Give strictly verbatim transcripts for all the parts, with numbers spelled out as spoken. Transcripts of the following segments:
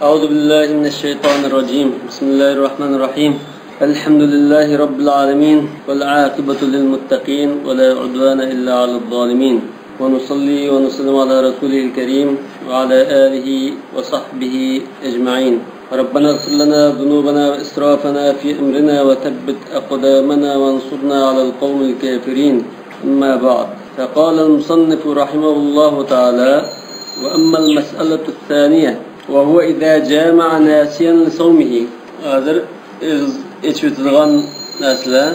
أعوذ بالله من الشيطان الرجيم. بسم الله الرحمن الرحيم. الحمد لله رب العالمين، والعاقبة للمتقين، ولا عدوان إلا على الظالمين. ونصلي ونسلم على رسوله الكريم وعلى آله وصحبه أجمعين. ربنا اغفر لنا ذنوبنا وإسرافنا في أمرنا وثبت أقدامنا وانصرنا على القوم الكافرين. أما بعد، فقال المصنف رحمه الله تعالى: وأما المسألة الثانية، وهو إذا جامع ناسيا لصومه. ھازىر ئېغىز ئېچىۋېتىدىغان نەرسىلەر،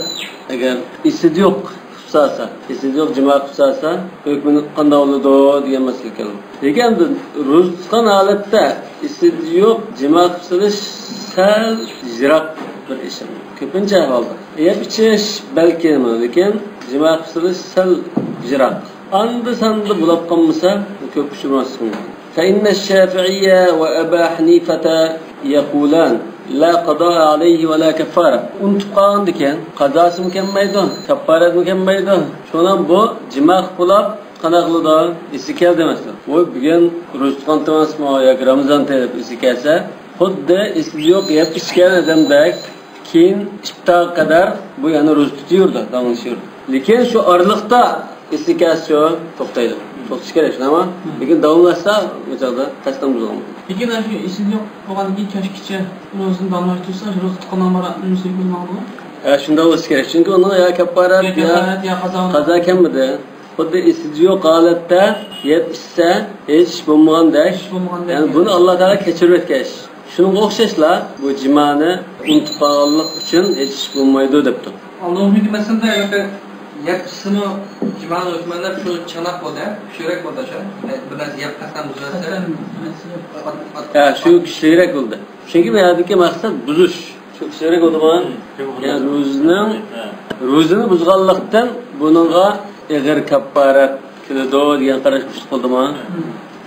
ئەگەر ئېسىدە يوق قىلىپ سالسا، ئېسىدە يوق جىما قىلىپ سالسا، ھۆكمى قانداق بولىدۇ دېگەن مەسىلە كەلدى. لېكىن ئەمدى روزا تۇتقان ھالەتتە ئېسىدە يوق جىما قىلىپ سېلىش سەل يىراق بىر ئىش. كۆپىنچە ئەھۋالدا يەپ ئىچىش بەلكىم، لېكىن جىما قىلىپ سېلىش سەل يىراق. ئاندا-ساندا بولاپ قالمىسا، كۆپ ئۇچرىماسلىقى مۇمكىن. فإن الشافعي وأبا حنيفة يقولان: لا قضاء عليه ولا كفارة. ئۇنتۇپ قالغاندىكىن، قازاسىمۇ كەلمەيدۇ، كاپپارەتمۇ كەلمەيدۇ. شۇنىڭ بۇ جىما قىلىپ بولاپ، قانداق قىلىدۇ؟ ئېسى كەلدى مەسىلەن. ۋوي، بۈگۈن روزا تۇتقانتىمىزمۇ ياكى رامىزان دەپ ئېسى كەلسە، خۇددى ئېسى يوق يەپ ئىچكەن ئادەمدەك كېيىن ئىپتارغا قەدەر بۇ يەنە روزا تۇتۇۋېرىدۇ، داۋاملىشىۋېرىدۇ. لېكىن شۇ ئارىلىقتا ئېسى كەلسە شۇ توختايدۇ. توختىشى كېرەك، شۇنداقمۇ؟ لېكىن داۋاملاشسا، ئۇ چاغدا قەستەن بۇزۇلغان بولىدۇ. لېكىن ئاشۇ ئېسىدە يوق بولغاندىن كېيىن كەچكىچە روزىنى داۋاملاشتۇرسا، شۇ روزا تۇتقاننىڭ بارا نېمىسى بولمايدۇ؟ ھە، شۇنداق بولۇشى كېرەك. چۈنكى ئۇنىڭ يا كاپپارەت، يا يا قازا. قازا كەلمىدى. خۇددى ئېسىدە يوق ھالەتتە يەپ ئىچسە، ھېچ ئىش بولمىغاندەك. ھېچ ئىش بولمىغاندەك. يەنى بۇنى ئاللا تائالا كەچۈرۈۋەتكەن ئىش. شۇنىڭغا ئوخشاشلا، بۇ جىمانى ئۇنتۇپ قالغانلىق ئۈچۈن ھېچ ئىش بولمايدۇ دەپتۇ. ئالدىنقى مەسىلىدە يەپ ئىچسىمۇ جىمانى ئۆتمەن دەپ شۇ چاناق بولدى، كۈچلۈك بولدى شۇ. بىر نەرسە يەپ قەستەن بۇزۇلسا. ھە، شۇ كۈچلۈكرەك بولدى. چۈنكى بۇ يەردىكى مەقسەت بۇزۇش. شۇ كۈچلۈكرەك بولدىمۇ؟ يەنى روزىنىڭ، روزىنى بۇزغانلىقتىن بۇنىڭغا ئېغىر كاپپارەت كېلىدۇ دېگەن قاراش كۈچلۈك بولدىمۇ؟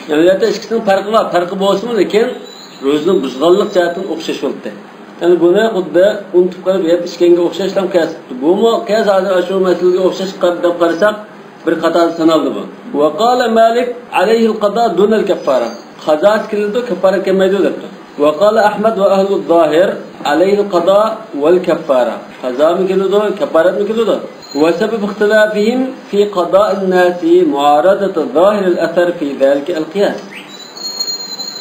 يەنى بۇ يەردە ئىككىسىنىڭ پەرقى بار، پەرقى بولسىمۇ، لېكىن روزىنى بۇزغانلىق جەھەتتىن ئوخشاش بولدى. يەنى بۇنى خۇددى ئۇنتۇپ قېلىپ يەپ ئىچكەنگە ئوخشاشلا قىياس قىپتۇ. بۇمۇ قىياس ھازىر ئاشۇ مەسىلىگە ئوخشاش دەپ قارىساق، بىر قاتاردا سانالدى بۇ. وقال مالك عليه القضاء دون الكفارة. قازاسى كېلىدۇ، كاپپارەت كەلمەيدۇ دەپتۇ. وقال أحمد وأهل الظاهر عليه القضاء والكفارة. قازامۇ كېلىدۇ، كاپپارەتمۇ كېلىدۇ. وسبب اختلافهم في قضاء الناس معارضة ظاهر الأثر في ذلك القياس.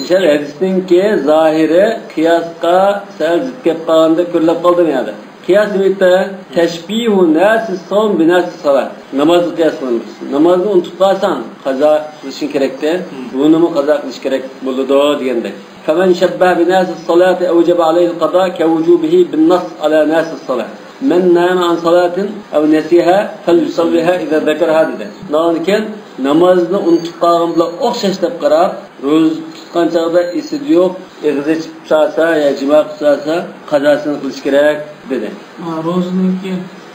مىسال، ھەدىسنىڭكى زاھىرى قىياسقا سەل زىت كەپ قالغاندەك كۆرۈلۈپ قالدى بۇ يەردە. قىياس دېمەكتە، تەشبىھۇ ناسىس سوم بىناسىس سالات. نامازغا قىياس قىلىمىز. نامازنى ئۇنتۇپ قالساڭ، قازا قىلىشىڭ كېرەكتە. بۇنىمۇ قازا قىلىش كېرەك بولىدۇ دېگەندەك. فمن شبه بناسي الصلاة أوجب عليه القضاء كوجوبه بالنص على ناسي الصلاة. من نام عن صلاة أو نسيها فليصلها إذا ذكرها دېدى. شۇنىڭدىن كېيىن نامازنى ئۇنتۇپ قالغان بىلەن ئوخشاش دەپ قاراپ، روزا تۇتقان چاغدا ئېسىدە يوق، ئېغىز ئېچىپ سالسا يا جىما قىلىپ سالسا، قازاسىنى قىلىش كېرەك دېدى. ھا، روزىنىڭكى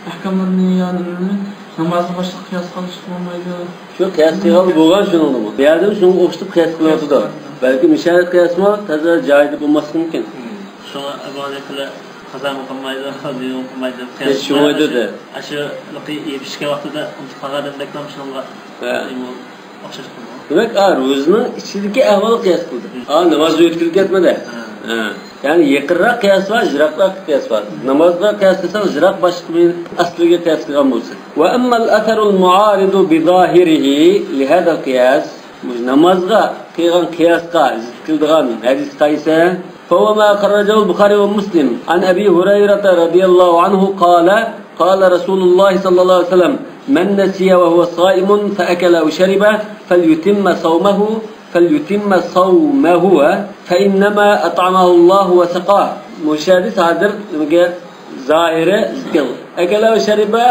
ئەھكاملىرىنى يا نېمىنى نامازغا باشقا قىياس قىلىشقا بولمايدۇ. شۇ قىياس قىلغانلا بولغان شۇنىڭغىمۇ. بۇ يەردىمۇ شۇنىڭغا ئوخشىتىپ قىياس قىلىۋاتىدۇ. بەلكىم مۇشۇ قىياسمۇ تازا جايىدا بولماسلىقى مۇمكىن. شۇڭا ئەبۇ ھەنىپىلەر قازامۇ قىلمايدۇ، نېمىمۇ قىلمايدۇ. قىياس ھېچ قىلمايدۇ دېدى. ئاشۇ يەپ ئىچكەن ۋاقتىدا ئۇنتۇپ قالغان ئادەمدەكلا شۇنىڭغا. ھە. ئوخشاش قىلىدۇ. دېمەك، ئا، روزىنىڭ ئىچىدىكى ئەھۋالغا قىياس قىلدى. ئا، نامازنى ئۆتكۈزۈپ كەتمىدى. ھە. ھە. يەنى يېقىنراق قىياس بار، يىراقراق قىياس بار. نامازغا قىياس قىلساڭ، يىراق باشقا بىر ئەسلىگە قىياس قىلغان بولسا. وأما الأثر المعارض بظاهره لهذا القياس، نامازغا قىلغان قىياسقا زىت كېلىدىغان ھەدىس قايسى؟ فهو ما خرجه البخاري ومسلم عن أبي هريرة رضي الله عنه قال، قال رسول الله صلى الله عليه وسلم: من نسي وهو صائم فأكل أو شرب فليتم صومه، فليتم صومه، فإنما أطعمه الله وسقاه. مۇشۇ ھەدىس ھازىر نېمىگە زاھىرى زىكىر. ئەكەلە ۋە شەرىبە،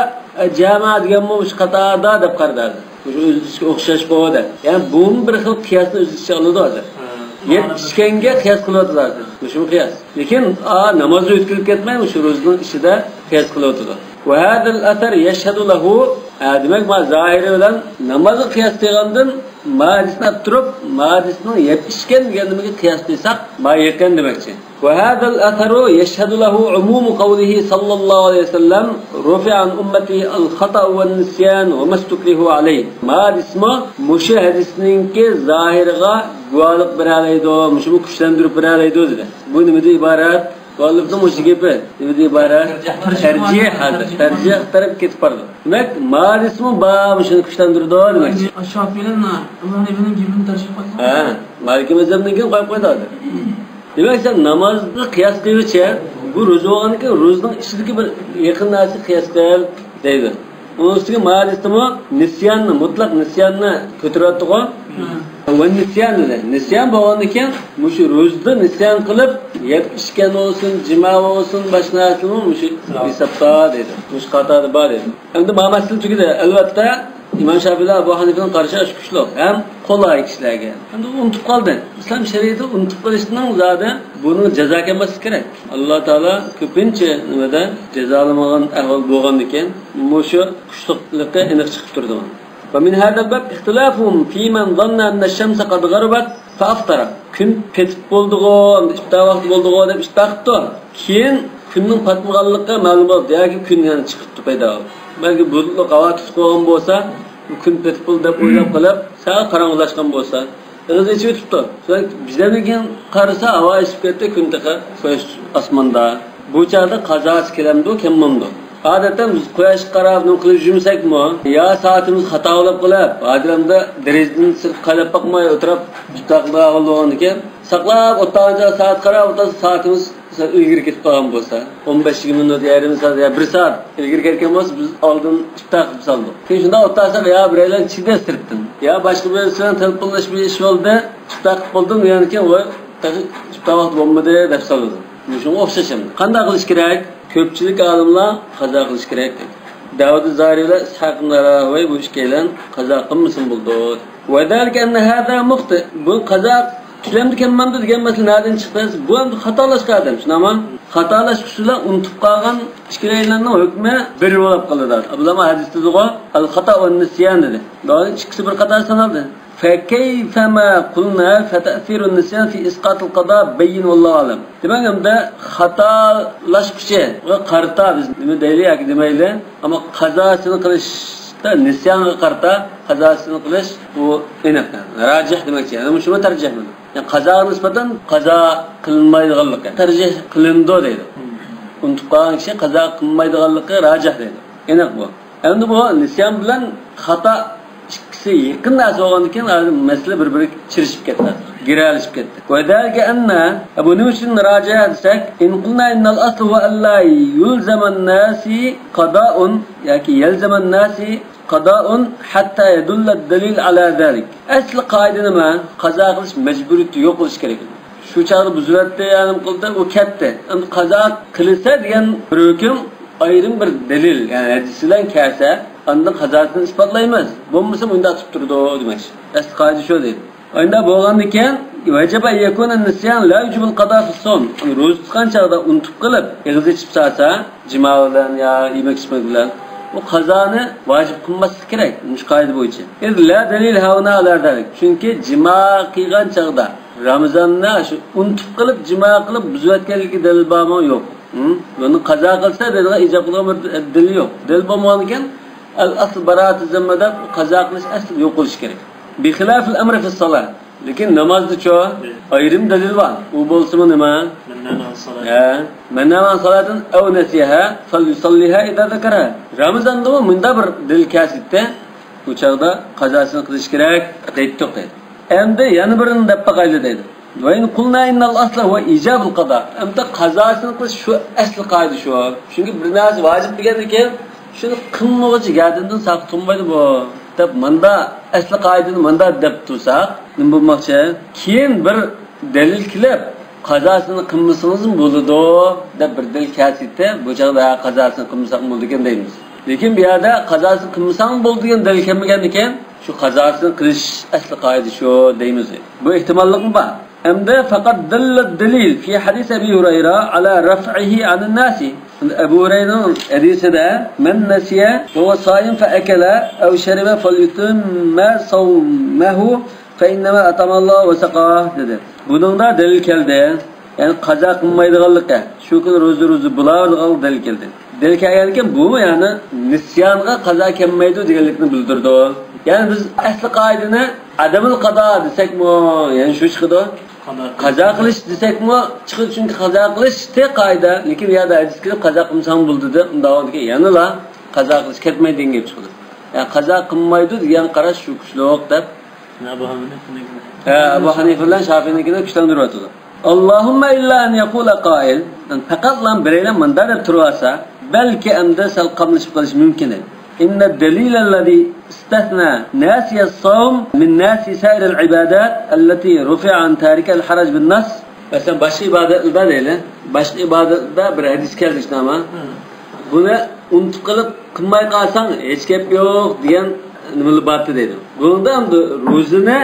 جامە دېگەنمۇ مۇشۇ قاتاردا دەپ قارىدى. مۇشۇ ئۆز ئىچىگە ئوخشاش بولدى. يەنى بۇمۇ بىر خىل قىياسنى ئۆز ئىچىگە ئالىدۇ ھازىر. ھە. يەپ ئىچكەنگە قىياس قىلىۋاتىدۇ ھازىر. مۇشۇمۇ قىياس. لېكىن، ئا، نامازنى ئۆتكۈزۈپ كەتمەي، مۇشۇ روزىنىڭ ئىچىدە قىياس قىلىۋاتىدۇ. وهذا الأثر يشهد له، ھە، دېمەك، ما زاھىرى بىلەن نامازغا قىياس قىلغاندىن ما ھەدىسنى ئاپتۇرۇپ، ما ھەدىسنىڭ يەپ ئىچكەن دېگەن نېمىگە قىياس قىلساق، ما يېقىن دېمەكچى. وهذا الأثر يشهد له عموم قوله صلى الله عليه وسلم: رفع عن أمتي الخطأ والنسيان وما استكرهوا عليه. ما ھەدىسمۇ مۇشۇ ھەدىسنىڭكى زاھىرىغا گۇۋاھلىق بېرەلەيدۇ، مۇشۇنى كۈچلەندۈرۈپ بېرەلەيدۇ دېدى. بۇ نېمىدىن ئىبارەت؟ مۇئەللىپنىڭ مۇشۇ گېپى نېمىدىن ئىبارەت؟ تەرجىھ، تەرجىھ، ھازىر تەرجىھ تەرەپكە كېتىپ بارىدۇ. دېمەك، ما ھەدىسمۇ بار مۇشۇنى كۈچلەندۈرىدۇ دېمەكچى. شافىئىلەر ئىمام ھەنىفىنىڭ گېپىنى تەرجىھ قىلىدۇ. ھە، مالىكىي مەزھەپنىڭكىنى قويۇپ قويدى ھازىر. دېمەك، سەن نامازغا قىياس قىلغۇچە، بۇ روزا بولغاندىكىن روزىنىڭ ئىچىدىكى بىر يېقىن نەرسىگە قىياس قىل دەيدۇ. ئۇنىڭ ئۈستىگە ما ھەدىستىمۇ نىسياننى، مۇتلەق نىسياننى كۆتۈرۈۋەتتىغۇ. ۋە نىسيان دېدى. نىسيان بولغاندىن كېيىن، مۇشۇ روزىدا نىسيان قىلىپ، يەپ ئىچكەن بولسۇن، جىما بولسۇن، باشقا نەرسىمۇ مۇشۇ ھېسابتا دەيدۇ. مۇشۇ قاتاردا بار دەيدۇ. ئەمدى ما مەسىلە تۈگىدى. ئەلۋەتتە، ئىمام شافىئىلەر، ئەبۇ ھەنىفىنىڭ قارىشى ئاشۇ كۈچلۈك ھەم قولاي كىشىلەرگە. ئەمدى ئۇنتۇپ قالدى. ئىسلام شەرىئىتى ئۇنتۇپ قېلىشنىڭ زادى بۇنىڭ جازا كەلمەسلىكى كېرەك. ئاللا تائالا كۆپىنچە نېمىدە جازالىمىغان ئەھۋال بولغاندىكىن، مۇشۇ كۈچلۈكلۈكى ئېنىق چىقىپ تۇرىدۇ. ومن هذا الباب اختلافهم في من ظن أن الشمس قد غربت فأفطر. كۈن پېتىپ بولدىغۇ، ئىپتار ۋاقتى بولدىغۇ دەپ ئىتتىپاق قىپتۇ. كېيىن كۈننىڭ پاتمىغانلىقى مەلۇم بولۇپ، ياكى كۈن يەنە چىقىپتۇ، پەيدا بولۇپ. بەلكى بۇلۇتلۇق ھاۋا تۇتۇپ قويغان بولسا، بۇ كۈن پېتىپ بولدى دەپ ئويلاپ قېلىپ، سەل قاراڭغۇلاشقان بولسا، ئېغىز ئېچىۋېتىپتۇ. سوراڭ بىردەمدىن كېيىن قارىسا، ھاۋا ئېسىپ كەتتى، كۈن تېخى قۇياش ئاسماندا. بۇ چاغدا قازاسى كېلەمدۇ، كەلمەمدۇ؟ ئادەتتە بىز قۇياشقا قاراپ نېمە قىلىپ يۈرمىسەكمۇ، يا سائىتىمىز خاتا بولۇپ قېلىپ، ھازىر ئەمدى دېرىزىدىن سىرتقا قاراپ باقماي ئولتۇرۇپ، ئىپتار قىلىدىغان ئەھۋال بولغاندىكىن، ساقلاپ ئولتۇرغانچە سائەتكە قاراپ ئولتۇرسا، سائىتىمىز مەسىلەن، ئىلگىرى كېتىپ قالغان بولسا، ئون بەش يىگىرمە مىنۇت، يېرىم سائەت يا بىر سائەت ئىلگىرى كەتكەن بولسا، بىز ئالدىن ئىپتار قىلىپ سالدۇق. كېيىن شۇنداق ئولتۇرساق، يا بىرەيلەن چىدە سىرتتىن، يا باشقا بىرسى بىلەن تېلېفونلىشىپ بىر ئىش بولدى، ئىپتار قىلىپ بولدۇم، دېگەندىن كېيىن، ۋاي، تېخى ئىپتار ۋاقتى بولمىدى، دەپ سالىدۇ. مۇشۇنىڭغا ئوخشاش ئەمدى. قانداق قىلىش كېرەك؟ كۆپچىلىك ئالىملار قازا قىلىش كېرەك دەيدۇ. داۋۇد زاھىرى بىلەن ئىسھاق ئىبن راھوەي بۇ ئىككىيلەن قازا قىلمىسىمۇ بولىدۇ. ۋەزالىكە ئەننە ھازا مۇختىئ. بۇ قازا كېلەمدۇ كەلمەمدۇ دېگەن مەسىلە نەدىن چىقتى؟ بۇ ئەمدى خاتالاشقان ئادەم، شۇنداقمۇ؟ خاتالاشقۇسى بىلەن ئۇنتۇپ قالغان ئىككىيلەننىڭ ھۆكمى بىر بولۇپ قالىدۇ. ئابدۇللا ھەدىستىغۇ ئەل خاتا ۋە نىسيان دېدى. داۋۇد ئىككىسى بىر قاتار سانالدى. فكيفما قلنا فتأثير النسيان في إسقاط القضاء بين والله أعلم. دېمەك، ئەمدى خاتالاشقۇچىغا قارىتا بىز نېمە دەيلى ياكى دېمەيلى، ئەمما قازاسىنى قىلىشتا نىسيانغا قارىتا قازاسىنى قىلىش بۇ ئېنىق، راجىھ دېمەكچى. يەنى مۇشۇمۇ تەرجىھ بۇ. يەنى قازاغا نىسبەتەن قازا قىلىنمايدىغانلىقى تەرجىھ قىلىنىدۇ دەيدۇ. ئۇنتۇپ قالغان كىشى قازا قىلمايدىغانلىقى راجىھ دەيدۇ. ئېنىق بۇ. ئەمدى بۇ نىسيان بىلەن خاتا ئىككىسى يېقىن نەرسە بولغاندىكىن، ھازىر مەسىلە بىر-بىرىگە چىرىشىپ كەتتى، گىرەلىشىپ كەتتى. ۋەزالىكە ئەننە، بۇ نېمە ئۈچۈن راجىھ دېسەك، إن قلنا إن الأصل هو ألا يلزم الناس قضاء ياكى يلزم الناس قضاء حتى يدل الدليل على ذلك. ئەسلى قائىدە نېمە؟ قازا قىلىش مەجبۇرىيىتى يوق بولۇشى كېرەك. شۇ چاغدا بۇزۇلاتتى، يا نېمە قىلدى، ئۇ كەتتى. ئەمدى قازا قىلسا دېگەن بىر ھۆكۈم ئايرىم بىر دەلىل، يەنى ھەدىس بىلەن كەلسە، ئاندىن قازاسىنى ئىسپاتلايمىز. بولمىسا مۇنداق تۇرۇپ تۇرىدۇ دېمەكچى. ئەسلى قائىدە شۇ دەيدۇ. ئانداق بولغاندىكىن، وجب أن يكون النسيان لا يوجب القضاء في الصوم. روزا تۇتقان چاغدا ئۇنتۇپ قېلىپ، ئېغىز ئېچىپ سالسا، جىما بىلەن يا يېمەك ئىچمەك بىلەن، ئۇ قازانى ۋاجىپ قىلماسلىق كېرەك، مۇشۇ قائىدە بويىچە. إذ لا دليل هنا على ذلك. چۈنكى جىما قىلغان چاغدا، رامىزاندا شۇ ئۇنتۇپ قېلىپ، جىما قىلىپ بۇزۇۋەتكەنلىكى دەلىل بارمۇ؟ يوق. ھىم؟ بۇنى قازا قىلسا دەيدىغان، ئىجاب قىلىدىغان بىر دەلىل يوق. دەلىل بولمىغاندىكىن، الأصل براءة الذمة دەپ قازا قىلىش ئەسلى يوق بولۇشى كېرەك. بخلاف الأمر في الصلاة. لېكىن نامازدىچۇ؟ ئايرىم دەلىل بار. ئۇ بولسىمۇ نېمە؟ من نام عن صلاة. ھە. من نام عن صلاة أو نسيها فليصلها إذا ذكرها. رامىزاندىمۇ مۇنداق بىر دەلىل كەلسىتتى. ئۇ چاغدا قازاسىنى قىلىش كېرەك دەيتتۇق دەيدۇ. ئەمدى يەنە بىرىنى دەپ باقايلى دەيدۇ. وإن قلنا إن الأصل هو إيجاب القضاء. ئەمدى قازاسىنى قىلىش شۇ ئەسلى قائىدە شۇ. چۈنكى بىر نەرسە ۋاجىپ دېگەندىن كېيىن، شۇنى قىلمىغۇچە گەدىنىدىن ساقىت قىلمايدۇ بۇ، دەپ ماندا ئەسلى قائىدىنى ماندا دەپ تۇرساق، نېمە بولماقچى؟ كېيىن بىر دەلىل كېلىپ، قازاسىنى قىلمىسىڭىزمۇ بولىدۇ، دەپ بىر دەلىل كەلسىتتى، بۇ چاغدا قازاسىنى قىلمىساقمۇ بولىدىكەن دەيمىز. لېكىن بۇ يەردە قازاسىنى قىلمىساڭمۇ بولىدۇ دېگەن دەلىل كەلمىگەندىكىن، شۇ قازاسىنى قىلىش ئەسلى قائىدە شۇ دەيمىز. بۇ ئېھتىماللىقمۇ بار. ئەمدى فقد دل الدليل في حديث أبي هريرة على رفعه عن الناس. ئەبۇ ھۇرەيرىنىڭ ھەدىسىدە، مەن نەسىيە ۋە ھۇۋە سائىم فەئەكەلە ئەۋ شەرىبە فەليۇتىممە سەۋمەھۇ فەئىننەمە ئەتئەمەللاھۇ ۋە سەقاھ دېدى. بۇنىڭدا دەلىل كەلدى. يەنى قازا قىلمايدىغانلىقى، شۇ كۈنى روزا روزا بولىدىغانلىقى دەلىل كەلدى. دەلىل كەلگەنكى بۇ يەنى نىسيانغا قازا كەلمەيدۇ دېگەنلىكنى بىلدۈرىدۇ. يەنى بىز ئەسلى قائىدىنى ئادەمۇل قازا دېسەكمۇ يەنە شۇ چىقىدۇ. قازا قىلىش دېسەكمۇ چىقىدۇ، چۈنكى قازا قىلىش تېخى قائىدە، لېكىن بۇ يەردە ھەدىس كېلىپ قازا قىلمىساڭ بولىدۇ دېدى، ئۇنداق بولغاندىكىن يەنىلا قازا قىلىش كەتمەيدۇ دېگەن گەپ چىقىدۇ. يەنى قازا قىلمايدۇ دېگەن قاراش شۇ كۈچلۈك دەپ. ئەبۇ ھەنىفە بىلەن شافىئىنىڭكىنى كۈچلەندۈرۈۋاتىدۇ. اللهم إلا أن يقول قائل، پەقەتلا بىرەيلەن مۇنداق دەپ تۇرۇۋالسا، بەلكى ئەمدى سەل قاملىشىپ قېلىشى مۇمكىن ئىدى. إن الدليل الذي استثنى ناسي الصوم من ناسي سائر العبادات التي رفع عن تاركها الحرج بالنص. مەسىلەن، باشقا ئىبادەتلەردە دەيلى، باشقا ئىبادەتلەردە بىر ھەدىس كەلدى شۇنداقمۇ؟ بۇنى ئۇنتۇپ قېلىپ قىلماي قالساڭ ھېچ گەپ يوق دېگەن نېمىلەر بارتى دەيدۇ. بۇنىڭدا ئەمدى روزىنى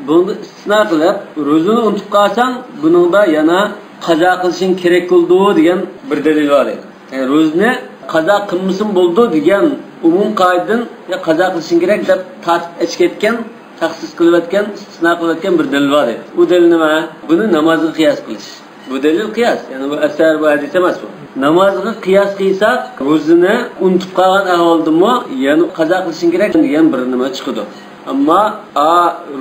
بۇنىڭدا ئىستىسنا قىلىپ، روزىنى ئۇنتۇپ قالساڭ، بۇنىڭدا يەنە قازا قىلىشىڭ كېرەك بولىدۇ دېگەن بىر دەلىل بار ئىدى. يەنى روزىنى قازا قىلمىسىمۇ بولىدۇ دېگەن ئومۇمىي قائىدىدىن، يا قازا قىلىشىڭ كېرەك دەپ تارتىپ ئېچىپ كەتكەن، تەخسىس قىلىۋەتكەن، ئىستىسنا قىلىۋەتكەن بىر دەلىل بار ئىدى. ئۇ دەلىل نېمە؟ بۇنى نامازغا قىياس قىلىش. بۇ دەلىل قىياس، يەنى بۇ ئەسەر، بۇ ھەدىس ئەمەس بۇ. نامازغا قىياس قىلساق، روزىنى ئۇنتۇپ قالغان ئەھۋالدىمۇ يەنە قازا قىلىشىڭ كېرەك دېگەن بىر نېمە چىقىدۇ. ئەمما، ئا،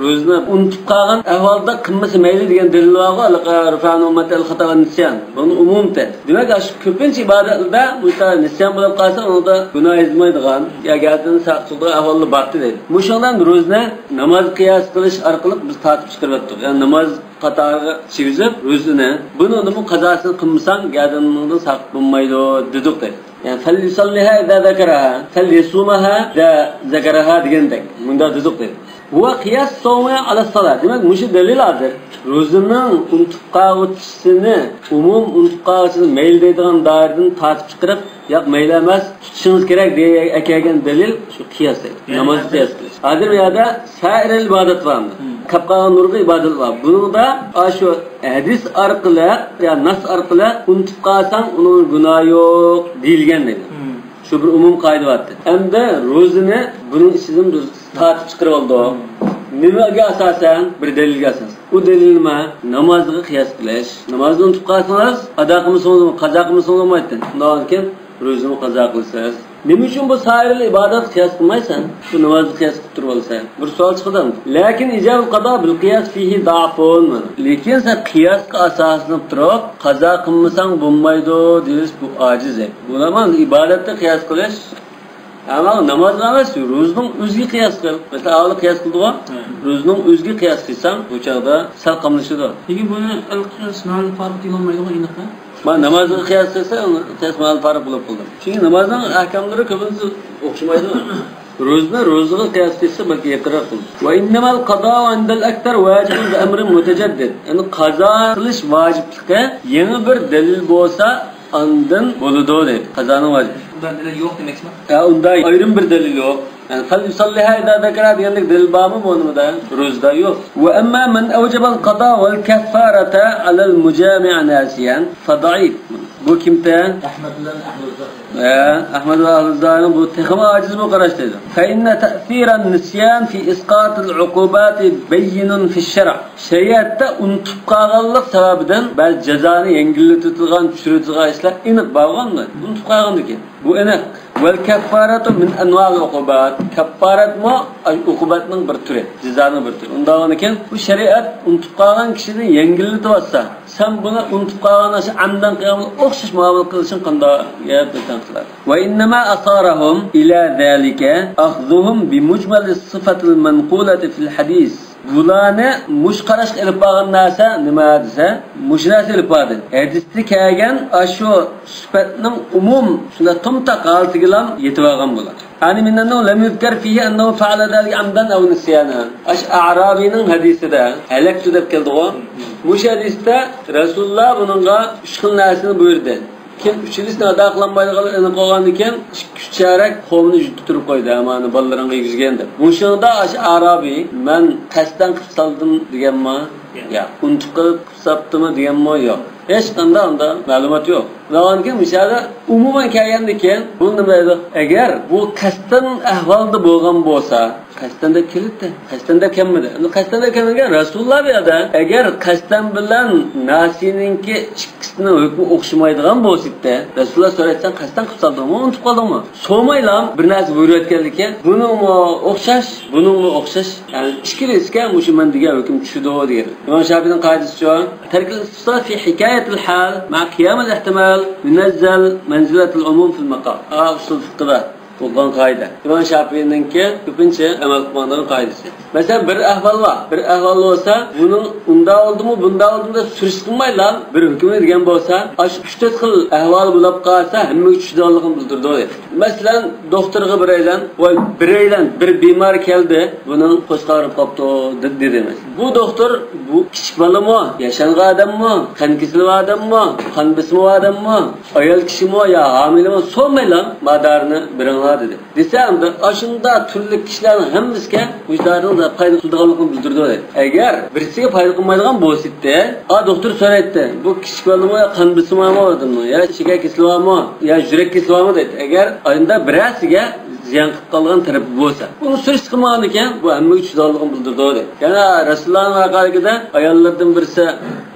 روزىنى ئۇنتۇپ قالغان ئەھۋالدا قىلمىسا مەيلى دېگەن دەلىل بارغۇ، ئەلقە رۇفەئەنۇ ئۈممەتى ئەل خاتا ۋە نىسيان. بۇنى ئومۇمتە. دېمەك، ئاشۇ كۆپىنچە ئىبادەتلەردە مۇشۇنداق نىسيان بولۇپ قالسا، ئۇنىڭدا گۇناھ يازمايدىغان، يا گەدىنى ساقىت قىلىدىغان ئەھۋاللار بارتى دەيدۇ. مۇشۇنىڭ بىلەن روزىنى نامازغا قىياس قىلىش ئارقىلىق بىز تارتىپ چىقىرىۋەتتۇق. يەنى ناماز قاتارىغا كىرگۈزۈپ روزىنى، بۇنىڭدىمۇ قازاسىنى قىلمىساڭ، گەدىنىڭدىن ساقىت بولمايدۇ دېدۇق دەيدۇ. يەنى، فَلْيُصَلِّهَا إِذَا ذَكَرَهَا، فَلْيَصُومَهَا إِذَا ذَكَرَهَا دېگەندەك، مۇنداق دېدۇق دەيدۇ. وَقِيَاسُ الصَّوْمِ عَلَى الصَّلَاةِ. دېمەك، مۇشۇ دەلىل ھازىر روزىنىڭ ئۇنتۇپ قالغۇچىسىنى، ئومۇم ئۇنتۇپ قالغۇچىسىنى مەيلى دەيدىغان دائىرىدىن تارتىپ چىقىرىپ، ياق، مەيلى ئەمەس، تۇتۇشىڭىز كېرەك دېگەن ئەكەلگەن دەلىل شۇ قىياس دەيدۇ. نامازغا قىياس قىلىش. ھازىر بۇ يەردە سائىرىل ئىبادەت بار. كەپ قالغان نۇرغۇن ئىبادەت بار. بۇنىڭدا ئاشۇ ھەدىس ئارقىلىق يا نەس ئارقىلىق ئۇنتۇپ قالساڭ، ئۇنىڭ گۇناھى يوق دېيىلگەن دەيدۇ. شۇ بىر ئومۇم قائىدە بارتى. ئەمدى روزىنى بۇنىڭ ئىچىدىن بىز تارتىپ چىقىرىۋالدۇق. نېمىگە ئاساسەن؟ بىر دەلىلگە ئاساسەن. ئۇ دەلىل نېمە؟ نامازغا قىياس قىلىش. نامازنى ئۇنتۇپ قالسىڭىز، ئادا قىلمىسىڭىز، قازا قىلمىسىڭىز بولمايتتى. شۇنداق ئىكەن، روزىنى قازا قىلىسىز. نېمە ئۈچۈن بۇ سائىرىل ئىبادەتكە قىياس قىلمايسەن؟ شۇ نامازغا قىياس قىلىپ تۇرۇۋالىسەن. بىر سوئال چىقىدۇ. لكن إيجاب القضاء بالقياس فيه ضعف. لېكىن سەن قىياسقا ئاساسلىنىپ تۇرۇپ، قازا قىلمىساڭ بولمايدۇ دېيىش بۇ ئاجىز گەپ. بۇلارمۇ ئىبادەتتە قىياس قىلىش، ئەمما نامازغا ئەمەس، روزىنىڭ ئۆزىگە قىياس قىل. مەسىلەن، ئاۋۋال قىياس قىلدىغۇ؟ روزىنىڭ ئۆزىگە قىياس قىلساڭ، بۇ چاغدا سەل قاملىشىدۇ. لېكىن بۇنى ئەل قىياس مەھەل فارىق دېيىلمايدىغۇ ئېنىق. مانا نامازغا قىياس قىلسا، قىياس مەھەل فارىق بولۇپ قالدى. چۈنكى نامازنىڭ ئەھكاملىرى كۆپىنچە ئوخشىمايدۇ. روزىنى روزىغا قىياس قىلسا، بەلكى يېقىنراق بولىدۇ. وإنما القضاء عند الأكثر واجب بأمر متجدد. يەنى قازا قىلىش ۋاجىپلىقى يېڭى بىر دەلىل بولسا، ئاندىن بولىدۇ دەيدۇ. قازانىڭ ۋاجىپ. ئۇندا دەلىل يوق دېمەكچىمۇ؟ ھە، ئۇندا ئايرىم بىر دەلىل يوق. يەنى، فَلْيُصَلِّهَا إِذَا ذَكَرَهَا دېگەندەك دەلىل بارمۇ بۇ نېمىدە؟ روزىدا يوق. وَأَمَّا مَنْ أَوْجَبَ الْقَضَاءَ وَالْكَفَّارَةَ عَلَى الْمُجَامِعِ نَاسِيًا فَضَعِيفٌ. بۇ كىمتە؟ ئەھمەد بىلەن ئەھلۇ زاھىر. ھە، ئەھمەد ۋە ئەھلۇ زاھىرنىڭ بۇ تېخىمۇ ئاجىز بۇ قاراش دەيدۇ. فَإِنَّ تَأْثِيرَ النِّسْيَانِ فِي إِسْقَاطِ الْعُقُوبَاتِ بَيِّنٌ فِي الشَّرْعِ. شەرىئەتتە ئۇنتۇپ قالغانلىق سەۋەبىدىن بەزى جازانى يەڭگىللىتىدىغان، چۈشۈرىدىغان ئىشلار ئېنىق بارغانمۇ؟ ئۇنتۇپ قالغاندىكىن. بۇ ئېنىق. وَالْكَفَّارَةُ مِنْ أَنْوَاعِ الْعُقُوبَاتِ. كەپپارەتمۇ ئۇقۇبەتنىڭ بىر تۈرى، جازانىڭ بىر تۈرى. ئۇنداق بولغاندىكىن بۇ شەرىئەت ئۇنتۇپ قالغان كىشىنى يەڭگىللىتىۋاتسا، سەن بۇنى ئۇنتۇپ قالغان ئاشۇ ئەمدەن قىلغان ئوخشاش مۇئامىلە قىلىشىڭ قانداق گەپ دېسەڭ قىلار. وَإِنَّمَا أَثَارَهُمْ إِلَى ذَلِكَ أَخْذُهُمْ بِمُجْمَلِ الصِّفَةِ الْمَنْقُولَةِ فِي الْحَدِيثِ. بۇلارنى مۇشۇ قاراشقا ئېلىپ بارغان نەرسە نېمە دېسە، مۇشۇ نەرسە ئېلىپ باردى. ھەدىستە كەلگەن ئاشۇ سۈپەتنىڭ ئومۇم شۇنداق تومتاق ھالىتىگىلا يېتىۋالغان بۇلار. يەنى مىنەننەھۇ لەم يۇذكەر فىيھى ئەننەھۇ فەئەلە زالىكە ئەمدەن ئەۋ نىسيانەن. ئاشۇ ئەرابىينىڭ ھەدىسىدە ھەلەكتۇ دەپ كەلدىغۇ. مۇشۇ ھەدىستە رەسۇلۇللا بۇنىڭغا ئۈچ خىل نەرسىنى بۇيرۇدى. كېيىن ئۈچىنچىسىنى ئادا قىلالمايدىغانلىقى ئېنىق بولغاندىن كېيىن، ئىككى-ئۈچ چارەك قومنى يۈدۈپ تۇرۇپ قويدى، ئەمانى بالىلىرىڭغا يېگۈزگىن دەپ. مۇشۇنىڭدا ئاشۇ ئارابىي، مەن قەستەن قىلىپ سالدىم دېگەنمۇ؟ ياق. ياق. ئۇنتۇپ قېلىپ قىلىپ ساپتىمۇ دېگەنمۇ؟ ياق. ھېچقانداق ئۇنداق مەلۇمات يوق. ئۇنداقكەن مۇشۇ يەردە ئومۇمەن كەلگەندىكىن، بۇ نېمە دەيدۇ؟ ئەگەر بۇ قەستەن ئەھۋالدا بولغان بولسا، قەستەن دەپ كېلىپتۇ، قەستەن دەپ كەلمىدى. ئەمدى قەستەن دەپ كەلمىگەن رەسۇلۇللا بۇ يەردە. ئەگەر قەستەن بىلەن ناسىنىڭكى ئىككىسىنىڭ ھۆكمى ئوخشىمايدىغان بولسا ئىدى، رەسۇلۇللا سورىسا، قەستەن قىلىپ سالدىڭمۇ، ئۇنتۇپ قالدىڭمۇ؟ سورىمايلا بىر نەرسە بۇيرۇۋەتكەنلىكى، بۇنىڭمۇ ئوخشاش، بۇنىڭمۇ ئوخشاش. يەنى ئىككىلىسىگە مۇشۇ مەن دېگەن ھۆكۈم چۈشىدۇ دېگەن. ئىمام شاپىينىڭ قائىدىسىچۇ؟ تەركىل ئىستىفسال في حكاية الحال مع قيام الاحتمال ينزل منزلة العموم في المقام. ئا، ئۇسۇل فىقىدا بولغان قائىدە. ئىمام شاپىينىڭكى كۆپىنچە ئەمەل قىلمايدىغان قائىدىسى. مەسىلەن، بىر ئەھۋال بار. بىر ئەھۋال بولسا، بۇنىڭ ئۇنداق بولدىمۇ، بۇنداق بولدىمۇ دەپ سۈرۈشتە قىلمايلا، بىر ھۆكۈمنى دېگەن بولسا، ئاشۇ ئۈچ تۆت خىل ئەھۋال بولۇپ قالسا، ھەممىگە چۈشىدىغانلىقىنى بىلدۈرىدۇ. مەسىلەن، دوختۇرغا بىرەيلەن، ۋاي، بىرەيلەن، بىر بىمار كەلدى، بۇنىڭ قوشقا ئاغرىپ قاپتۇ، دېدى، دېدى. بۇ دوختۇر، بۇ كىچىك بالىمۇ، ياشانغان ئادەممۇ، قان كېسىلى بار ئادەممۇ، قان بېسىمى بار ئادەممۇ، ئايال كىشىمۇ يا ھامىلىمۇ سورىمايلا، ما دارىنى بېرىڭلار، دېدى. دېسە، ئەمدى ئاشۇنداق تۈرلۈك كىشىلەرنىڭ ھەممىسىگە مۇشۇ دارىنىڭ پايدا قىلىدىغانلىقىنى بىلدۈرىدۇ. ئەگەر بىرسىگە پايدا قىلمايدىغان بولسا ئىدى، ئا، دوختۇر سورايتتى، بۇ كىچىك بالىمۇ يا قان بېسىمى بارمۇ ئادەمنىڭ، يا شېكەر كېسىلى بارمۇ، يا يۈرەك كېسىلى بارمۇ دەيتتى. ئەگەر ئاينىدا بىرەرسىگە زىيان قىلىپ قالغان تەرىپى بولسا، ئۇنى سۈرۈشتە قىلمىغاندىكىن، بۇ ھەممىگە چۈشىدىغانلىقىنى بىلدۈرىدۇ، دەيدۇ. يەنە رەسۇلۇللانىڭ ۋەقەلىكىدە ئاياللىرىدىن بىرسى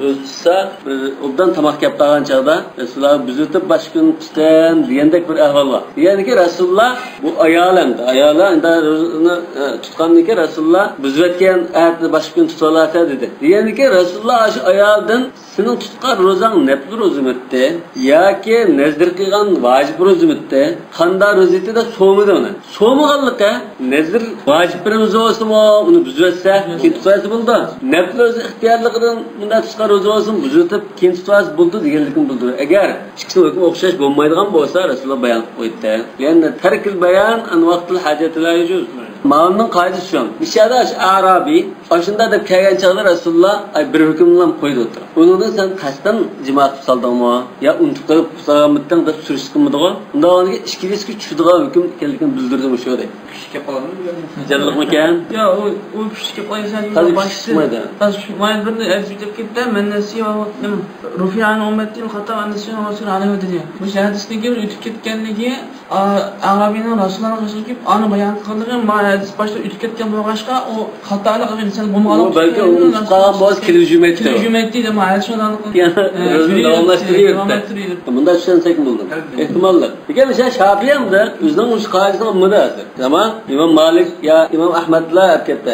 روزا تۇتسا، بىر ئوبدان تاماق كەپ قالغان چاغدا رەسۇلۇللا بۈزۈۋېتىپ، باشقا كۈنى تۇتىمەن دېگەندەك بىر ئەھۋال بار. دېگەندىكىن رەسۇلۇللا، بۇ ئايال ئەمدى، ئايالى ئەمدى روزىنى، ئە، تۇتقاندىن كېيىن رەسۇلۇللا بۈزۈۋەتكەن ئەتە باشقا كۈنى تۇتۇۋالايسەن دېدى. دېگەندىكىن رەسۇلۇللا شۇ ئايالدىن سېنىڭ تۇتقان روزاڭ نەپلى روزىمىتتى ياكى نەزىر قىلغان ۋاجىپ روزىمىتتى؟ قانداق روزا ئىدى دەپ سورىمىدى ئۇنى. سورىمىغانلىقى، نەزىر ۋاجىپ بىر روزا بولسىمۇ، ئۇنى بۇزۇۋەتسە، كېيىن تۇتۇۋەتسە بولىدۇ. نەپلى روزا ئىختىيارلىقىدىن مۇنداق تۇتقان روزا بولسىمۇ، بۇزۇۋېتىپ، كېيىن تۇتۇۋەتسە بولىدۇ دېگەنلىكىنى بىلدۈرىدۇ. ئەگەر ئىككىسىنىڭ ھۆكمى ئوخشاش بولمايدىغان بولسا، رەسۇلۇللا بايان قىلىپ قويدى. لأن ترك البيان عن وقت الحاجة لا يجوز. ماۋۇنىڭ قائىدىسى شۇ. مۇشۇ يەردە ئاشۇ ئەرابىي ئاشۇنداق دەپ كەلگەن چاغدا رەسۇلۇللا، ئاي، بىر ھۆكۈمنى قويدى ئوتتۇرىغا. ئۇنىڭدىن سەن قەستەن جىما قىلىپ سالدىڭمۇ يا ئۇنتۇپ قېلىپ قىلىپ سالغانمىدىڭ دەپ سۈرۈشتە قىلمىدىغۇ. ئۇنداق بولغاندىكىن ئىككىلىسىگە چۈشىدىغان ھۆكۈم ئىكەنلىكىنى بىلدۈردىمۇ شۇ دەيدۇ. كۈچلۈك گەپ قىلىدۇ. جانلىقمىكەن؟ يا، ئۇ، ئۇ كۈچلۈك گەپ قىلىدۇ. تازا كۈچلۈك چىقمايدۇ. تازا كۈچلۈك. مانا بىرنى ئەزىپ كەتتى، مەن نەسى ۋە نېمە؟ رۇفىئە ئەن ئۇممەتى الخطأ ۋە نىسيان ۋە سۇئال عنه دېدى. مۇشۇ ھەدىستىن كېيىن ئۆتۈپ كەتكەنلىكى، ئا، ئەرابىينىڭ رەسۇلۇللانىڭ قېشىغا كېلىپ، ئانى بايان قىلغانلىقى، ما ھەدىس باشتا ئۆتۈپ كەتكەن بولغاچقا، ئۇ خاتالىق ئىنسان بولمىغانلىقى ئۇ بەلكى ئۇ ئۇنتۇپ قالغان بولسا كىرگۈزمەيتتى. كىرگۈزمەيتتى دەپ، ما ھەدىس شۇنداق. يەنە ئۆزىنى داۋاملاشتۇرۇۋېرىپتۇ. داۋاملاشتۇرۇۋېرىپتۇ. مۇنداق چۈشەنسەكمۇ بولىدۇ. ئەلۋەتتە. ئېھتىماللىق. لېكىن مىسال شافىئىي ئەمدى ئۆزىنىڭ مۇشۇ قائىدىسىنى ئالمىدى ھازىر. تامام، ئىمام مالىك يا ئىمام ئەھمەدلا ئەپ كەتتى.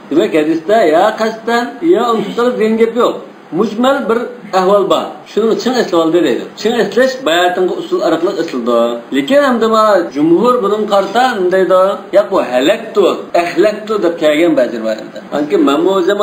دېمەك، ھەدىستە يا قەستەن، يا ئۇنتۇپ قېلىپ دېگەن گەپ يوق. مۇجمەل بىر ئەھۋال بار. شۇنىڭ چىڭ ئېسىلىۋالدى دەيدۇ. چىڭ ئېسىلىش باياتىنقى ئۇسۇل ئارقىلىق ئېسىلىدۇ. لېكىن ئەمدى ما جۇمھۇر بۇنىڭغا قارىتا نېمە دەيدۇ؟ ياق، بۇ ھەلەكتۇ، ئەھلەكتۇ دەپ كەلگەن بەزى رىۋايەتلەردە. چۈنكى مەنمۇ ئۆزۈم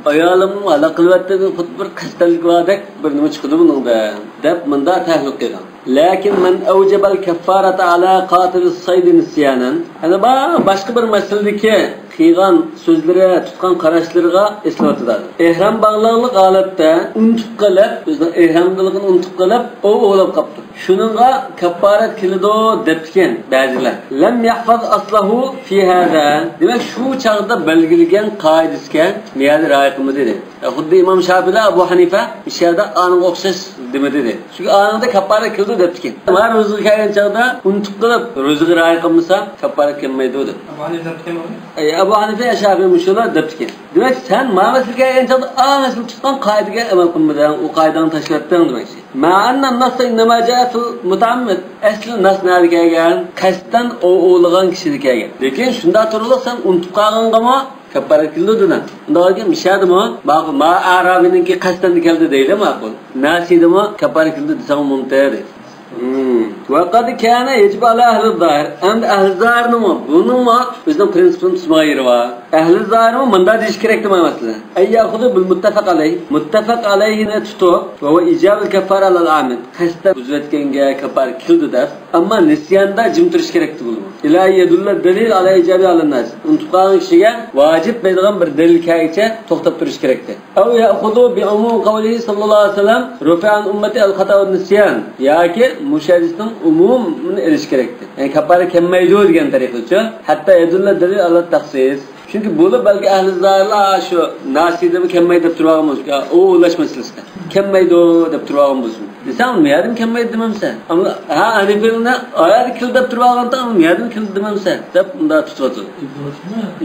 ئايالىمنى ھالاك قىلىۋەتتى، خۇددى بىر قەستەنلىك باردەك بىر نېمە چىقىدۇ بۇنىڭدا، دەپ مۇنداق تەھلىل قىلغان. لكن من أوجب الكفارة على قاتل الصيد نسيانا. يەنە با-، باشقا بىر مەسىلىدىكى قىلغان سۆزلىرى، تۇتقان قاراشلىرىغا ئېسىلىۋاتىدۇ. ئېھرام باغلىغانلىق ھالەتتە ئۇنتۇپ قېلىپ، ئۆزىنىڭ ئېھرامدىلىقىنى ئۇنتۇپ قېلىپ، ئوۋ ئوۋلاپ قاپتۇ. شۇنىڭغا كاپپارەت كېلىدۇ دەپتىكەن بەزىلەر. لم يحفظ أصله في هذا. دېمەك، شۇ چاغدا بەلگىلىگەن قائىدىسىگە مۇيەدە رىئايە قىلمىدى دېدى. خۇددى ئىمام شاپىئىلا، ئەبۇ ھەنىفە مۇشۇ يەردە ئانىڭغا ئوخشاش دېمىدى دېدى. چۈنكى ئانىڭدا كاپپارەت كېلىدۇ دەپتىكەن. مانا روزىغا كەلگەن چاغدا ئۇنتۇپ قېلىپ، روزىغا رىئايە قىلمىسا، كاپپارەت كەلمەيدۇ دېدى. ئەبۇ ھەنىفە دەپتىكەنمۇ؟ ئەي، ئەبۇ ھەنىفە، شاپىئى مۇشۇلار دەپتىكەن. دېمەك، سەن مانا مەسىلىگە كەلگەن چاغدا ئا مەسىلە تۇتقان قائىدىگە ئەمەل قىلمىدىڭ، ئۇ قائىدەڭنى تاشلىۋەتتىڭ دېمەكچى. مع أن النص إنما جاء في المتعمد. ئەسلى ناس نەدە كەلگەن؟ قەستەن ئوۋ ئوۋلىغان كىشىدە كەلگەن. لېكىن شۇنداق تۇرۇپلا سەن ئۇنتۇپ قالغانغىمۇ كاپپارەت كېلىدۇ دېدىڭ. ئۇنداق ئىكەن، مۇشۇ يەردىمۇ ماقۇل، ما ئەرابىينىڭكى قەستەن كەلدى دەيلى، ماقۇل. ناسىدىمۇ كاپپارەت كېلىدۇ دېسەڭ مۇمتىز. مم. وقد كان يجب على أهل الظاهر. ئەمدى ئەھلى زاھىرنىڭمۇ بۇنىڭمۇ ئۆزىنىڭ پرىنسىپىنى تۇتمىغان يېرى بار. ئەھلى زاھىرمۇ مۇنداق دېيىشى كېرەكتى مانا مەسىلەن. أن يأخذوا بالمتفق عليه. مۇتتەپەق ئەلەيھىنى تۇتۇپ، وهو إيجاب الكفارة على العامد. قەستەن بۇزۇۋەتكەنگە كاپپارەت كېلىدۇ دەپ، ئەمما نىسياندا جىم تۇرۇش كېرەكتى بۇلىمۇ. إلى أن يدل الدليل على إيجابه على الناس. ئۇنتۇپ قالغان كىشىگە ۋاجىپ دەيدىغان بىر دەلىل كەلگۈچە توختاپ تۇرۇش كېرەكتى. أو يأخذوا بعموم قوله صلى الله عليه وسلم رفع عن أمتي الخطأ والنسيان. ياكى مۇشۇ ھەدىسنىڭ ئومۇمىنى ئېلىش كېرەكتى. يەنى كاپپارەت كەلمەيدۇ دېگەن تەرىقىچە. حتى يدل الدليل على التخصيص. چۈنكى بۇلار بەلكى ئەھلى زاھىرلار شۇ ناسىدىمۇ كەلمەيدۇ دەپ تۇرۇۋالغان بولسا، ئوۋلاش مەسىلىسىدە كەلمەيدۇ دەپ تۇرۇۋالغان بولسا. دېسەڭ، مۇيەردىن كەلمەيدۇ دېمەمسەن. ئەمما، ھە، ھەنىفىينى ئايەردە كېلدى دەپ تۇرۇۋالغاندا، مۇيەردىن كېلدى دېمەمسەن دەپ ئۇنداق تۇتۇۋاتىدۇ.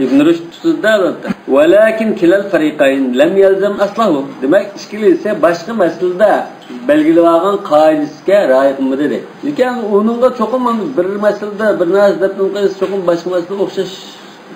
ئىبن رۇشد تۇتىدۇ، ئەلۋەتتە. ولكن كلا الفريقين لم يلزم أصله. دېمەك، ئىككىلىسى باشقا مەسىلىدە بەلگىلىۋالغان قائىدىسىگە رىئايە قىلمىدى دەيدۇ. لېكىن ئۇنىڭغا چوقۇم بىر مەسىلىدە بىر نەرسە دەپ قويسا، چوقۇم باشقا مەسىلىدە ئوخشاش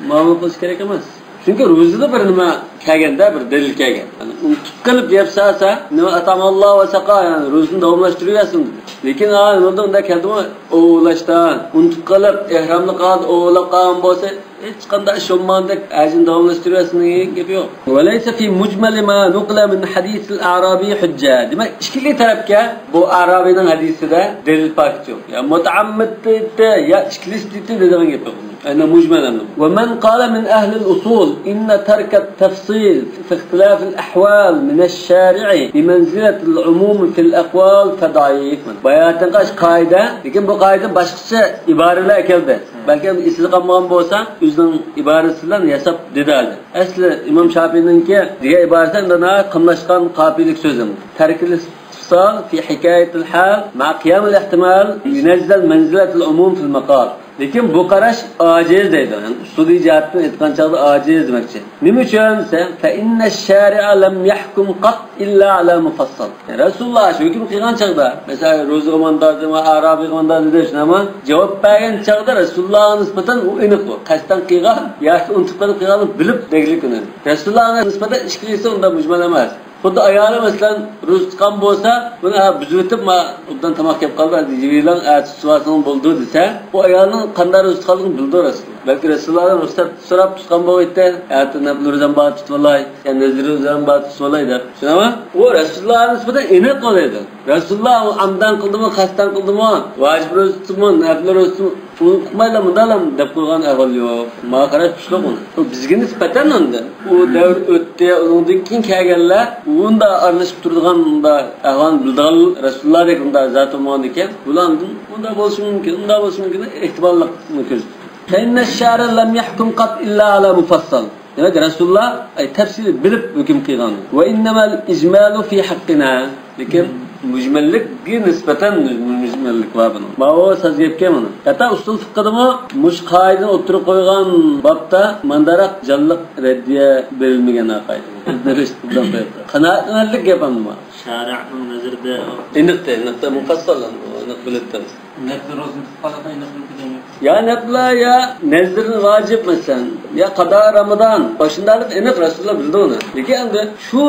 مۇئامىلە قىلىش كېرەك ئەمەس. چۈنكى روزىدا بىر نېمە كەلگەندە، بىر دەلىل كەلگەن. يەنى ئۇنتۇپ قېلىپ يەپ سالسا، نېمە، أطعم الله وسقى، يەنى روزىنى داۋاملاشتۇرۇۋەرسۇن دېدى. لېكىن، ھا، نېمىدىن ئۇنداق كەلدىمۇ، ئوۋلاشتا، ئۇنتۇپ قېلىپ، ئېھراملىق ھالدا ئوۋلاپ قالغان بولسا، ھېچقانداق ئىش بولمىغاندەك ھەجنى داۋاملاشتۇرۇۋەرسۇن دېگەن گەپ يوق. وليس في مجمل ما نقل من حديث الأعرابي حجة. دېمەك، ئىككىلا تەرەپكە بۇ ئەرابىينىڭ ھەدىسىدە دەلىل پاكىت يوق. يا مۇتەئەممىد دەيتتى، يا ئىككىلىسى دەيتتى دېگەن گەپ يوق. ئەنە مۇجمەل ئەمدى. ومن قال من أهل الأصول إن ترك التفصيل في اختلاف الأحوال من الشارع بمنزلة العموم في الأقوال فضعيف. باياتىنقى قائىدە، لېكىن بۇ قائىدە باشقىچە ئىبارىلەر كەلدى. بەلكىم ئېسىدە قالمىغان بولسا، ئۆزىنىڭ ئىبارىسى بىلەن ياساپ دېدى ھازىر. ئەسلى ئىمام شاپىئىنىڭكى دېگەن ئىبارىسى ئەمدى ناھايىتى قاملاشقان قاپىيىلىك سۆزى. ترك الاستفصال في حكاية الحال مع قيام الاحتمال ينزل منزلة العموم في المقال. لېكىن بۇ قاراش ئاجىز دەيدۇ. يەنى ئۇسۇلىي جەھەتتىن ئېيتقان چاغدا ئاجىز دېمەكچى. نېمە ئۈچۈن دېسە، فإن الشارع لم يحكم قط إلا على مفصل. رەسۇلۇللا شۇ ھۆكۈم قىلغان چاغدا، مەسىلەن، روزىغا مانداق دېدى، ئارابىغا مانداق دېدى، شۇنداقمۇ؟ جاۋاب بەرگەن چاغدا رەسۇلۇللاغا نىسبەتەن ئۇ ئېنىق بۇ. قەستەن قىلغان ياكى ئۇنتۇپ قېلىپ قىلغاننى بىلىپ دەگلىك ئۇنى. رەسۇلۇللاغا نىسبەتەن ئىككىلىسى ئۇنداق مۇجمەل ئەمەس. خۇددى ئايالى، مەسىلەن، روزا تۇتقان بولسا، بۇنى، ھە، بۈزۈۋېتىپ، ما، ئوبدان تاماق كەپ قالدى، ھازىر يېۋىۋېلىڭ، ئەتە تۇتۇۋالسىڭىز بولىدۇ دېسە، ئۇ ئايالنىڭ قانداق روزا تۇتقانلىقىنى بىلىدۇ رەسۇلۇللا. بەلكى رەسۇلۇللادىن رۇخسەت سوراپ تۇتقان بولغىيتتى، ئەتە نەپلى روزام بار تۇتۇۋالاي، يا نەزىرى روزام بار تۇتۇۋالاي دەپ. شۇنداقمۇ؟ ئۇ رەسۇلۇللاغا نىسبەتەن ئېنىق بولىدۇ. رەسۇلۇللا ئۇ ئامدەن قىلدىمۇ، قەستەن قىلدىمۇ، ۋاجىپ روزا تۇتتىمۇ، نەپلى روزا تۇتتىمۇ، ئۇنى ئۇقمايلا مۇنداقلا دەپ قويغان ئەھۋال يوق. ماڭا قاراش كۈچلۈك ئۇنى. ئۇ بىزگە نىسبەتەن ئاندىن ئۇ دەۋر ئۆتتى، ئۇنىڭدىن كېيىن كەلگەنلەر ئۇنداق ئارىلىشىپ تۇرىدىغان، ئۇنداق ئەھۋالنى بىلىدىغان رەسۇلۇللادەك ئۇنداق زات بولمىغاندىكىن، بۇلاردىن ئۇنداق بولۇشى مۇمكىن، ئۇنداق بولۇشى مۇمكىن، ئېھتىماللىقنى كۆرسىتىدۇ. فإن الشارع لم يحكم قط إلا على مفصل. دېمەك، رەسۇلۇللا، ئەي، تەپسىلىي بىلىپ ھۆكۈم قىلغان. وإنما الإجمال في حقنا. لېكىن مۇجمەللىككە نىسبەتەن مۇجمەللىك بار بۇنىڭ. ماۋۇ ساز گەپكەن مانا. ھەتتا ئۇسۇل فىقىدىمۇ مۇشۇ قائىدىنى ئوتتۇرىغا قويغان بابتا مانداراق جانلىق رەددىيە بېرىلمىگەن ھەقىقەتەن. قانائەتلىنەرلىك گەپ ئەمما. شارىئنىڭ نەزىرىدە ئېنىقتى، ئېنىقتى، مۇپەسسەل، ئېنىق بىلىپتىمىز. نەپلى روزىنى تۇتقانلىقىنى ئېنىق بىلىدۇ. يا نەپلى، يا نەزىر ۋاجىپ مەسىلەن، يا قازا رامىزان، ئاشۇنداقلىق ئېنىق رەسۇلۇللا بىلدى ئۇنى. لېكىن ئەمدى شۇ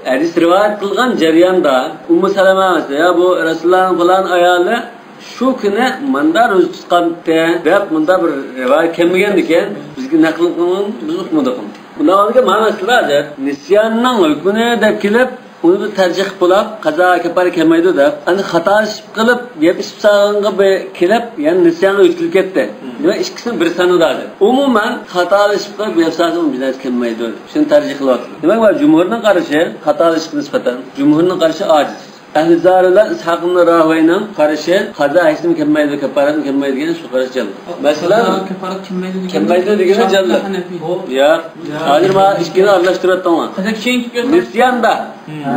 ھەدىس رىۋايەت قىلغان جەرياندا ئۇممۇ سەلەمە مەسىلەن، يا بۇ رەسۇلۇللانىڭ پالان ئايالى شۇ كۈنى ماندا روزا تۇتقانتى دەپ مۇندا بىر رىۋايەت كەلمىگەندىكىن، بىزگە نەقىل قىلغان بىز ئۇقمىدۇق. بۇنداق بولغاندا مانا مەسىلە ھازىر نىسياننىڭ ھۆكمىنى دەپ كېلىپ، ئۇنى بىر تەرجىھ قىلىپ، قازا كەپپارە كەلمەيدۇ دەپ، ئەمدى خاتالىشىپ قېلىپ، يەپ ئىچىپ سالغانغا بىر كېلىپ، يەنە نىسيانغا ئۆتۈپ كەتتى. دېمەك، ئىككىسىنى بىر سانىدى ھازىر. ئومۇمەن، خاتالىشىپ قېلىپ يەپ سالسىمۇ بىر نەرسە كەلمەيدۇ. شۇنى تەرجىھ قىلىۋاتىدۇ. دېمەك، مانا جۇمھۇرنىڭ قارىشى، خاتالىشىشقا نىسبەتەن، جۇمھۇرنىڭ قارىشى ئاجىز. ئەھلى زاھىرلار ئىسھاق ئىبن راھۇۋەينىڭ قارىشى، قازا ھېچنېمە كەلمەيدۇ، كەپپارەتمۇ كەلمەيدۇ دېگەن شۇ قاراش جانلىق. مەسىلەن، قازا كەپپارەت كەلمەيدۇ دېگەن، كەلمەيدۇ دېگىنى جانلىق. ھەنەفىي. ياق. ياق. ھازىر مانا ئىككىنى ئارىلاشتۇرۇۋەتتىڭلار. قازا كېيىن كېلىپ نىسياندا.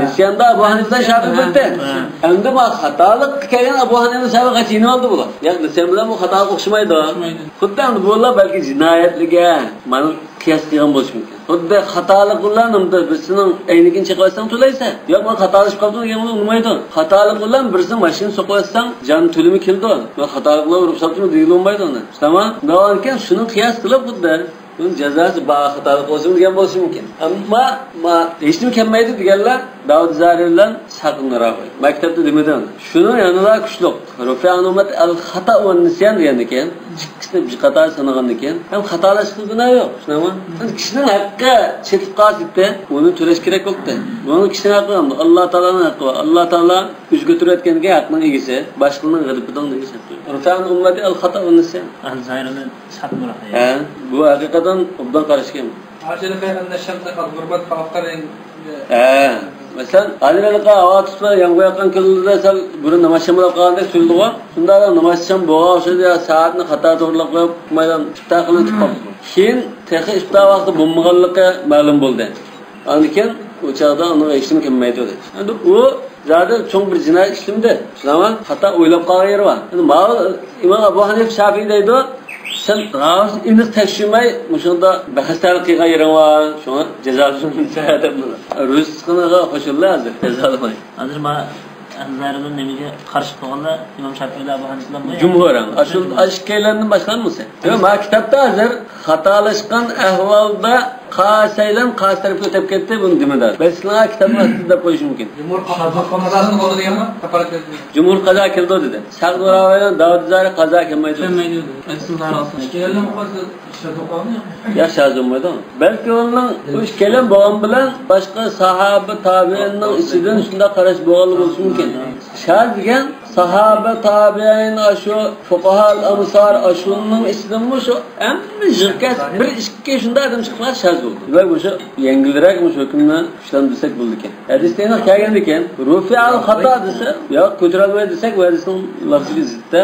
نىسياندا ئەبۇ ھەنىفە شاپىئى بىلدى. ھە. ئەمدى ما خاتالىققا كەلگەن ئەبۇ ھەنىفە شاپىئى قاچان يېنىۋالدى بۇلار؟ ياق، نىسيان بىلەن بۇ خاتالىق ئوخشىمايدۇ. ئوخشىمايدۇ. خۇددى ئەمدى بۇلار بەلكى جىنايەتلىگە مانا قىياس قىلغان بولۇشى مۇمكىن. خۇددى خاتالىق بىلەن ئەمدى بىرسىنىڭ ئەينىكىنى چېقىۋەتسەڭ تۆلەيسەن. ياق، مانا خاتالىشىپ قاپتۇ دېگەن بولسا ئۇنىمايدۇ. خاتالىق بىلەن بىرسىنىڭ ماشىنىسىنى سوقۇۋەتسەڭ جان تۆلىمى كېلىدۇ. مانا خاتالىق بىلەن ئۇرۇپ ساپتىمۇ دېگىلى بولمايدۇ ئۇنى. تامام. شۇنىڭ قىياس قىلىپ خۇددى بۇنىڭ جازاسى بار، خاتالىق بولسىمۇ دېگەن بولۇشى مۇمكىن. ئەمما، ما، ھېچنېمە كەلمەيدۇ دېگەنلەر داۋۇد زاھىرى بىلەن ئىسھاق ئىبن راھۇۋەي. مەكتەپتە دېمىدىڭ. شۇنىڭ يەنىلا كۈچلۈك. رۇفىئە ئۇممەتى ئەل خاتا ۋە نىسيان دېگەندىكىن، ئىككىسىنى بىر قاتار سانىغاندىكىن، ھەم خاتالاشقا گۇناھ يوق. شۇنداقمۇ؟ چۈنكى كىشىنىڭ ھەققى چېتىپ قالسا، ئۇنى تۆلەش كېرەك بولدى. بۇنىڭ كىشىنىڭ ھەققى ئەمدى، ئاللا تائالانىڭ ھەققى بار. ئاللا تائالا ئۆزى كۆتۈرۈۋەتكەنگە ھەقنىڭ ئىگىسى، باشقىلارنىڭ غەزىپىنىڭ ئىگىسى. رۇفىئە ئۇممەتى ئەل خاتا ۋە نىسيان. ئەل زاھىرىنى ئىسھاق ئىبن راھۇۋەي. ھە، بۇ ھەقىقەتەن ئوبدان قارىشى كەم. أعجلك أن الشمس قد غربت فأفطر. ھە، مەسىلەن، ھازىر ھېلىقى ھاۋا تۇتۇپ يامغۇر ياغقان كۈنلىرىدە سەل بۇرۇن نامازشام بولاپ قالغاندەك تۇيۇلىدىغۇ. شۇنداق نامازشام بولغان ئوخشايدۇ، يا سائەتنى خاتا توغرىلاپ قويۇپ، ئۇقمايلا ئىپتار قىلىۋېتىپ قاپتۇ. كېيىن تېخى ئىپتار ۋاقتى بولمىغانلىقى مەلۇم بولدى. ئاندىن كېيىن ئۇ چاغدا ئۇنىڭغا ھېچنېمە كەلمەيدۇ دېدى. ئەمدى ئۇ زادى چوڭ بىر جىنايەت ئىشلىمىدى. شۇنداقمۇ؟ خاتا ئويلاپ قالغان يېرى بار. ئەمدى ماۋۇ ئىمام ئەبۇ ھەنىفە شافىئى دەيدۇ، سەن راۋۇسىنى ئېنىق تەكشۈرمەي، مۇشۇنداق بەختەۋەر قىلغان يېرىڭ بار، شۇڭا جازالىسۇن دەپ. روزا تۇتقىنىغا قوشۇلدى ھازىر، جازالىماي. ھازىر ما ئەزھەرنىڭ نېمىگە قارشى تۇرغانلار ئىمام شافىئىي بىلەن ئەبۇ ھەنىفە بىلەن بۇ يەنى. جۇمھۇر ھەم. ئاشۇ، ئاشۇ ئىككىيلەندىن باشلانمىسا. ياق، ما كىتابتا ھازىر خاتالاشقان ئەھۋالدا قاسەيلەن قاسى تەرەپكە ئۆتۈپ كەتتى، بۇنى دېمىدى. بەلكى سىلەر كىتابنىڭ ئاستىدا دەپ قويۇشى مۇمكىن. جۇمھۇر قازا قازا قىلىدۇ دېگەنمۇ؟ كاپارەت قىلىدۇ. جۇمھۇر قازا كېلىدۇ دېدى. ئىسھاق بىن راھويە داۋۇد زاھىرى قازا كەلمەيدۇ. كەلمەيدۇ دېدى. ئەسلى زاھىر ئالسۇن. ئىككىيلەندىن قالسا شاز بولغانمۇ؟ ياق، شاز بولمايدۇ. بەلكى ئۇنىڭ ئۇ ئىككىيلەن بولغان بىلەن باشقا ساھابە تابىئىننىڭ ئىچىدىن شۇنداق قاراش بولغانلا بولۇشى مۇمكىن. شاز دېگەن ساھابە تابىئىن، ئاشۇ فۇقاھال ئەمسار، ئاشۇنىڭ ئىچىدىنمۇ شۇ ھەممە يىغىپ كەلسە بىر ئىككى شۇنداق ئادەم چىقىپ قالسا شاز بولىدۇ. دېمەك، مۇشۇ يەڭگىلرەك مۇشۇ ھۆكۈمنى كۈچلەندۈرسەك بولىدىكەن. ھەدىستە ئېنىق كەلگەندىكەن، رۇفىئەل خاتا دېسە، ياق، كۆتۈرەلمەيدۇ دېسەك، بۇ ھەدىستىڭ لافزىگە زىت.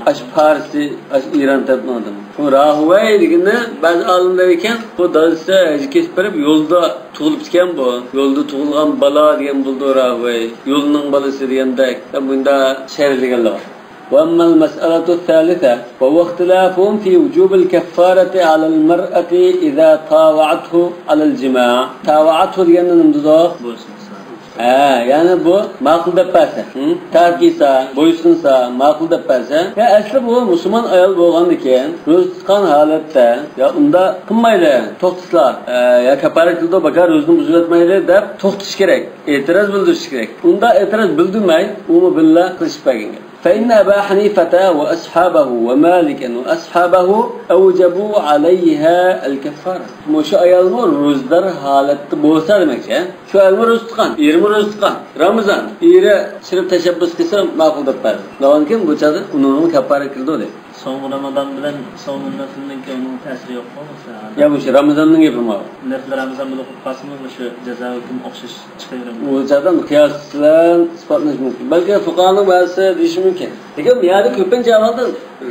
ئاشۇ پارسى، ئاشۇ ئىران تەرەپنىڭ ئادىمى. شۇ راھۇۋەي دېگىنى بەزى ئالىملار ئىكەن، بۇ دادىسى ھەجگە كېتىپ بېرىپ يولدا تۇغۇلۇپتىكەن بۇ. يولدا تۇغۇلغان بالا دېگەن بولىدۇ راھۇۋەي. يولنىڭ بالىسى دېگەندەك. مۇنداق شەرھلىگەنلەر بار. وأما المسألة الثالثة وهو اختلافهم في وجوب الكفارة على المرأة إذا طاوعته على الجماع. تاۋەئەتھۇ دېگەندە نېمە دېدۇق؟ بويسۇنسا. ھە، يەنى بۇ ماقۇل دەپ بەرسە، ھە؟ تەرەپ قىلسا، بويسۇنسا، ماقۇل دەپ بەرسە، يا ئەسلى بۇ مۇسۇلمان ئايال بولغاندىكىن، روزا تۇتقان ھالەتتە، يا ئۇنداق قىلمايلى، توختىسىلا، ئە، يا كاپارەت قىلىدۇ، باكا روزىنى بۇزۇۋەتمەيلى دەپ توختىتىش كېرەك، ئېتىراز بىلدۈرۈش كېرەك. ئۇنداق ئېتىراز بىلدۈرمەي، ئۇمۇ بىللە قىلىشىپ بەرگەن گەپ. فإن أبا حنيفة وأصحابه ومالكا وأصحابه أوجبوا عليها الكفارة. مۇشۇ ئايالمۇ روزىدار ھالەتتە بولسا دېمەكچى. شۇ ئايالمۇ روزا تۇتقان، ئېرىمۇ روزا تۇتقان. رامىزان، ئېرى چىرىپ تەشەببۇس قىلسا ماقۇل دەپ بەردى. دەۋالىكىن بۇ چاغدا ئۇنىڭمۇ كەپپارەت كېلىدۇ دەيدۇ. سومغا رامىزان بىلەن سومغا نەپلىنىڭكى ئۇنىڭ تەسىرى يوقمۇ مەسىلەن؟ يا مۇشۇ رامىزاننىڭ گېپى ماۋۇ. نەپلى رامىزان بىلەن ئوقۇپ قالسىمۇ مۇشۇ جازا ھۆكۈم ئوخشاش چىقىۋېرىدۇ. ئۇ چاغدا قىياس بىلەن ئىسپاتلاش مۇمكىن. بەلكى فۇقاھانىڭ بەزىسى دېيىشى مۇمكىن. لېكىن بۇ يەردە كۆپىنچە ئەھۋالدا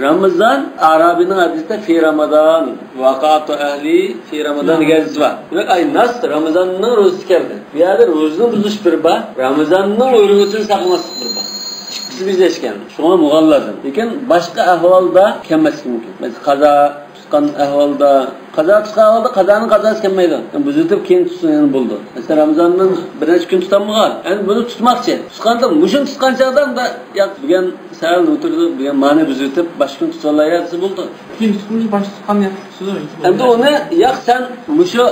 رامىزان، ئارابىينىڭ ھەدىسىدە في رمضان، وقعت أهلي في رمضان دېگەن ھەدىس بار. دېمەك، ئاي ناس رامىزاننىڭ روزىسى كەلدى. بۇ يەردە روزىنى بۇزۇش بىر بار، رامىزاننىڭ ھۆرمىتىنى ساقلىماسلىق بىر بار. ئىككىسى بىرلەشكەن. شۇڭا مۇغاللازە. لېكىن باشقا ئەھۋالدا كەلمەسلىكى مۇمكىن. مەسىلەن، قازا تۇتقان ئەھۋالدا، قازا تۇتقان ئەھۋالدا قازانىڭ قازاسى كەلمەيدۇ. يەنى بۇزۇۋېتىپ كېيىن تۇتسۇن يەنە بولىدۇ. مەسىلەن، رامىزاننىڭ بىر نەچچە كۈن تۇتالمىغان. ئەمدى بۇنى تۇتماقچى. تۇتقاندا مۇشۇنى تۇتقان چاغدا ئۇندا، ياق، بۈگۈن سەھەر ئولتۇرىدۇ، بۈگۈن مانى بۇزۇۋېتىپ باشقا كۈن تۇتۇۋالاي دېسە بولىدۇ. كېيىن تۇتقۇنچە باش تۇتقان ياق تۇتىدۇ. ئەمدى ئۇنى، ياق، سەن مۇشۇ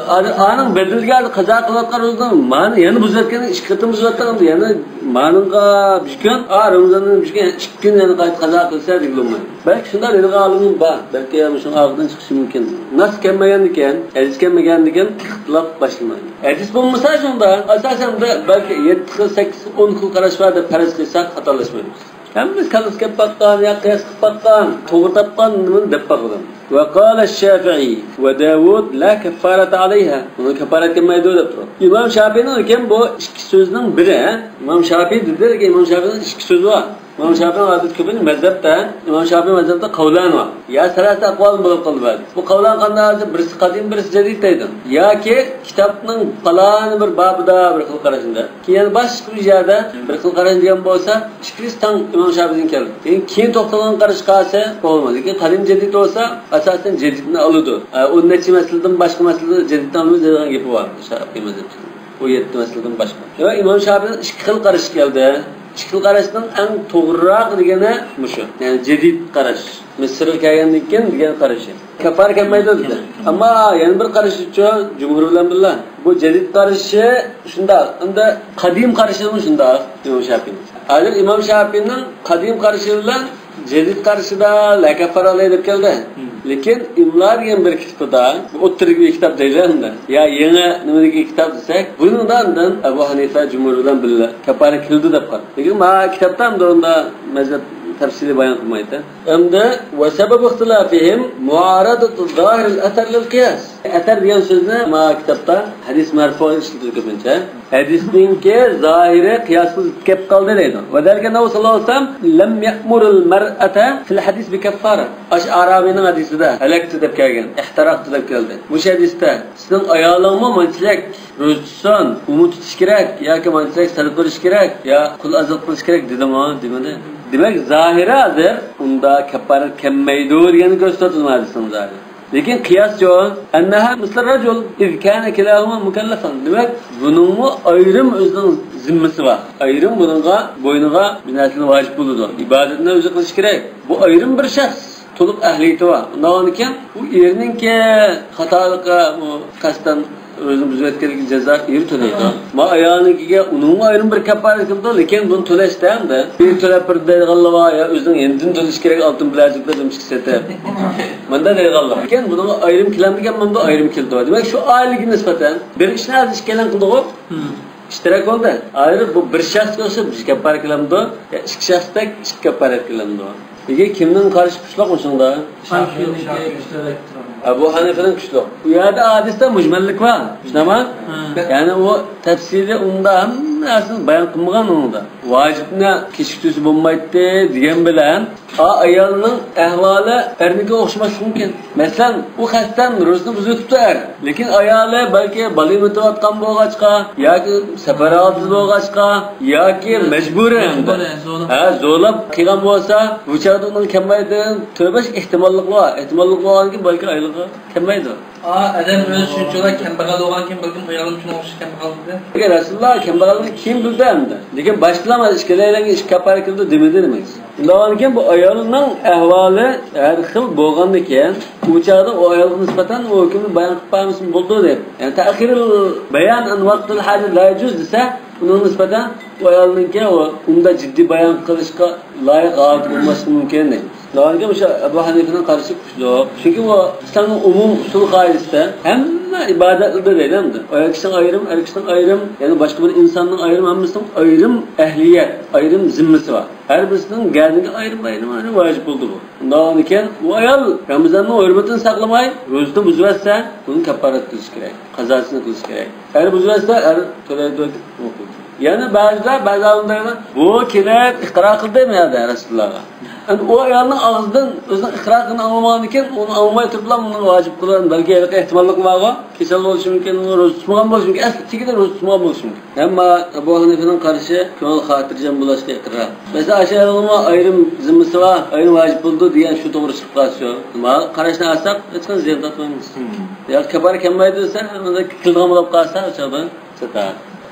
ئانىڭ بەدىلىگە قازا قىلىۋاتقان روزىنى مانى يەنە بۇزۇۋەتكەندە، ئىككى قېتىم بۇزۇۋەتكەندە يەنە مانىڭغا بىر كۈن، ئا، رامىزاندىن بىر كۈن، يەنە ئىككى كۈن يەنە قايتا قازا قىلسا دېگىلى بولمايدۇ. بەلكى شۇنداق دېگەن ئالىممۇ بار. بەلكى مۇشۇنىڭ ئارقىدىن چىقىشى مۇمكىن. ناس كەلمىگەندىكىن، ھەدىس كەلمىگەندىكىن ئىختىلاپ باشلىنىدۇ. ھەدىس بولمىسا شۇنداق، ئاساسەن بىر بەلكى يەتتە خىل، سەككىز خىل، ئون خىل قاراش بار دەپ پەرەز قىلساق خاتالاشمايمىز. ھەممىمىز كاللىسى كەپ باققان، يا قىياس قىلىپ باققان، توغرا تاپقان نېمىنى دەپ باقىدۇ. وقال الشافعي وداود لا كفارة عليها. بۇنىڭ كاپارەت كەلمەيدۇ دەپ تۇرىدۇ. ئىمام شافىئىنىڭ لېكىن بۇ ئىككى سۆزنىڭ بىرى، ھە؟ ئىمام شافىئى دېدى، لېكىن ئىمام شافىئىنىڭ ئىككى سۆزى بار. ئىمام شافىئىنىڭ ئادەتتە كۆپىنچە مەزھەپتە، ئىمام شافىئىنىڭ مەزھەپتە قەۋلان بار. يا سەلاسە ئەقۋال بولۇپ قالدى بەزى. بۇ قەۋلان قانداق؟ بىرسى قەدىم، بىرسى جەدىد دەيدۇ. ياكى كىتابنىڭ پالان بىر بابىدا بىر خىل قاراشنى دەپ، كېيىن باشقا بىر يەردە بىر خىل قاراشنى دېگەن بولسا، ئىككىلىسى تەڭ ئىمام شافىئىدىن كەلدى. لېكىن كېيىن توختالغان قاراشقا قالسا بولمايدۇ. لېكىن قەدىم جەدىد بولسا، ئاساسەن جەدىدنى ئالىدۇ. ئە، ئون نەچچە مەسىلىدىن باشقا مەسىلىدە جەدىدنى ئالىمىز دەيدىغان گېپى بار شافىئىي مەزھەپتە. ئون يەتتە مەسىلىدىن باشقا. يا ئىمام شافىئىنىڭ ئىككى خىل قارىشى كەلدى. ئىككى خىل قاراشنىڭ ئەڭ توغرىراق دېگىنى مۇشۇ. يەنى جەدىد قاراش. مىسىرغا كەلگەندىن كېيىن دېگەن قارىشى. كاپارەت كەلمەيدۇ دېدى. ئەمما يەنە بىر قارىشىچۇ، جۇمھۇر بىلەن بىللە. بۇ جەدىد قارىشى شۇنداق. ئەمدى قەدىم قارىشىمۇ شۇنداق ئىمام شافىئىنىڭ. ھازىر ئىمام شافىئىنىڭ قەدىم قارىشى بىلەن جەدىد قارىشىدا لا كەففارە ئەلەيھى دەپ كەلدى. لېكىن ئىملا دېگەن بىر كىتابىدا، ئوتتۇرىدىكى بىر كىتاب دەيلى ئەمدى. يا يېڭى نېمىدىكى كىتاب دېسەك، بۇنىڭدا ئاندىن ئەبۇ ھەنىفە جۇمھۇر بىلەن بىللە كەففارە كېلىدۇ دەپ قالدى. لېكىن ما كىتابتا ئەمدى ئۇندا مەزھەپ تەپسىلىي بايان قىلمايدۇ. ئەمدى وسبب اختلافهم معارضة ظاهر الأثر للقياس. ئەسەر دېگەن سۆزنى ما كىتابتا ھەدىس مەرفۇ ئىشلىتىدۇ كۆپىنچە. ھەدىسنىڭكى زاھىرى قىياسقا زىت كېلىپ قالدى دەيدۇ. وذلك أنه صلى الله عليه وسلم لم يأمر المرأة في الحديث بكفارة. ئاشۇ ئارابىينىڭ ھەدىسىدە ھەلەكتى دەپ كەلگەن، ئىھتەرەقتى دەپ كەلدى. مۇشۇ ھەدىستە سېنىڭ ئايالىڭمۇ مانچىلىك روزا تۇتسۇن، ئۇمۇ تۇتۇش كېرەك ياكى مانچىلىك سەدىقە بېرىش كېرەك يا قۇل ئازاد قىلىش كېرەك دېدىمۇ؟ دېمىدى. دېمەك، زاھىرى ھازىر ئۇندا كەپپارەت كەلمەيدۇ دېگەننى كۆرسىتىۋاتىدۇ ھەدىسنىڭ زاھىرى. لېكىن قىياس يوق. أنها مثل الرجل إذ كان كلاهما مكلفا. دېمەك، بۇنىڭمۇ ئايرىم ئۆزىنىڭ زىممىسى بار. ئايرىم بۇنىڭغا، بوينىغا بىر نەرسىلەر ۋاجىپ بولىدۇ. ئىبادەتنى ئۆزى قىلىشى كېرەك. بۇ ئايرىم بىر شەخس. تولۇق ئەھلىيىتى بار. ئۇنداق بولغاندىكىن، ئۇ ئېرىنىڭكى خاتالىقى، بۇ قەستەن ئۆزىنى بۇزۇۋەتكەنلىكى جازا ئېرى تۆلەيدۇ. ما ئايالنىڭكىگە ئۇنىڭمۇ ئايرىم بىر كەپپارەت كېلىدۇ، لېكىن بۇنى تۆلەشتە ئەمدى بىر تۆلەپ بېرىدۇ دەيدىغانلار بار، يا ئۆزىنىڭ يېنىدىن تۆلىشى كېرەك، ئالتۇن بىلەزىكلەر، رۇمچىكى سېتىپ. مۇنداق دەيدىغانلار. لېكىن بۇنىڭغا ئايرىم كېلەمدىكەن، مانداق ئايرىم كېلىدۇ. دېمەك، شۇ ئائىلىگە نىسبەتەن بىر ئىشنى ھازىر ئىككىيلەن قىلدىغۇ. ئىككى تەرەپ بولدى. ئايرىپ بۇ بىر شەخسكە ئوخشاپ بىر كەپپارەت كېلەمدۇ؟ يا ئىككى شەخستەك ئىككى كەپپارەت كېلەمدۇ؟ نېگە، كىمنىڭ قارىشى كۈچلۈك مۇشۇندا؟ شافىئىنىڭكى كۈچلۈك. ئەبۇ ھەنىفىنىڭ كۈچلۈك. ئۇ يەردە ھەدىستە مۇجمەللىك بار. شۇنداقمۇ؟ ھە. يەنى ئۇ تەپسىلىي ئۇندا ھەممە نەرسىنى بايان قىلمىغان ئۇنىڭدا. ۋاجىپنى كېچىكتۈرسە بولمايتتى دېگەن بىلەن، ئا، ئايالنىڭ ئەھۋالى ئەرنىڭكىگە ئوخشىماسلىقى مۇمكىن. مەسىلەن، ئۇ قەستەن روزىنى بۇزۇۋېتىپتۇ ئەر. لېكىن ئايالى بەلكى بالا ئېمىتىۋاتقان بولغاچقا ياكى سەپەر ھالىتىدە بولغاچقا ياكى مەجبۇرىي ئەمدى. مەجبۇرىي، زورلاپ. ھە، زورلاپ قىلغان بولسا، بۇ چاغدا ئۇنىڭ كەلمەيدۇ. تۆت بەش ئېھتىماللىق بار. ئېھتىماللىق بولغاندىن كېيىن بەلكى ئايالىغا كەلمەيدۇ. ئا، ئادەم ئۆزى شۇنچىلا كەمبەغەل بولغانكىن، بەلكىم ئايالىم شۇنىڭغا ئوخشاش كەمبەغەل بولدى. لېكىن رەسۇلۇللا كەمبەغەللىكنى كېيىن بىلدى ئەمدى. لېكىن باشتىلا مانا ئىككىلەيلەنگە ئىككى كاپپارەت كېلىدۇ دېمىدى نېمە؟ ئۇنداق بولغاندىكىن بۇ ئايالنىڭ ئەھۋالى ھەر خىل بولغاندىكىن، ئۇ چاغدا ئۇ ئايالغا نىسبەتەن ئۇ ھۆكۈمنى بايان قىلىپ بەرمىسىمۇ بولىدۇ دەپ. يەنى تەخىرۇل بايان ئەن ۋاقتىل ھاجە لا يەجۇز دېسە، ئۇنىڭغا نىسبەتەن ئۇ ئايالنىڭكى ئۇ ئۇندا جىددىي بايان قىلىشقا لايىق ھالەت بولماسلىقى مۇمكىن دەيدۇ. داۋامىدا مۇشۇ ئەبۇ ھەنىفىنىڭ قارىشى كۈچلۈك. چۈنكى ئۇ ئىسلامنىڭ ئومۇمىي ئۇسۇل قائىدىسىدە ھەممە ئىبادەتلىرىدە دەيدۇ ئەمدى. ئايال كىشىنىڭ ئايرىم، ئەر كىشىنىڭ ئايرىم، يەنى باشقا بىر ئىنساننىڭ ئايرىم، ھەممىسىنىڭ ئايرىم ئەھلىيەت، ئايرىم زىممىسى بار. ھەر بىرسىنىڭ گەدىنىگە ئايرىم، ئايرىم، ئايرىم ۋاجىپ بولىدۇ بۇ. ئۇنداق بولغاندىكىن، بۇ ئايال رامىزاننىڭ ھۆرمىتىنى ساقلىماي، روزىنى بۇزۇۋەتسە، بۇنى كاپپارەت قىلىش كېرەك، قازاسىنى قىلىش كېرەك. ئەر بۇزۇۋەتسە، ئەر تۆلەيدۇ. يەنە بەزىلەر، بەزى ئالىملار بۇ كېلىپ ئىقرار قىلدى بۇ يەردە رەسۇلۇللاغا. ئەمدى ئۇ ئايالنىڭ ئاغزىدىن ئۆزىنىڭ ئىقرار قىلغىنىنى ئاڭلىمىغاندىكىن، ئۇنى ئاڭلىماي تۇرۇپلا ئۇنىڭ ۋاجىپ قىلىدۇ. بەلكى ھېلىقى ئېھتىماللىق بارغۇ، كېسەل بولۇشى مۇمكىن، روزا تۇتمىغان بولۇشى مۇمكىن، ئەسلى تېگىدە روزا تۇتمىغان بولۇشى مۇمكىن. ئەمما ئەبۇ ھەنىفىنىڭ قارىشى كۆڭۈل خاتىرجەم بولۇشقا ئىقرار. مەسىلەن، ئاشۇ ئايالنىڭمۇ ئايرىم زىممىسى بار، ئايرىم ۋاجىپ بولىدۇ دېگەن شۇ توغرا چىقىپ قالسا شۇ. ما قاراشنى ئالساق، ھېچقانداق زىيان تارتمايمىز. يا كاپپارەت كەلمەيدۇ دېسە، ئۇنداق كېلىدىغان بولۇپ قالسا، ئۇ چاغدا سەتەر.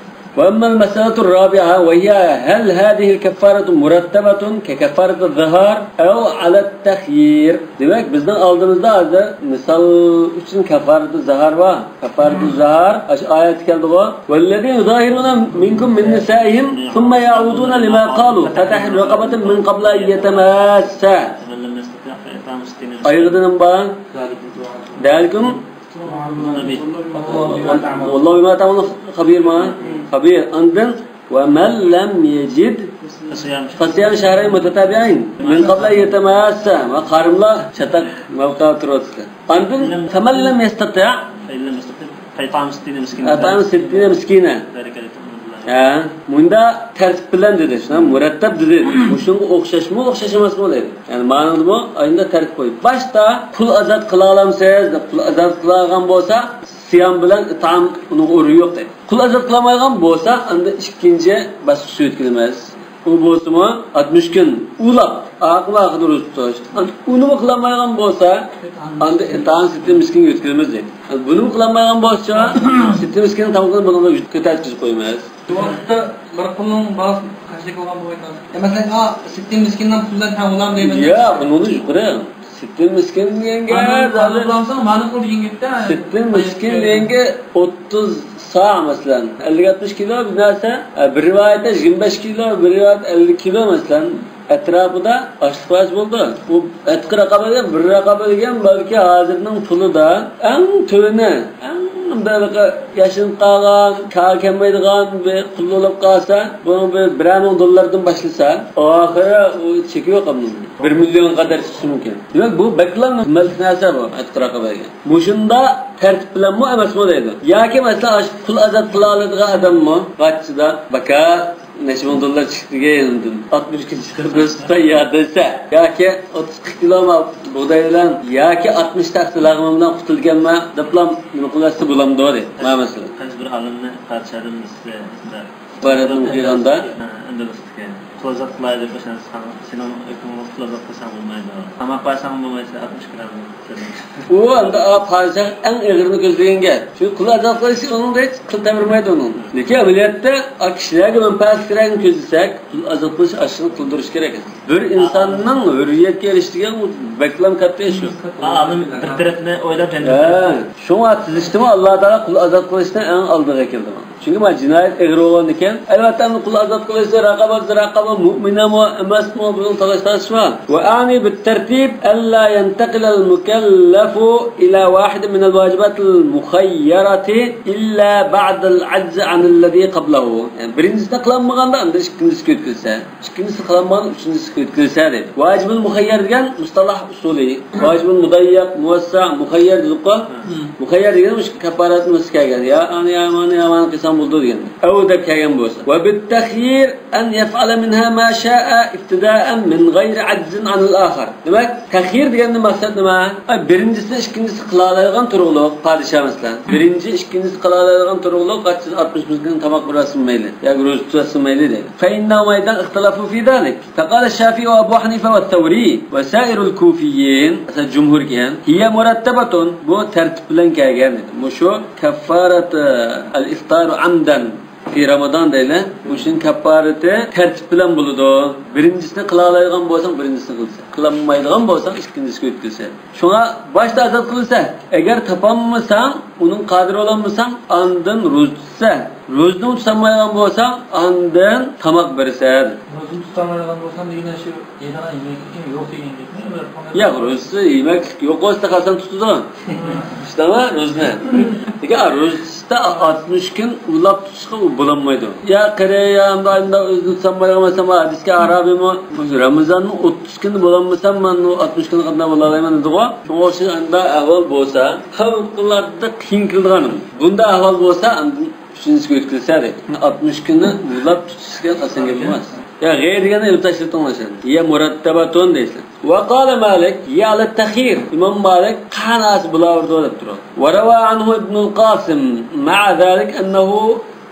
وأما المسألة الرابعة وهي هل هذه الكفارة مرتبة ككفارة الظهار أو على التخيير؟ دېمەك، بىزنىڭ ئالدىمىزدا ھازىر مىسال ئۈچۈن كەففارەتۇ زىھار بار. كەففارەتۇ زىھار، ئاشۇ ئايەتتە كەلدىغۇ. والذين يظاهرون منكم من نسائهم ثم يعودون لما قالوا فتحرير رقبة من قبل أن يتماسا. ئايىغىدىن بار. ذلكم والله بما تعملون خبير ما. خبير. ئاندىن ومن لم يجد فصيام شهرين متتابعين من قبل أن يتماسا. ما قارىملا چاتاق مەۋقەدە تۇرۇۋاتىدۇ. ئاندىن فمن لم يستطع فإطعام ستين مسكينا. ھە، مۇندا تەرتىپ بىلەن دېدى، شۇنداق مۇرەتتەپ دېدى. مۇشۇنىڭغا ئوخشاشمۇ، ئوخشاش ئەمەسمۇ دەيدۇ. يەنى مانىدىمۇ ئاينىدا تەرتىپ قويۇپ. باشتا قۇل ئازاد قىلالامسىز دەپ، قۇل ئازاد قىلالىغان بولسا، سىيام بىلەن ئىتئام ئۇنىڭغا ئورنى يوق دەيدۇ. قۇل ئازاد قىلالمايدىغان بولسا، ئاندىن ئىككىنچى باسقۇچقا ئۆتكىلىمىز. ئۇ بولسىمۇ ئاتمىش كۈن ئۇلاپ، ئاخىرى ئاخىرىدا روزا تۇتۇش. ئۇنىمۇ قىلالمايدىغان بولسا، ئاندىن ئىتئام سىتتىن مىسكىنگە ئۆتكۈزىمىز دەيدۇ. بۇنىمۇ قىلالمايدىغان بولسا، سىتتىن مىسكىننىڭ تامىقىنى بۇنىڭغا كۆتەرتىپ قويىمىز. بۇ ۋاقىتتا بىر قۇلنىڭ باھاسى قانچىلىك بولغان بولغايتى؟ مەسىلەن، ئا، سىتتىن مىسكىننىڭ پۇلى بىلەن تەڭ بولامدۇ دەيمەن. ياق، ئۇنىڭدىن يۇقىرى. سىتتىن مىسكىن دېگەنگە، سىتتىن مىسكىن دېگەنگە ئوتتۇز سا، مەسىلەن، ئەللىك ئاتمىش كىلو بىر نەرسە، بىر رىۋايەتتە يىگىرمە بەش كىلو، بىر رىۋايەتتە ئەللىك كىلو، مەسىلەن، ئەتراپىدا ئاشلىق بەرسە بولىدۇ. بۇ ئەتىقى رەقابە دېگەن، بىر رەقابە دېگەن بەلكى ھازىرنىڭ پۇلىدا ئەڭ تۆۋىنى، ئەڭ بىر ياشىنىپ قالغان، كارى كەلمەيدىغان بىر قۇل بولۇپ قالسا، بۇنىڭ بىر، بىرەر مىڭ دوللاردىن باشلىسا، ئاخىرى ئۇ چېكى يوق ئەمدى. بىر مىليونغا قەدەر چىقىشى مۇمكىن. دېمەك، بۇ بەكلا قىممەتلىك نەرسە بۇ، ئەتىقراققا بەرگەن. مۇشۇنداق تەرتىپ بىلەنمۇ ئەمەسمۇ دەيدۇ. ياكى مەسىلەن، ئاشۇ قۇل ئازاد قىلالايدىغان ئادەممۇ غاچچىدا، باكا، نەچچە مىڭ دوللار چىقتىكەن يېنىمدىن. ئاتمىش كىلو چىقىپ بېسىپ قوي يا دېسە، ياكى ئوتتۇز قىرىق كىلو بىغداي بىلەن، ياكى ئاتمىش تەختە لەغمەن بىلەن قۇتۇلىدىكەنمەن دەپلا نېمە قىلىۋەتسە بولامدۇ دەيدۇ. مانا مەسىلەن. قەيسى بىر ئالىمنى پادىشاھدىن بىلسە، ئىبارەتنى ئوقۇيغاندا. ئەندىلىستىكەن. قۇل ئازاد قىلاي دەپ باشلانسا، سېنىڭ ھۆكمۈڭ قۇل ئازاد قىلساڭ بولمايدۇ. تاماق بەرسەڭ بولمايدۇ، ئاتمىش گرام. ئۇ ئەمدى ئا پادىشاھ ئەڭ ئېغىرىنى كۆزلىگەن گەپ. چۈنكى قۇل ئازاد قىلىش ئۇنىڭدا ھېچ قىل تەۋرىمەيدۇ ئۇنىڭ. لېكىن ئەمەلىيەتتە ئا كىشىلەرگە مەنپەئەتلىكرەكنى كۆزلىسەك، قۇل ئازاد قىلىش ئاشۇنى قىلدۇرۇش كېرەك. بىر ئىنساننىڭ ھۆرىيەتكە ئېرىشىشىگە ئۇ بەكلا كاتتا ئىش ئۇ. ئا، ئادەم بىر تەرەپنى ئويلاپ جەننەتكە. ھە، شۇڭا تىزىشتىمۇ ئاللا تائالا قۇل ئازاد قىلىشنى ئەڭ ئالدىغا كەلتۈرگەن. چۈنكى مانا جىنايەت ئېغىر بولغاندىكەن، ئەلۋەتتە، ئۇنى قۇل ئازاد قىلىشتا رەقابەت، رەقابەت مۇئمىنەمۇ ئەمەسمۇ، بۇنىڭ تالاش تارتىشى بار. وأعني بالترتيب ألا ينتقل المكلف إلى واحد من الواجبات المخيرة إلا بعد العجز عن الذي قبله. يەنى بىرىنچىسىنى قىلالمىغاندا، ئەمدى ئىككىنچىسىگە ئۆتكۈزسە. ئىككىنچىسى قىلالمىغان، ئۈچىنچىسىگە ئۆتكۈزسە دەيدۇ. ۋاجىبۇل مۇخەييەر دېگەن مۇستالاھ ئۇسۇلى. ۋاجىبۇل مۇدەييەق، مۇۋەسسەئ، مۇخەييەر دېدۇققۇ. مۇخەييەر دېگەن مۇشۇ كاپپارەتنىڭ ئۈستىگە كەلگەن. يا ئانى، يا مانى، يا مانى قىلساڭ بولىدۇ دېگەن. ئەۋ دەپ كەلگەن بولسا. ۋە بىتتەخيىر ئەن يەفئەلە مىنھا ما شائە ئىبتىدائەن مىن غەيرى ئەجزىن ئەنىل ئاخەر. دېمەك، تەخيىر دېگەندىن مەقسەت نېمە؟ ئاي، بىرىنچىسىنى ئىككىنچىسى قىلالايدىغان تۇرۇقلۇق، پادىشاھ مەسىلەن. بىرىنچى، ئىككىنچىسى قىلالايدىغان تۇرۇقلۇق، ئاتمىش مىسكىنگە تاماق بېرىۋەتسىمۇ مەيلى. ياكى روزا تۇتۇۋەتسىمۇ مەيلى دەيدۇ. فەئىننەھۇم ئەيزەن ئىختەلەفۇ فى زالىك. فەقالە شافىئى ۋە ئەبۇ ھەنىفە ۋە سەۋرى ۋە سائىرۇل كۇفىيين. مەسىلەن، جۇمھۇر كەلگەن. ھىيە مۇرەتتەبەتۇن. بۇ تەرتىپ بىلەن كەلگەن دېدى. مۇشۇ كەففارەتۇ ئەل ئىفتارۇ ئەمدەن فى رامادان دەيلى. مۇشۇنىڭ كەففارىتى تەرتىپ بىلەن بولىدۇ. بىرىنچىسىنى قىلالايدىغان بولساڭ، بىرىنچىسىنى قىلىسەن. قىلالمايدىغان بولساڭ، ئىككىنچىسىگە ئۆتكۈزىسەن. شۇڭا باشتا ئازاد قىلىسەن. ئەگەر تاپالمىساڭ، ئۇنىڭ قادىرى بولالمىساڭ، ئاندىن روزا تۇتىسەن. روزىنى تۇتالمايدىغان بولساڭ، ئاندىن تاماق بېرىسەن. روزىنى تۇتالمايدىغان بولساڭ دېگىنى شۇ يەيدىغان يېمەكلىكىم يوق دېگەن گەپمۇ؟ ياق، روزىسى يېمەكلىك يوق بولسا قالسام تۇتىدۇ. ئىشتىما روزىنى. لېكىن روزىسىدا ئاتمىش كۈن ئۇلاپ تۇتۇشقا ئۇ بولالمايدۇ. يا قېرى، يا ئەمدى ئايدا ئۆزىنى تۇتالمايدىغان بولسام، ھەدىسكە ئارابىمۇ، مۇشۇ رامىزاننىڭ ئوتتۇز كۈنى بولالمىسام، مەن ئۇ ئاتمىش كۈننى قانداق بولالايمەن دېدىغۇ. شۇڭا ئوخشاش ئانداق ئەھۋال بولسا، پەۋقۇلئاددە قىيىن كېلىدىغان. بۇنداق ئەھۋال بولسا، ئاندىن ئۈچىنچىسىگە ئۆتكۈزسە دەيدۇ. ئاتمىش كۈننى ئۇلاپ تۇتۇش دېگەن ئاسان گەپ ئەمەس. يا غەير دېگەننى ئېلىپ تاشلىتىڭلار سەن. يا مۇرەتتەبەتۇن دەيسەن. ۋە قالە مالىك، يا ئەلە تەخيىر. ئىمام مالىك قاناسى بۇلاۋۇردۇ دەپ تۇرىدۇ. ۋە رەۋا ئەنھۇ ئىبنۇل قاسىم مەئە زالىك ئەننەھۇ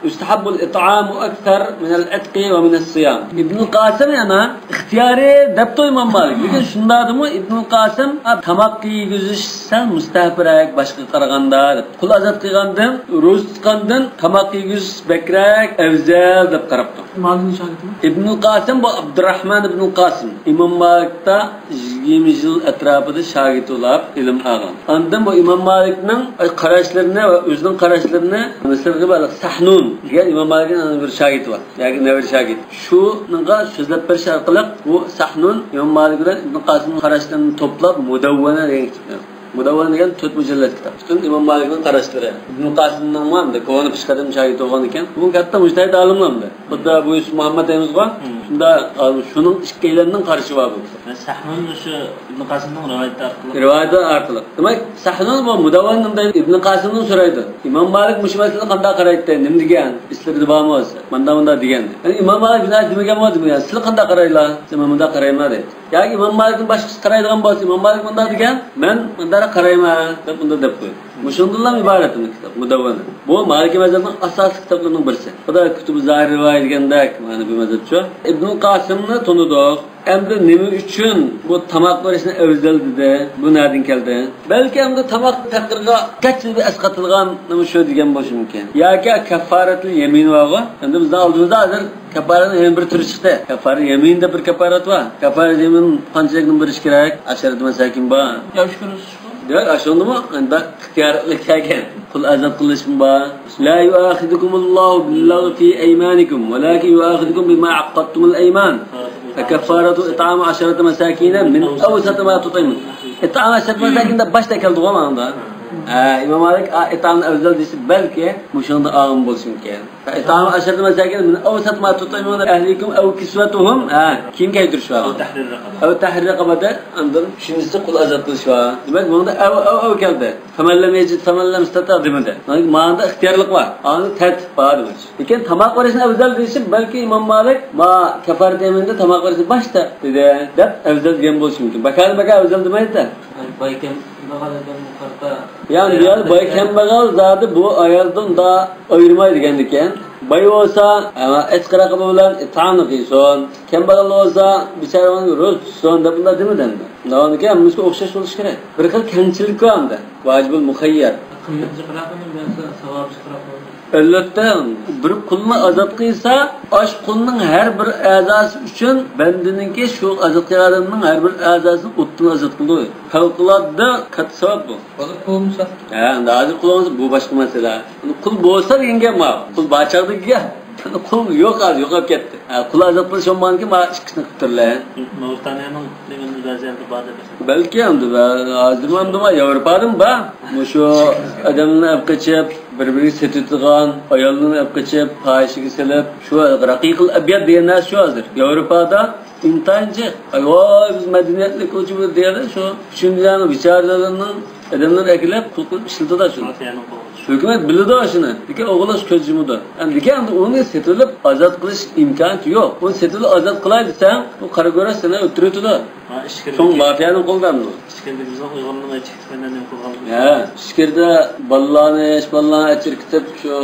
يۇستەھەببۇل ئىتئامۇ ئەكسەر مىنەل ئىتقى ۋە مىنەس سىيام. ئىبنۇل قاسىم يەنە ئىختىيارى دەپتۇ ئىمام مالىك. لېكىن شۇنداقتىمۇ ئىبنۇل قاسىم، ھە، تاماق يېگۈزۈش سەل مۇستەھەبرەك باشقىغا قارىغاندا دەپ. قۇل ئازاد قىلغاندىن، روزا تۇتقاندىن تاماق يېگۈزۈش بەكرەك ئەۋزەل دەپ قاراپتۇ. مالىكنىڭ شاگىرتىمۇ؟ ئىبنۇل قاسىم، بۇ ئابدۇراھمان ئىبنۇل قاسىم. ئىمام مالىكتا يىگىرمە يىل ئەتراپىدا شاگىرت بولاپ ئىلىم ئالغان. ئاندىن بۇ ئىمام مالىكنىڭ قاراشلىرىنى ۋە ئۆزىنىڭ قاراشلىرىنى مىسىرغا بارلىق سەھنۇن دېگەن ئىمام مالىكنىڭ بىر شاگىرتى بار. ياكى نەۋرە شاگىرت. شۇنىڭغا سۆزلەپ بېرىش ئارقىلىق بۇ سەھنۇن ئىمام مالىك بىلەن ئىبن قاسىمنىڭ قاراشلىرىنى توپلاپ مۇدەۋۋەنە دېگەن كىتابنى يازغان. مۇدەۋۋەنە دېگەن تۆت مۇجەللەت كىتاب. پۈتۈن ئىمام مالىكنىڭ قاراشلىرى. ئىبن قاسىمنىڭمۇ ئەمدى كونا پېشقەدەم شاگىرتى بولغان ئىكەن. بۇ كاتتا مۇجتەھىد ئالىملار ئەمدى. خۇددى بۇ يۈسۈپ مۇھەممەد دەيمىزغۇ؟ شۇنداق ئالىم، شۇنىڭ ئىككىيلەننىڭ قارىشى بار بۇ كىتاب. سەھنۇن شۇ ئىبن قاسىمنىڭ رىۋايىتى ئارقىلىق. رىۋايىتى ئارقىلىق. دېمەك، سەھنۇن بۇ مۇدەۋۋەنە دەيدۇ، ئىبن قاسىمدىن سورايدۇ. ئىمام مالىك مۇشۇ مەسىلىگە قانداق قارايتتى؟ نېمە دېگەن؟ ئېسىڭلاردا بارمۇ دېسە. مانداق مۇنداق دېگەن. يەنى ئىمام مالىك بىر نەرسە دېمىگەنمۇ دېمىگەن. سىلەر قانداق قارايلا دېسە، مەن مۇنداق قارايمەن دەيدۇ. ياكى ئىمام مالىكتىن باشقىسى قارايدىغان بولسا، ئىمام مالىك مۇنداق دېگەن، مەن مۇنداق قارايمەن دەپ مۇنداق دەپ قويىدۇ. مۇشۇندىنلا ئىبارەت بۇ كىتاب، مۇدەۋۋەنە. بۇ مالىكىي مەزھەپنىڭ ئاساسلىق كىتابلىرىنىڭ بىرسى. خۇددى كۇتۇبۇ زاھىر رىۋايە دېگەندەك، مانا بۇ مەزھەپچۇ. ئىبنۇل قاسىمنى تونۇدۇق. ئەمدى نېمە ئۈچۈن بۇ تاماق بېرىشنى ئەۋزەل دېدى؟ بۇ نەدىن كەلدى؟ بەلكى ئەمدى تاماق پەقىرگە قەتئىي بىر ئەسقاتىدىغان نېمە شۇ دېگەن بولۇشى مۇمكىن. ياكى كەففارەتۇل يەمىن بارغۇ. ئەمدى بىزنىڭ ئالدىمىزدا ھازىر كەففارەتنىڭ يەنە بىر تۈرى چىقتى. كەففارەت يەمىن دەپ بىر كەففارەت بار. كەففارەت يەمىن قانچىلىكنى بېرىش كېرەك؟ ئەشرەتۇ مەساكىن بار. يا ئۈچ كۈن تۇتۇشقۇ؟ دېمەك، ئاشۇندىمۇ ئانداق ئىختىيارلىق كەلگەن. قۇل ئازاد قىلىشمۇ بار. لا يؤاخذكم الله باللغو في أيمانكم ولكن يؤاخذكم بما عقدتم الأيمان فكفارته إطعام عشرة مساكين من أوسط ما تطعمون. ئىتئام ئەشرەتۇ مەساكىن دەپ باشتا كەلدىغۇ مانا. ھە، ئىمام مالىك، ئا، ئىتئامنى ئەۋزەل دېسە، بەلكى مۇشۇنىڭدا ئالغان بولۇشى مۇمكىن. ئىتئام ئەشرەتۇ مەساكىن مىن ئەۋسەت ما تۇتئىمۇنە ئەھلىكۇم ئەۋ كىسۋەتۇھۇم. ھە، كىيىم كىيدۈرۈش بار. ئەۋ تەھرىر رەقەبە. ئەۋ تەھرىر رەقەبەدە ئاندىن ئۈچىنچىسى قۇل ئازاد قىلىش بار. دېمەك، بۇنىڭدا ئەۋ، ئەۋ، ئەۋ كەلدى. فەمەن لەم يەجىد فەمەن لەم يەستەتىئ دېمىدى. دېمەك، مانىدا ئىختىيارلىق بار. ئاندىن تەرتىپ بار دېمەكچى. لېكىن تاماق بېرىشنى ئەۋزەل دېيىشىپ، بەلكى ئىمام مالىك، ما كەففارەت يەمىنىدە تاماق بېرىشنى باشتا دېدى، دەپ ئەۋزەل دېگەن بولۇشى مۇمكىن. بەكار، بەكار ئەۋزەل دېمەيدۇ-دە. باي كەمبەغەل ئادەمنىڭ قارىتا. يا، بۇ يەردە باي كەمبەغەل زادى بۇ ئايالدىن دا ئايرىماي دېگەندىكەن. باي بولسا، ئەتىقى رەقەبە بىلەن ئىتئامنى قىلسۇن. كەمبەغەل بولسا، بىچارىنى روزا تۇتسۇن دەپ بۇنداق دېمىدى ئەمدى. داۋامىدىكى ھەممىسىگە ئوخشاش بولۇشى كېرەك. بىر خىل كەڭچىلىك بار ئەمدى. ۋاجىبۇل مۇخەييەر. قىممىتى جىقراقمۇ يوقسا ساۋابى جىقراقمۇ؟ ئەلۋەتتە، بىر قۇلنى ئازاد قىلسا، ئاشۇ قۇلنىڭ ھەر بىر ئەزاسى ئۈچۈن بەندىنىڭكى شۇ ئازاد قىلغان ئادەمنىڭ ھەر بىر ئەزاسىنى ئوتتىن ئازاد قىلىدۇ. پەۋقۇلئاددە كاتتا ساۋاب بۇ. ھازىر قۇلمۇ ساق؟ ھە، ئەمدى ھازىر قۇل بولمىسا بۇ باشقا مەسىلە. قۇل بولسا دېگەن گەپ ماۋۇ. قۇل بار چاغدىكى گەپ. قۇل يوق، ھازىر يوقاپ كەتتى. ھە، قۇل ئازاد قىلىش بولمىغاندىكىن مانا ئىككىسىنى قىلىپ تۇرلى. مورىتانىيەنىڭ نېمىنى بەزى يەردە بار دەپ. بەلكى ئەمدى ھازىرمۇ ئەمدى ياۋروپادىمۇ بار. مۇشۇ ئادەمنى ئەپ قېچىپ، بىر-بىرىگە سېتىۋېتىدىغان، ئاياللىرىنى ئەپ قېچىپ، پاھىشىگە سېلىپ، شۇ رەقىقىل ئەبيەد دېگەن نەرسە شۇ ھازىر. ياۋروپادا ئىنتايىن جىق. ئاي ۋاي، بىز مەدەنىيەتلىك ئۇچۇ بىر دېگەنلەر شۇ. ئۈچىنچى دۇنيانىڭ بىچارىلىرىنىڭ ئادەملىرىنى ئەكېلىپ، قۇل قىلىپ ئىشلىتىدۇ شۇنى. ھۆكۈمەت بىلىدۇ شۇنى. لېكىن ئوغۇللاش كۆز يۇمىدۇ. لېكىن ئەمدى ئۇنى سېتىۋېلىپ ئازاد قىلىش ئىمكانىيىتى يوق. ئۇنى سېتىۋېلىپ ئازاد قىلاي دېسەڭ، ئۇ قارا كۆرەر سېنى ئۆلتۈرۈۋېتىدۇ. شۇڭا مافىيانىڭ قولىدا ئەمدى. ئىچكىرىدە بىزنىڭ ئۇيغۇرنىڭ ئىچكىرىدە نېمە قىلغان؟ ھە، ئىچكىرىدە بالىلارنى، ياش بالىلارنى ئەچىرىپ كېتىپ، شۇ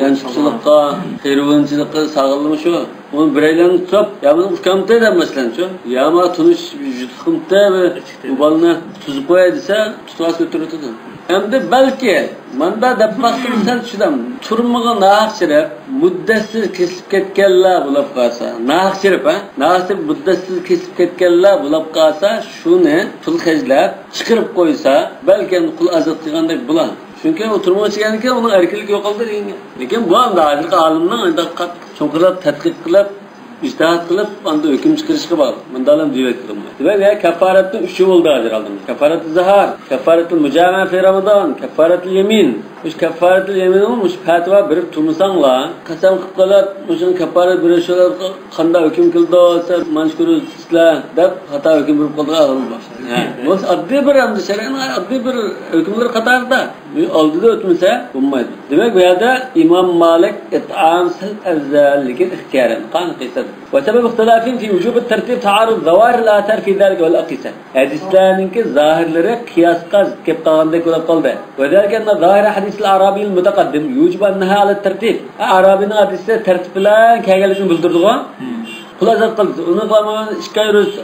يانچۇقچىلىققا، خېرىۋونچىلىققا سالغىنىمۇ شۇ. ئۇنى بىرەيلەننى تۇتۇپ، يا مېنىڭ ئۇكامتى دەپ مەسىلەن شۇ. يا ما تونۇش يۇتۇقۇمتى بۇ بالىنى تۇتقۇزۇپ قوياي دېسە، تۇتۇۋالسا ئۆلتۈرۈۋېتىدۇ. ئەمدى بەلكى ماندا دەپ باقسا، مىسال چۈشىدۇ. تۈرمىگە ناھەق چىرىپ، مۇددەتسىز كېسىلىپ كەتكەنلەر بولۇپ قالسا، ناھەق چىرىپ، ھە؟ ناھەق چىرىپ مۇددەتسىز كېسىلىپ كەتكەنلەر بولۇپ قالسا، شۇنى پۇل خەجلەپ چىقىرىپ قويسا، بەلكىم قۇل ئازاد قىلغاندەك بولار. چۈنكى ئۇ تۈرمىگە چىققاندىن كېيىن ئۇنىڭ ئەركىنلىكى يوقالدى دېگەن گەپ. لېكىن بۇ ئەمدى ھازىرقى ئالىمنىڭ ئەمدى قاتتىق چوڭقۇرلاپ تەتقىق قىلىپ، ئىجتىھات قىلىپ، ئاندىن ھۆكۈم چىقىرىشقا باغلىق. مۇنداقلام دېيىۋەتكىلى بولمايدۇ. دېمەك، يا كەففارەتنىڭ ئۈچى بولدى ھازىر ئالدىمىزدا. كەففارەتۇ زىھار، كەففارەتۇل مۇجامەئە فى رامىزان، كەففارەتۇل يەمىن. مۇشۇ كەففارەتۇل يەمىننىڭ مۇشۇ پەتىۋا بېرىپ تۇرمىساڭلار، قەسەم قىلىپ قېلىپ، مۇشۇنى كەففارەت بېرىش قانداق ھۆكۈم كېلىدۇ دېسە، مانا شۇ كۆرسىلە دەپ خاتا ھۆكۈم بېرىپ قالىدىغان ئەھۋال بار. ھە. بۇ ئاددىي بىر ئەمدى شەرئنىڭ ئاددىي بىر ھۆكۈملىرى قاتارىدا. ئالدىدا ئۆتمىسە بولمايدۇ. دېمەك، بۇ يەردە ئىمام مالىك ئىتئام سەل ئەۋزەل، لېكىن ئىختىيارەن قانۇن قىلسا. وسبب اختلافهم في وجوب الترتيب تعارض ظواهر الآثار في ذلك والأقيسة. ھەدىسلەرنىڭكى زاھىرلىرى قىياسقا كېلىپ قالغاندەك بولۇپ قالدى. وذلك أن ظاهر حديث الأعرابي المتقدم يوجب النهي عن الترتيب. ئارابىنىڭ ھەدىسى تەرتىپ بىلەن كەلگەنلىكىنى بىلدۈرىدىغۇ. قۇل ئازاد قىلدى. ئۇنى قىلالمايمەن، ئىككى ئاي روزا،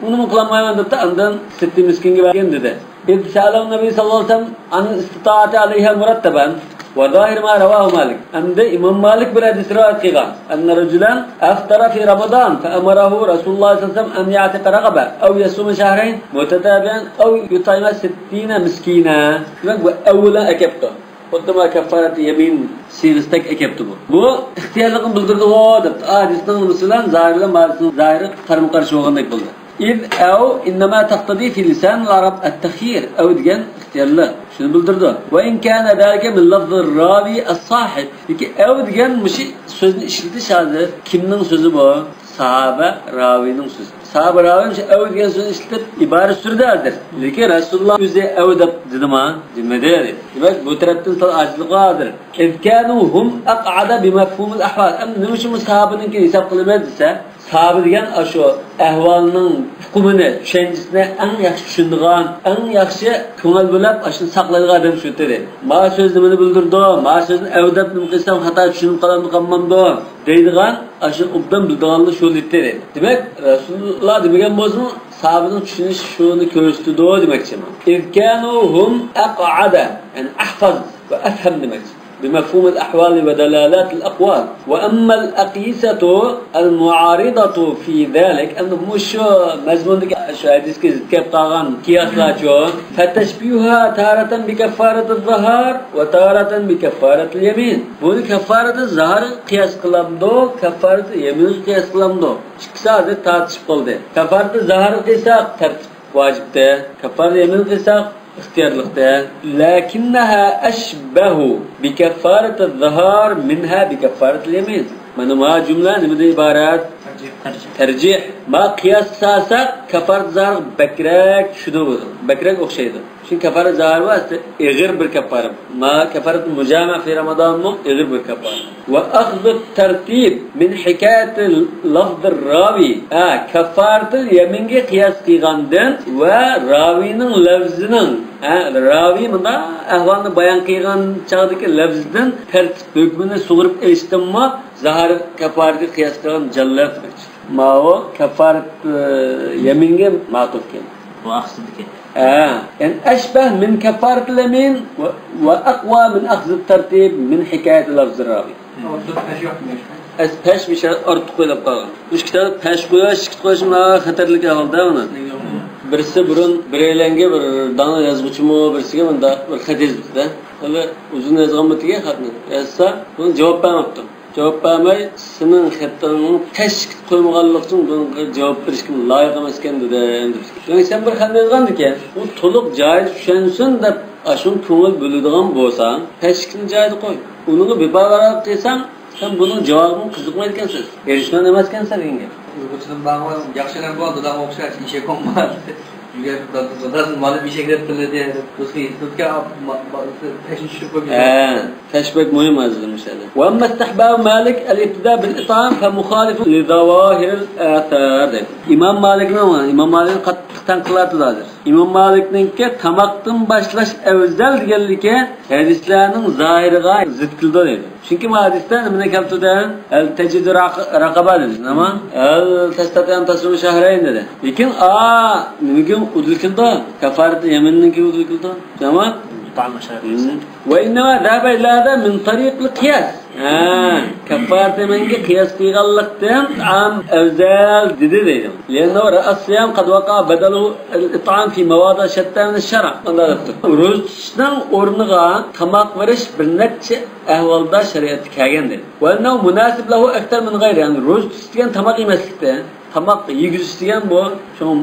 ئۇنىمۇ قىلالمايمەن دەپتۇ، ئاندىن سىتتىن مىسكىنگە بەرگىن دېدى. إذ سأله النبي صلى الله عليه وسلم عن الاستطاعة عليها مرتبا وظاهر ما رواه مالك. ئەمدى ئىمام مالىك بىر ھەدىس رىۋايەت قىلغان. أن رجلا أفطر في رمضان فأمره رسول الله صلى الله عليه وسلم أن يعتق رقبة أو يصوم شهرين متتابعين أو يطعم ستين مسكينا. دېمەك، بۇ ئەۋۋەلدىن ئەكەپتۇ. خۇددى ما كەففارەتۇ يەمىن سىيغىسىدەك ئەكەپتۇ بۇ. بۇ ئىختىيارلىقنى بىلدۈرىدىغۇ دەپتۇ. ھەدىسنىڭ نېمىسى بىلەن زاھىرى بىلەن باتىنى زاھىرى قارىمۇ قارشى بولغاندەك بولدى. إذ أو إنما تقتضي في لسان العرب التخيير. ئەۋ دېگەن ئىختىيارلىق. شۇنى بىلدۈرىدۇ. وإن كان ذلك من لفظ الراوي الصاحب. لېكىن ئەۋ دېگەن مۇشۇ سۆزنى ئىشلىتىش ھازىر كىمنىڭ سۆزى بۇ؟ ساھابە راۋىنىڭ سۆزى. ساھابە راۋى مۇشۇ ئەۋ دېگەن سۆزنى ئىشلىتىپ ئىبارە سۈردى ھازىر. لېكىن رەسۇلۇللا ئۆزى ئەۋ دەپ دېدىما؟ دېمىدى. دېمەك، بۇ تەرەپتىن سەل ئاجىزلىق بار ھازىر. إذ كانوا هم أقعد بمفهوم الأحوال. ئەمدى نېمە ئۈچۈن بۇ ساھابىنىڭكىنى ھېساب قىلىمىز دېسە، ساھابە دېگەن ئاشۇ ئەھۋالنىڭ ئۇقۇمىنى، چۈشەنچىسىنى ئەڭ ياخشى چۈشىنىدىغان، ئەڭ ياخشى كۆڭۈل بۆلۈپ ئاشۇنى ساقلايدىغان ئادەم شۇ ئىدى. ما سۆز نېمىنى بىلدۈرىدۇ؟ ما سۆزنى ئەۋ دەپ نېمە قىلسام خاتا چۈشىنىپ قالامدۇ، قالمامدۇ دەيدىغان، ئاشۇنى ئوبدان بىلىدىغانلا شۇ ئىدى. دېمەك، رەسۇلۇللا دېمىگەن بولسىمۇ، ساھابىنىڭ چۈشىنىشى شۇنى كۆرسىتىدۇ دېمەكچىمەن. إذ كانوا هم أقعد، يەنى أحفظ وأفهم دېمەكچى. بمفهوم الأحوال ودلالات الأقوال. وأما الأقيسة المعارضة في ذلك، ئەمدى مۇشۇ مەزمۇندىكى شۇ ھەدىسكە زىت كەپ قالغان قىياسلارچۇ؟ فتشبيهها تارة بكفارة الظهار وتارة بكفارة اليمين. بۇنى كەففارەتۇ زىھارغا قىياس قىلامدۇ، كەففارەتۇ يەمىنگە قىياس قىلامدۇ؟ ئىككىسى ھازىر تارتىشىپ قالدى. كەففارەتۇ زىھارغا قىلساق تەرتىپ ۋاجىپتە، كەففارەتۇ يەمىنگە قىلساق ئىختىيارلىقتا. لكنها أشبه بكفارة الظهار منها بكفارة اليمين. مانا ما جۈملە نېمىدىن ئىبارەت؟ تەرجىھ. ما قىياس سالساق، كافارەت زاھارغا بەكرەك چۈشىدۇ، بەكرەك ئوخشايدۇ. چۈنكى كافارەت زاھار بار، ئېغىر بىر كافارەت. ما كافارەت مۇجامە في رمضانمۇ ئېغىر بىر كافارەت. وأخذ الترتيب من حكاية لفظ الراوي. ھە، كافارەتۇل يەمىنگە قىياس قىلغاندىن ۋە راۋىنىڭ لەۋزىنىڭ، ھە، راۋى مۇنداق ئەھۋالنى بايان قىلغان چاغدىكى لەۋزىدىن تەرتىپ ھۆكمىنى سۇغۇرۇپ ئېلىشتىنمۇ زاھار كافارەتكە قىياس قىلغان جانلىق دېمەكچى. ماۋۇ كافارەت، ئى، يەمىنگە ماتۇف كەن. بۇ ئاخىرسىدىكى. ھە، يەنى أشبه من كفارة اليمين و، وأقوى من أخذ الترتيب من حكاية لفظ الراوي. ئەس پەش مىشە ئارتۇق قويۇپ قالغان. ئۈچ كىتاب پەش قويۇش، ئىككى قويۇش ما خەتەرلىك ئەھۋالدا ئۇنى. بىرسى بۇرۇن بىرەيلەنگە بىر داڭلىق يازغۇچىمۇ بىرسىگە مۇنداق بىر خەت يېزىپتۇ-دە. خېلى ئۇزۇن يازغانمىدىكەن خەتنى. يازسا، بۇنى جاۋاب بەرمەپتۇ. جاۋاب بەرمەي، سېنىڭ خېتىڭنى پەش قويمىغانلىقىڭ بۇنىڭغا جاۋاب بېرىشكە لايىق ئەمەسكەن دېدىم، دېدى. دېمەك، سەن بىر خەتنى يازغاندىكەن، ئۇ تولۇق جايىدا چۈشەنسۇن دەپ، ئاشۇنى كۆڭۈل بۆلىدىغان بولساڭ، پەشكىنى جايىدا قوي. ئۇنىڭغا بىپايە قىلساڭ، سەن بۇنىڭ جاۋابىغا قىزىقمايدىكەنسەن. ئېرىشمەن ئەمەسكەنسەن دېگەن گەپ. ئۇيغۇرچىدا بارغان ياخشى ئەمەس بۇ، داداڭغا ئوخشاش ئېشەك بولما. داداسى مانا ئېشەك دەپ تىللىدى. دوستى يېتىپ كەپ، پەشنى چۈشۈرۈپ قويۇپ. ھە، پەش بەك مۇھىم ھازىر مۇشۇ يەردە. وأما استحباب مالك الابتداء بالإطعام فمخالف لظواهر الآثار دەيدۇ. ئىمام مالىكنىڭ، ئىمام مالىكنى قاتتىق تەنقىدلەۋاتىدۇ ھازىر. ئىمام مالىكنىڭكى تاماقتىن باشلاش ئەۋزەل دېگەنلىكى ھەدىسلەرنىڭ زاھىرىغا زىت كېلىدۇ دەيدۇ. چۈنكى ما ھەدىستە نېمىنى كەلتۈردى؟ ھەل تەجىدۇ رەق-، رەقابە دېدى. نېمە؟ ھەل تەستەتىئۇ ئەن تەسۇمە شەھرەين دېدى. لېكىن، ئا، نېمىگە ئۇدۇل كېلىدۇ؟ كافارەتى يەمىننىڭكى ئۇدۇل كېلىدۇ. نېمە؟ ئىتئام شەرت. ۋە ئىننەما زەھەبە ئىلە ھازا مىن تەرىقىل قىياس. ھە، كافارەتى يەمىنگە قىياس قىلغانلىقتىن ئىتئام ئەۋزەل دېدى دەيدۇ. لىئەننەھۇ رەئەس سىيام قەد ۋەقەئە بەدەلۇھۇ ئىتئام فى مەۋادىن شەتتە مىنەش شەرئ. مۇنداق دەپتۇ. روزا تۇتۇشنىڭ ئورنىغا تاماق بېرىش بىر نەچچە ئەھۋالدا شەرىئەتتە كەلگەن دېدى. ۋە ئەننەھۇ مۇناسىب لەھۇ ئەكتەر مىن غەيرى، يەنى روزا تۇتۇش دېگەن تاماق يېمەسلىكتە، تاماق يېگۈزۈش دېگەن بۇ شۇڭا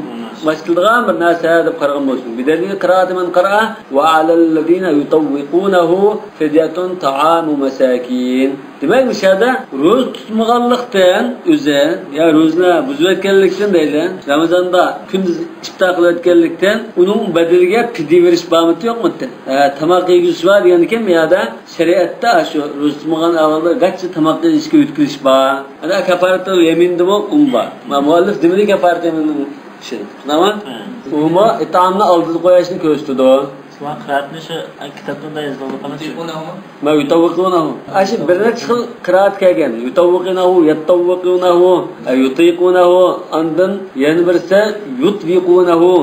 ماس كېلىدىغان بىر نەرسە دەپ قارىغان بولسۇن. بىدەلىل قىرائەتى مەن قەرەئە ۋە ئەلەللەزىنە يۇتەۋۋىقۇنەھۇ فىديەتۇن تائامۇ مەساكىن. دېمەك، مۇشۇ يەردە روزا تۇتمىغانلىقتىن ئۆزى، يا روزىنى بۇزۇۋەتكەنلىكتىن دەيلى، رامىزاندا كۈندۈز ئىپتار قىلىۋەتكەنلىكتىن ئۇنىڭ بەدىلىگە پىدىيە بېرىش بارمىدى يوقمىدى؟ ھە، تاماق يېگۈزۈش بار دېگەندىكىن بۇ يەردە شەرىئەتتە شۇ روزا تۇتمىغان ئەھۋالدا گاچچا تاماق يېيىشكە يۆتكىلىش بار. ئەنە كافارەتۇل يەمىندىمۇ ئۇم بار. ما مۇئەللىپ نېمىدى كافارەتۇل يەمىننىڭ ئىشىنى؟ تۇتۇنامەن؟ ھە. ئۇمۇ ئىتئامنى ئالدىدا قويۇشنى كۆرسىتىدۇ. شۇڭا قىرائەتنى شۇ كىتابتا يېزىلىدۇ، قاراڭ شۇ. ما يۇتەۋۋىقۇنەھۇ. ئاشۇ بىر نەچچە خىل قىرائەت كەلگەن. يۇتەۋۋىقۇنەھۇ، يەتتەۋۋىقۇنەھۇ، يۇتىقۇنەھۇ، ئاندىن يەنە بىرسى يۇتۋىقۇنەھۇ.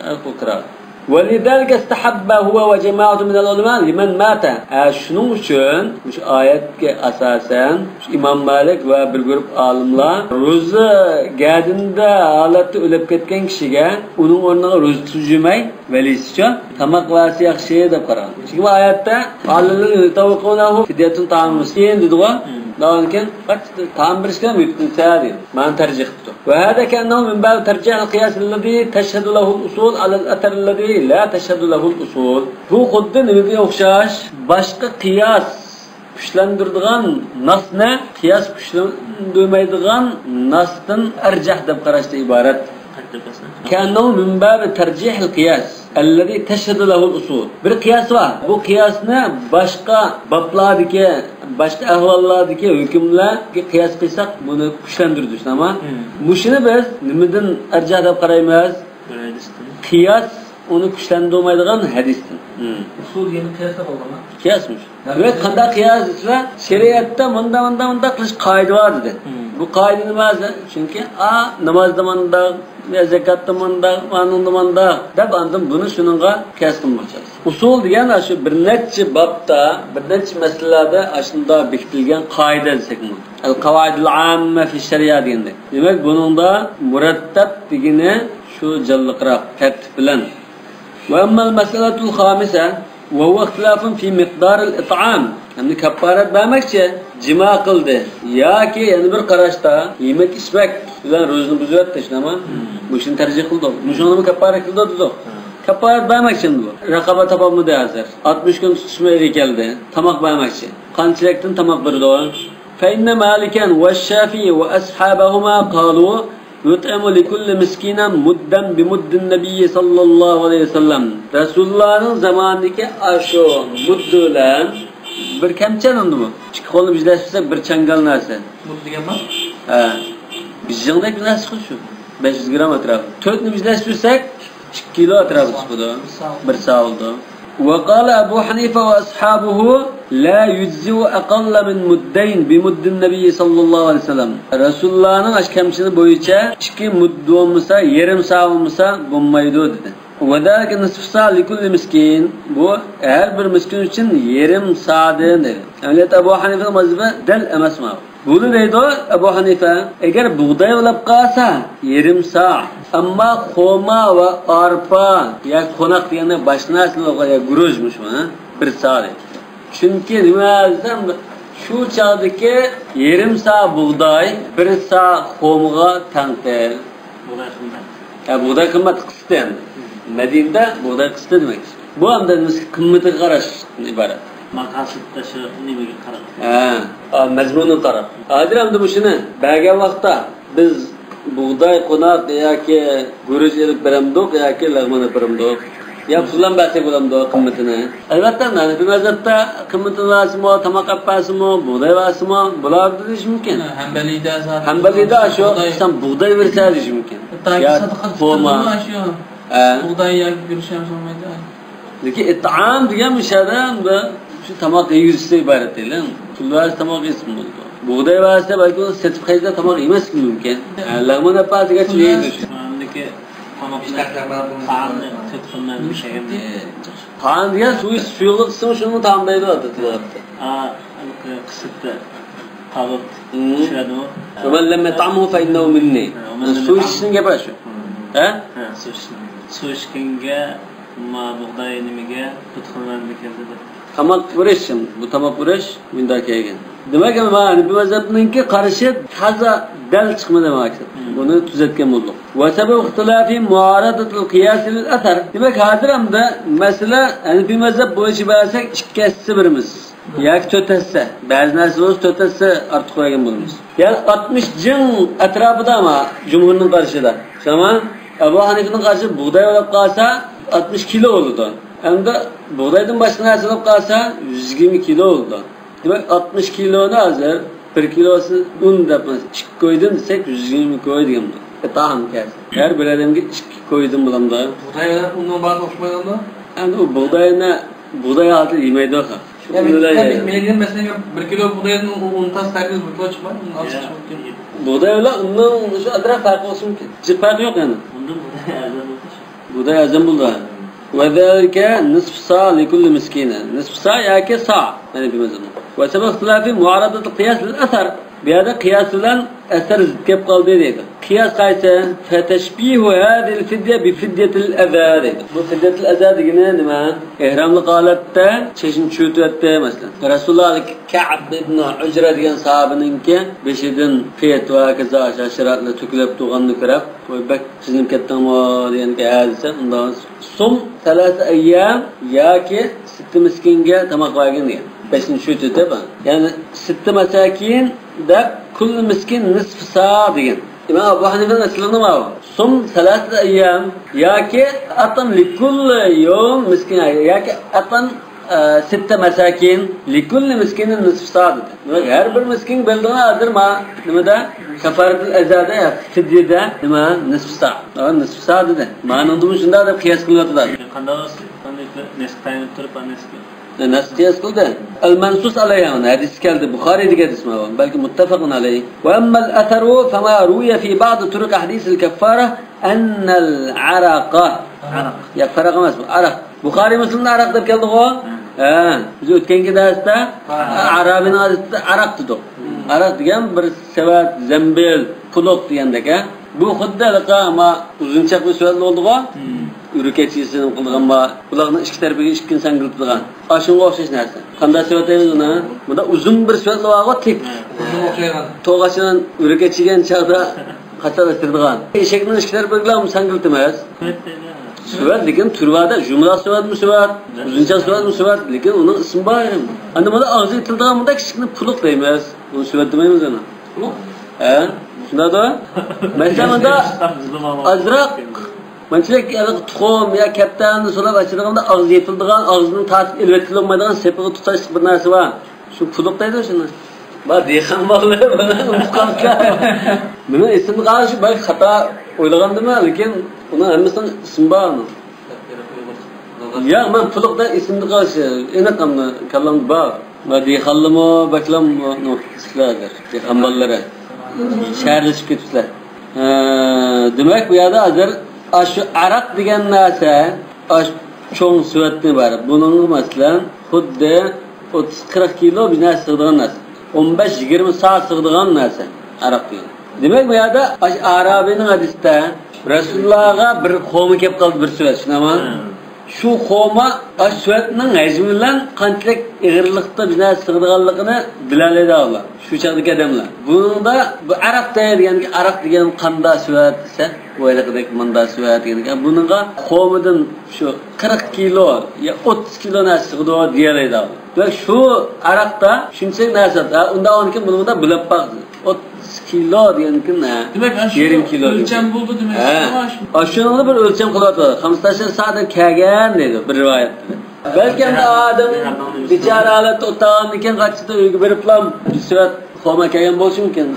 ئە، بۇ قىرائەت. ولذلك استحب هو وجماعة من العلماء لمن مات. ئە، شۇنىڭ ئۈچۈن مۇشۇ ئايەتكە ئاساسەن شۇ ئىمام مالىك ۋە بىر گۇرۇپ ئالىملار روزا گەدىنىدە ھالەتتە ئۆلۈپ كەتكەن كىشىگە ئۇنىڭ ئورنىغا روزا تۇتۇپ يۈرمەي، ۋەلىسىچۇ، تاماق بەرسە ياخشى دەپ قارىغان. چۈنكى بۇ ئايەتتە، ئاللەزىنە يۇتەۋۋىقۇنەھۇ فىديەتۇن تائامۇ مىسكىن دېدىغۇ. ئۇندىن كېيىن، تائام بېرىشكە مۇمكىنسە دېگەن مەنىنى تەرجىھ قىپتۇ. وهذا كأنه من باب ترجيح القياس الذي تشهد له الأصول على الأثر الذي لا تشهد له الأصول. بۇ خۇددى نېمىگە ئوخشاش؟ باشقا قىياس كۈچلەندۈرىدىغان ناسنى قىياس كۈچلەندۈرمەيدىغان ناستىن ئەرجەھ دەپ قاراشتىن ئىبارەت. كأنه من باب ترجيح القياس الذي تشهد له الأصول. بىر قىياس بار. بۇ قىياسنى باشقا بابلاردىكى، باشقا ئەھۋاللاردىكى ھۆكۈملەرگە قىياس قىلساق، بۇنى كۈچلەندۈرىدۇ، شۇنداقمۇ؟ مم. مۇشۇنى بىز نېمىدىن ئەرجەھ دەپ قارايمىز؟ بىر ھەدىستىن. قىياس ئۇنى كۈچلەندۈرمەيدىغان ھەدىستىن. مم. ئۇسۇل دېگەن قىياس دەپ ئالغانما؟ قىياسمۇ شۇ. دېمەك، قانداق قىياس دېسە، شەرىئەتتە مۇنداق، مۇنداق، مۇنداق قىلىش قائىدە بار دېدى. مم. بۇ قائىدە نېمە دېسە، چۈنكى، ئا، نامازدا مۇنداق، يا زاكاتتا مۇنداق، ئانىڭدا مۇنداق دەپ، ئاندىن بۇنى شۇنىڭغا قىياس قىلماقچى. ئۇسۇل دېگەن ئاشۇ بىر نەچچە بابتا، بىر نەچچە مەسىلىلەردە ئاشۇنداق بېكىتىلگەن قائىدە دېسەكمۇ. القواعد العامة في الشريعة دېگەندەك. دېمەك، بۇنىڭدا مۇرەتتەپ دېگىنى شۇ جانلىقراق تەرتىپ بىلەن. وأما المسألة الخامسة وهو اختلاف في مقدار الإطعام. ئەمدى كاپپارەت بەرمەكچى، جىما قىلدى ياكى يەنە بىر قاراشتا يېمەك ئىچمەك بىلەن روزىنى بۇزۇۋەتتى، شۇنداقمۇ؟ مم. مۇشۇنى تەرجىھ قىلدۇق. مۇشۇنىمۇ كاپپارەت قىلدۇق دېدۇق. مم. كاپپارەت بەرمەكچى ئەمدى بۇ. رەقابە تاپالمىدى ھازىر. ئاتمىش كۈن تۇتۇش مەيلى كەلدى. تاماق بەرمەكچى. قانچىلىكتىن تاماق بېرىدۇ؟ فإن مالكا والشافعي وأصحابهما قالوا يطعم لكل مسكين مدا بمد النبي صلى الله عليه وسلم. رەسۇلۇللانىڭ زامانىدىكى ئاشۇ مۇددى بىلەن بىر كەمچە ئەمدى بۇ. ئىككى قولنى بىرلەشتۈرسەك بىر چاڭگال نەرسە. مۇد دېگەن بار؟ ھە. بىزنىڭدەك بىر نەرسە خۇددى شۇ. بەش يۈز گرام ئەتراپى. تۆتنى بىرلەشتۈرسەك ئىككى كىلو ئەتراپىدا چىقىدۇ. بىر سا بولىدۇ. وقال أبو حنيفة وأصحابه لا يجزئ أقل من مدين بمد النبي صلى الله عليه وسلم. رەسۇلۇللانىڭ ئاشۇ كەمچىلى بويىچە ئىككى مۇد بولمىسا، يېرىم سا بولمىسا بولمايدۇ دېدى. وذلك نصف صاع لكل مسكين. بۇ ھەر بىر مىسكىن ئۈچۈن يېرىم سادىن دېدى. ئەمەلىيەتتە ئەبۇ ھەنىفە مەزھىپى دەل ئەمەسمۇ. بۇنى دەيدۇ ئەبۇ ھەنىفە، ئەگەر بۇغداي بولاپ قالسا، يېرىم سا. ئەمما خورما ۋە ئارپا يا قوناق دېگەندە باشقا نەرسىلەر يا گۈرۈچ مۇشۇ، ھە؟ بىر سا دەيدۇ. چۈنكى نېمە دېسەم، شۇ چاغدىكى يېرىم سا بۇغداي، بىر سا خورمىغا تەڭ. بۇغداي قىممەت. ھە، بۇغداي قىممەت قىستى ئەمدى. مەدىنىدە بۇغداي قىستى دېمەك. بۇ ئەمدى قىممىتىگە قاراشتىن ئىبارەت. ماقاسىدتا شۇ نېمىگە قاراپ. ھە، ئا، مەزمۇنىغا قاراپ. ھازىر ئەمدى مۇشۇنى بەرگەن ۋاقىتتا بىز بۇغداي قوناق ياكى گۈرۈچ ئېلىپ بەرەمدۇق ياكى لەغمەن ئېلىپ بەرەمدۇق؟ يا پۇللا بەرسەك بولامدۇ قىممىتىنى؟ ئەلۋەتتە، ھەنەفىي مەزھەپتە قىممىتىنى بەرسىمۇ، تاماق ئەپ بەرسىمۇ، بۇغداي بەرسىمۇ، بۇلار دېيىشى مۇمكىن. ھەمبەلىيدە زادى ھەمبەلىيدە شۇ بۇغداي، سەن بۇغداي بېرىسەن دېيىشى مۇمكىن. يا خورما. ھە. بۇغداي ياكى گۈرۈچ ھەم سالمايدۇ. لېكىن ئىتئام دېگەن مۇشۇ يەردە شۇ تاماق يېگۈزۈشتىن ئىبارەت دېيىلە. پۇل بەرسە تاماق يېسە بولىدۇ. بۇغداي بەرسە بەلكى ئۇنى سېتىپ خەجلەپ تاماق يېمەسلىكى مۇمكىن. ھە، لەغمەن ئەپ بەرسە يەيدۇ. تاماقنى تۆت خىل مەنبە ئىشلىگەن. تائام دېگەن سۇ، سۇيۇقلۇق ئىچسىمۇ شۇنىمۇ تائام دەيدۇ ئادەتتە. ھە، قىسىتتا. تاۋۇت. مم. چۈشۈرەدىمۇ؟ ومن لم يطعمه فإنه مني. ھە، سۇ ئىچىشنىڭ گېپى شۇ. مم. ھە؟ ھە، سۇ ئىچىشنىڭ. سۇ ئىچكەنگە، ما بۇغداي نېمىگە، بۇتخۇرمەن بېكەلدى دەپ. تاماق ئۇرۇش، بۇ تاماق ئۇرۇش مۇنداق كەلگەن. دېمەك، ما ھەنىپىي مەزھەپنىڭكى قارىشى تازا دەل چىقمىدى ماڭا. مم. بۇنى تۈزەتكەن بولدۇق. وسبب اختلاف معارضة القياس للأثر. دېمەك، ھازىر ئەمدى مەسىلە ھەنىپىي مەزھەپ بويىچە بەرسەك ئىككى ھەسسە بېرىمىز. ياكى تۆت ھەسسە. بەزى نەرسە بولسا تۆت ھەسسە ئارتۇق بەرگەن بولىمىز. يەنى ئاتمىش جىڭ ئەتراپىدا ما جۇمھۇرنىڭ قارىشىدا. شۇڭا ئەبۇ ھەنىفىنىڭ قارىشىدا بۇغداي بولۇپ قالسا ئاتمىش كىلو بولىدۇ. ئەمدى بۇغدايدىن باشقا نەرسە بولۇپ قالسا يۈز يىگىرمە كىلو بولىدۇ. دېمەك، ئاتمىش كىلونى ھازىر بىر كىلوسى ئۇن دەپ ئىككى كويدىن دېسەك يۈز يىگىرمە كوي دېگەن بولىدۇ. تائام كەلسە. ھەر بىر ئادەمگە ئىككى كويدىن بولامدۇ؟ بۇغداي بىلەن ئۇننىڭ باھاسى ئوخشىمايدۇ؟ ئەمدى ئۇ بۇغداينى، بۇغداي ھازىر يېمەيدۇ. يەنى، يەنى، مەسىلەن، بىر كىلو بۇغدايدىن ئۇن تاز تەركىز بىر كىلو چىقمايدۇ، ئۇن ئاز چىقىشى مۇمكىن. بۇغداي بىلەن ئۇننىڭ شۇ ئازراق پەرقى بولۇشى مۇمكىن. جىق پەرقى يوق يەنى. ئۇندىن بۇغداي ئەرزان بولىدۇ. بۇغداي ئەرزان بولىدۇ. وذلك نصف صاع لكل مسكين. نىسف سا ياكى سا. وسبب اختلاف معارضة القياس للأثر. بۇ يەردە قىياس بىلەن ئەسەر زىت كېلىپ قالدى دەيدۇ. قىياس قايسى؟ فتشبيه هذه الفدية بفدية الأذى دەيدۇ. بۇ فىديەتۇل ئەزا دېگىنى نېمە؟ ئېھراملىق ھالەتتە چېشىنى چۈشۈرتۈۋەتتى، مەسىلەن. رەسۇلۇللا كەئب ئىبنى ئۇجرە دېگەن ساھابىنىڭكى بېشىدىن پىت ۋە ھاكازا ھاشىراتلار تۆكۈلۈپ تۇرغاننى كۆرۈپ، ۋاي، بەك قىزىنىپ كەتتىڭمۇ دېگەنكى، ھە دېسە، ئۇنداق سۇم سەلاسە ئەييام ياكى سىتتە مىسكىنگە تاماق بەرگىن دېگەن. بەشىنچى شۇ تۆتى بار. يەنى سىتتە مەساكىن دەپ، كۇللى مىسكىن نىسفى سا دېگەن. ئىمام ئەبۇ ھەنىفەنىڭ ئەسلىدە نېمە بار؟ سۇم سەلاسەتە ئەييام ياكى ئەتئىم لىكۇللى يوم مىسكىن ياكى ئەتئىم، ئە، سىتتە مەساكىن لىكۇللى مىسكىنىن نىسفى سا دېدى. دېمەك، ھەر بىر مىسكىنگە بېرىدىغان ھازىر ما نېمىدە؟ كەففارەتۇل ئەزادە، فىديەدە نېمە؟ نىسفى سا. ھە، نىسفى سا دېدى. مانىڭدىمۇ شۇنداق دەپ قىياس قىلىۋاتىدۇ. قانداق نەسخ تايىنىپ تۇرۇپ، نەسخ نەسخ قىياس قىلدى. المنصوص عليه، ھەدىس كەلدى، بۇخارىدىكى ھەدىسمۇ، بەلكى مۇتتەفەقۇن ئەلەيھ. وأما الأثر فما روي في بعض طرق حديث الكفارة أن العرق. ئەرەق. يا، فەرەق ئەمەس بۇ، ئەرەق. بۇخارى مۇسلىمدا ئەرەق دەپ كەلدىغۇ؟ ھە. ھە. بىز ئۆتكەنكى دەرستە ئەرەبىنىڭ ھەدىسىدە ئەرەق دېدۇق. ھە. ئەرەق دېگەن بىر سەۋەت، زەمبىل، قۇدۇق دېگەندەك، ھە. بۇ خۇددى ھېلىقى ما ئۇزۇنچاق بىر سۆلەت بولدىغۇ؟ ھىم. ئۆرۈك ئەچىسىنى قىلىدىغان بار. بۇلاقنىڭ ئىككى تەرىپىگە ئىككىنى سەڭگىلىتىدىغان. ئاشۇنىڭغا ئوخشاش نەرسە. قانداق سۆلەت دەيمىز ئۇنى؟ بۇندا ئۇزۇن بىر سۆلەت بارغۇ، تىك. ھە. ئۇزۇن ئوخشايدىغان. توغاچنىڭ ئۆرۈك ئەچىگەن چاغدا قاتارلاشتۇرىدىغان. ئېشەكنىڭ ئىككى تەرىپىگە سەڭگىلىتىمىز. سۆۋەت، لېكىن تۈرى بار-دە، يۇمىلاق سۆۋەتمۇ سۆۋەت، ئۇزۇنچاق سۆۋەتمۇ سۆۋەت، لېكىن ئۇنىڭ ئىسمى بار. ئەمدى مانا ئاغزى يېپىلىدىغان بۇنداق كىچىكنى پۇلۇق دەيمىز. بۇنى سۆۋەت دېمەيمىز ئەنە. پۇلۇق؟ ھە، شۇنداقتا. مەسىلەن، مۇندا ئازراق، مانچىلىك ھېلىقى تۇخۇم يا كەپتەرنى سولاپ ئاچىدىغاندا ئاغزى يېپىلىدىغان، ئاغزىنى تارتىپ ئېلىۋەتكىلى بولمايدىغان سېپىغا تۇتاشلىق بىر نەرسە بار. شۇ پۇلۇق دەيدۇ شۇنى. بار دېھقان بالىلىرى بۇنى ئۇنتۇپ قاپتۇ. مېنىڭ ئېسىمدە قالغان شۇ، بەلكى خاتا ئويلىغاندىمەن، لېكىن ئۇنىڭ ھەممىسىنىڭ ئىسمى بار ئۇنىڭ. ياق، مەن پۇلۇق دەپ ئېسىمدە قالىشى ئېنىق، ئەمما كاللامدا بار. مانا دېھقانلىمۇ بەكلەم ئۇنى ئىستەيدۇ. دېھقان بالىلىرى. شەھەرلىشىپ كېتىپسىلەر. ھە، دېمەك، بۇ يەردە ھازىر ئاشۇ ئەرەق دېگەن نەرسە، ئاشۇ چوڭ سۆۋەتنى بار. بۇنىڭغا، مەسىلەن، خۇددى ئوتتۇز قىرىق كىلو بىر نەرسە سىغىدىغان نەرسە. ئون بەش يىگىرمە سا سىغىدىغان نەرسە ئەرەق دېگەن. دېمەك، بۇ يەردە ئاشۇ ئارابىينىڭ ھەدىسىدە رەسۇلۇللاغا بىر خورما كېلىپ قالدى، بىر سۆۋەت، شۇنداقمۇ؟ ھە. شۇ خورما ئاشۇ سۆۋەتنىڭ ھەجمى بىلەن قانچىلىك ئېغىرلىقتا بىر نەرسە سىغىدىغانلىقىنى بىلەلەيدۇ ئۇلار. شۇ چاغدىكى ئادەملەر. بۇنىڭدا بۇ ئەرەق دەيدىغەنگە، ئەرەق دېگەن قاندا سۆۋەت دېسە، بۇ ھېلىقىدەك ماندا سۆۋەت دېگەنگە، بۇنىڭغا خورمىدىن شۇ قىرىق كىلو يا ئوتتۇز كىلو نەرسە سىغىدۇ دېيەلەيدۇ. ۋە شۇ ئەرەقتە شۇنچىلىك نەرسە، ھە، ئۇنداق بولغاندىكىن بۇنى مۇنداق بۆلۈپ باق. ئوتتۇز كىلو دېگەندىكىن، ھە، دېمەك، ئاشۇ يېرىم كىلو ئۆلچەم دېگەن. بولدى دېمەك. ھە. ئاشۇنىڭدا بىر ئۆلچەم قىلىۋاتىدۇ. خەمسە ئەشەر سائەت كەلگەن دەيدۇ بىر رىۋايەتتە. بەلكى ئەمدى ئادەم بىچارە ھالەتتە ئولتۇرغاندىن كېيىن قاچىدا ئۆيگە بېرىپلا بىر سۆۋەت خورما كەلگەن بولۇشى مۇمكىن.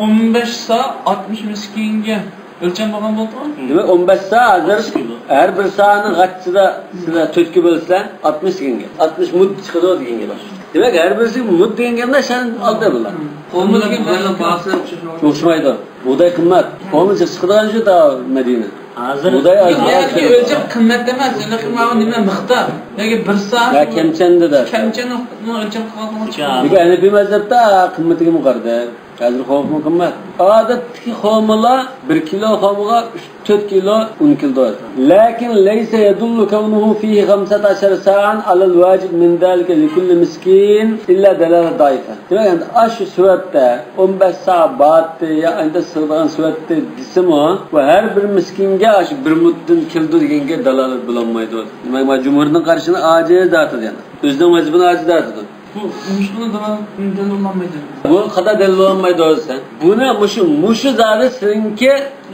ئون بەش سا ئاتمىش مىسكىنگە ئۆلچەم بولغان بولدىغۇ. دېمەك، ئون بەش سا ھازىر ئاتمىش كىلو. ھەر بىر سانى غاچچىدا سىلەر تۆتكە بۆلسىلەر، ئاتمىش دېگەن گەپ. ئاتمىش مۇد چىقىدۇ دېگەن گەپ. دېمەك، ھەر بىرسى مۇد دېگەن گەپنى سەن ئالدى بىلە. خورما دېگەن بەلكىم باھاسى ئوخشاش بولغان. ئوخشىمايدۇ. بۇغداي قىممەت. خورما چىقىدىغان شۇ تا مەدىنە. ھازىر بۇغداي ئاز. يەنى ئۆلچەم قىممەت ئەمەس، ھېلىقى ماۋۇ نېمە مىقدار. ياكى بىر سا. يا كەمچەندە دە. كەمچەننى ئۆلچەم قىلغان. لېكىن ھەنەفىي مەزھەپتە قىممىتىگە مۇقەررەر. ھازىر خورما قىممەت. ئادەتتىكى خورمىلار بىر كىلو خورمىغا ئۈچ، تۆت كىلو ئۇن كېلىدۇ. لەكىن لەيسە يەدۇللۇ كەۋنۇھۇ فىيھى خەمسەتە ئەشەرە سائەن ئالەل ۋاجىب مىن زالىكە لىكۇللى مىسكىن ئىللا دالالە زەئىپە. دېمەك، ئەمدى ئاشۇ سۆۋەتتە ئون بەش سا بارتى يا ئەمدى سىغىدىغان سۆۋەتتى دېسىمۇ، بۇ ھەر بىر مىسكىنگە ئاشۇ بىر مۇددىن كېلىدۇ دېگەنگە دالالەت بولالمايدۇ. دېمەك، مانا جۇمھۇرنىڭ قارىشىنى ئاجىز دەۋاتىدۇ يەنە. ئۆزىنىڭ مەزھىپىنى ئاجىز دەۋاتىدۇ. بۇ مۇشۇنى دەلىل، دەلىل بولالمايدۇ. بۇ قانداق دەلىل بولالمايدۇ دېسە، بۇنى مۇشۇ، مۇشۇ زادى سېنىڭكى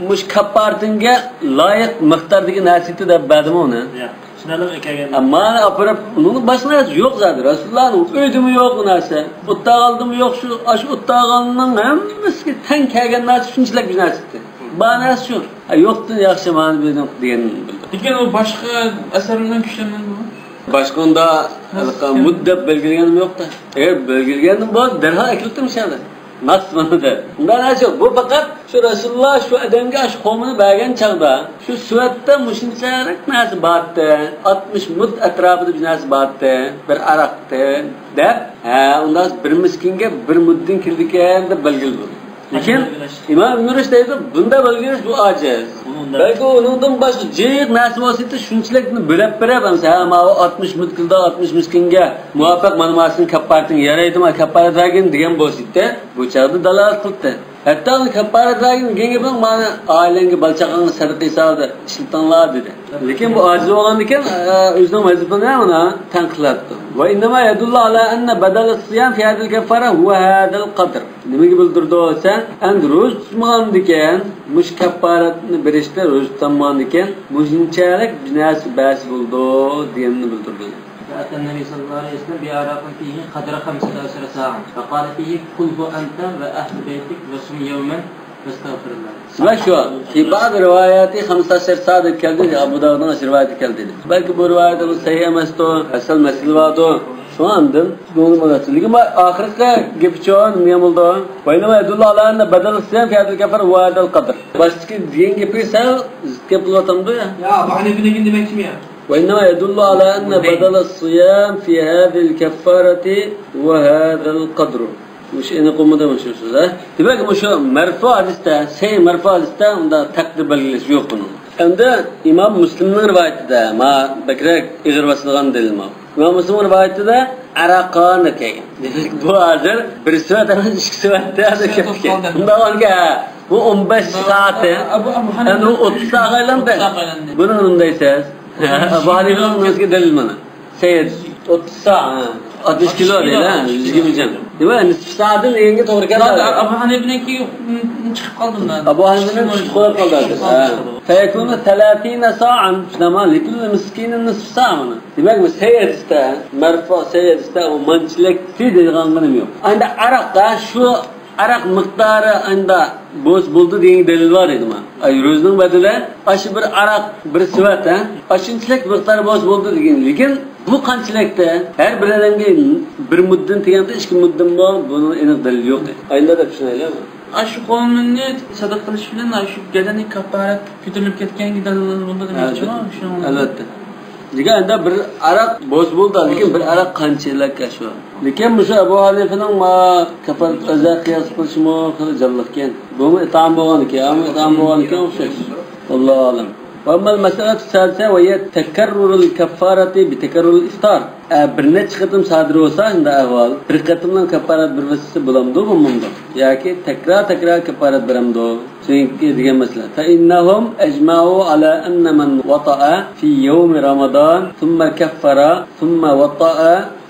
مۇشۇ كاپپارىتىڭگە لايىق مىقداردىكى نەرسە ئىدى دەپ بەردىمۇ ئۇنى؟ ياق. شۇنداق ئەمەس. مانا ئاپىرىپ، ئۇنىڭ باشقا نەرسە يوق زادى. رەسۇلۇللانىڭ ئۆيىدىمۇ يوق ئۇ نەرسە. ئوتتاغانلىدىمۇ يوق شۇ. ئاشۇ ئوتتاغاننىڭ ھەممىسىگە تەڭ كەلگەن نەرسە شۇنچىلىك بىر نەرسە ئىدى. بار نەرسە شۇ. ھە، يوقتىن ياخشى مانا بىزنىڭ دېگەننى بىلدى. لېكىن ئۇ باشقا ئەسەرلەردىن كۈچلەنمەيدۇ. باشقا ئۇندا ھېلىقى مۇد دەپ بەلگىلىگەنمۇ يوق-دە. ئەگەر بەلگىلىگەندىم بولسا دەرھال ئەكېلىپتىم شەھەردە. ناس مانا دەپ. ئۇنداق نەرسە يوق. بۇ پەقەت شۇ رەسۇلۇللا شۇ ئادەمگە شۇ خورمىنى بەرگەن چاغدا شۇ سۆۋەتتە مۇشۇنچىلىك نەرسە بارتى. ئاتمىش مۇد ئەتراپىدا بىر نەرسە بارتى. بىر ئەرەقتى دەپ، ھە، ئۇنداق بىر مىسكىنگە بىر مۇددىن كېلىدىكەن دەپ بەلگىلىدۇ. لېكىن ئىمام ئىبن رۇشد دەيدۇ، بۇنداق بەلگىلەش بۇ ئاجىز. بەلكى ئۇنىڭدىن باشقا جىق نەرسە بولسا ئىدى، شۇنچىلىكنى بۆلەپ بېرىپ، ئەمسە، ھە، ماۋۇ ئاتمىش مۇد كېلىدۇ، ئاتمىش مىسكىنگە مۇۋاپىق مانا ماسىنى كاپپارىتىڭ يارايدۇ، مانا كاپپارەت بەرگىن دېگەن بولسا ئىدى، بۇ چاغدا دالالەت قىلدى. ھەتتا ئۇنى كاپپارەت بەرگىن دېگەن گېپىڭ مانا ئائىلەڭگە، بالا-چاقاڭغا سەدىقە ھېسابىدا ئىشلىتىڭلار دېدى. لېكىن بۇ ئاجىز بولغاندىكىن، ئە، ئۆزىنىڭ ۋەزىپىنى مانا تەنقىدلەپتۇ. وإنما يدل على أن بدل الصيام في هذه الكفارة هو هذا القدر. نېمىگە بىلدۈرىدۇ دېسە، ئەمدى روزا تۇتمىغاندىكىن، مۇشۇ كاپپارەتنى بېرىشتە روزا تۇتالمىغاندىكىن، مۇشۇنچىلىك بىر نەرسە بەرسە بولىدۇ دېگەننى بىلدۈرىدۇ. فأتى النبي صلى الله عليه وسلم بعرق فيه قدر خمسة عشر صاعا، فقال فيه: كله أنت وأهل بيتك وصم يوما واستغفر الله. دېمەك شۇ، في بعض الروايات خمسة عشر صاع دەپ كەلدى، ئابۇ داۋۇدنىڭ رىۋايىتى كەلدى. بەلكى بۇ رىۋايەت سەھىھ ئەمەستۇ، سەل مەسىلە باردۇ. شۇڭا ئاندىن بۇنى بولاتتى. لېكىن بۇ ئاخىرقى گېپىچۇ نېمە بولدى؟ وإنما يدل على أن بدل الصيام في هذه الكفارة هو هذا القدر. باشتىكى دېگەن گېپى سەل زىت گەپ بولۇۋاتامدۇ يا؟ يا، بۇ ھەنەفىينىڭكىنى دېمەكچىمۇ يا؟ وإنما يدل على أن بدل الصيام في هذه الكفارة هو هذا القدر. مۇشۇ ئېنىق بولمىدىمۇ شۇ سۆز، ھە؟ دېمەك، مۇشۇ مەرفۇ ھەدىستە، سەھىھ مەرفۇ ھەدىستە ئۇنداق تەقدىر بەلگىلەش يوق بۇنىڭ. ئەمدى ئىمام مۇسلىمنىڭ رىۋايىتىدە، ما بەكرەك ئېغىر باسىدىغان دەلىل ما. ئىمام مۇسلىمنىڭ رىۋايىتىدە ئەرەقان دەپ كەلگەن. دېمەك، بۇ ھازىر بىر سۆۋەت ئەمەس، ئىككى سۆۋەتتە ھازىر كېلىپ كەلگەن. ئۇنداق بولغانكى، ھە. بۇ ئون بەش سائەت. ئەبۇ، ئەبۇ ھەنىفە ئەمدى ئۇ ئوتتۇز سائەتكە ئايلاندى. ئوتتۇز سائەتكە ئايلاندى. بۇنى نېمە دەيسىز؟ ئەبۇ ھەنىفەنىڭ نېمىسىگە دەلىل مانا؟ سەييىد. ئوتتۇز سائەت. ھە. ئاتمىش كىلو دەيدۇ، ھە، يۈز يىگىرمە جەم. دېمەك، نىسف سائەتتىن ئېگىنگە توغرا كەلدى. ئەبۇ ھەنىفىنىڭكى چىقىپ قالدى. ئەبۇ ھەنىفىنىڭ چىقىپ قالدى. ھە. فيكون ثلاثين صاعا. شۇنداقمۇ؟ لكل مسكين نصف صاع مانا. دېمەك، بۇ سەييىدتە، مەرفۇ سەييىدتە ئۇ مانچىلىك دەيدىغان نېمە يوق. ئەمدى ئاراققا شۇ ئاراق مىقدارى ئەمدى بولسا بولدى دېگەن دەلىل بار ئىدىما؟ ئاي، روزىنىڭ بەدىلى ئاشۇ بىر ئاراق، بىر سېۋەت، ھە؟ ئاشۇنچىلىك مىقدار بولسا بولدى دېگەن. لېكىن بۇ قانچىلىكتە؟ ھەر بىر ئادەمگە بىر مۇددىن دېگەندە ئىككى مۇددىنمۇ؟ بۇنىڭ ئېنىق دەلىلى يوق. ئاينىدا دەپ چۈشىنەيلى. ئاشۇ قولىنى سەدىقە قىلىش بىلەن ئاشۇ گەدەننى كەپپارەت كۆتۈرۈلۈپ كەتكەنگە دەلىل بولىدۇ دېمەكچىما؟ ئەلۋەتتە. لېكىن ئەمدى بىر ئاراق بولسا بولدى، لېكىن بىر ئاراق قانچىلىك شۇ؟ لېكىن مۇشۇ ئەبۇ ھەنىفىنىڭ ما كەپپارەت ئۆزى قىياس قىلىشىمۇ خېلى جانلىقكەن. بۇمۇ ئىتئام بولغانىكەن، ئەمما ئىتئام بولغانىكەن ئوخشاش. ۋاللاھۇ ئەلەم. وأما المسألة السادسة وهي تكرر الكفارة بتكرر الإفطار. ئە، بىر نەچچە قېتىم سادىر بولسا شۇنداق ئەھۋال، بىر قېتىملا كەپپارەت بېرىۋەتسە بولامدۇ، بولمامدۇ؟ ياكى تەكرار-تەكرار كەپپارەت بېرەمدۇ؟ چۈنكى دېگەن مەسىلە. فإنهم أجمعوا على أن من وطأ في يوم رمضان ثم كفر ثم وطأ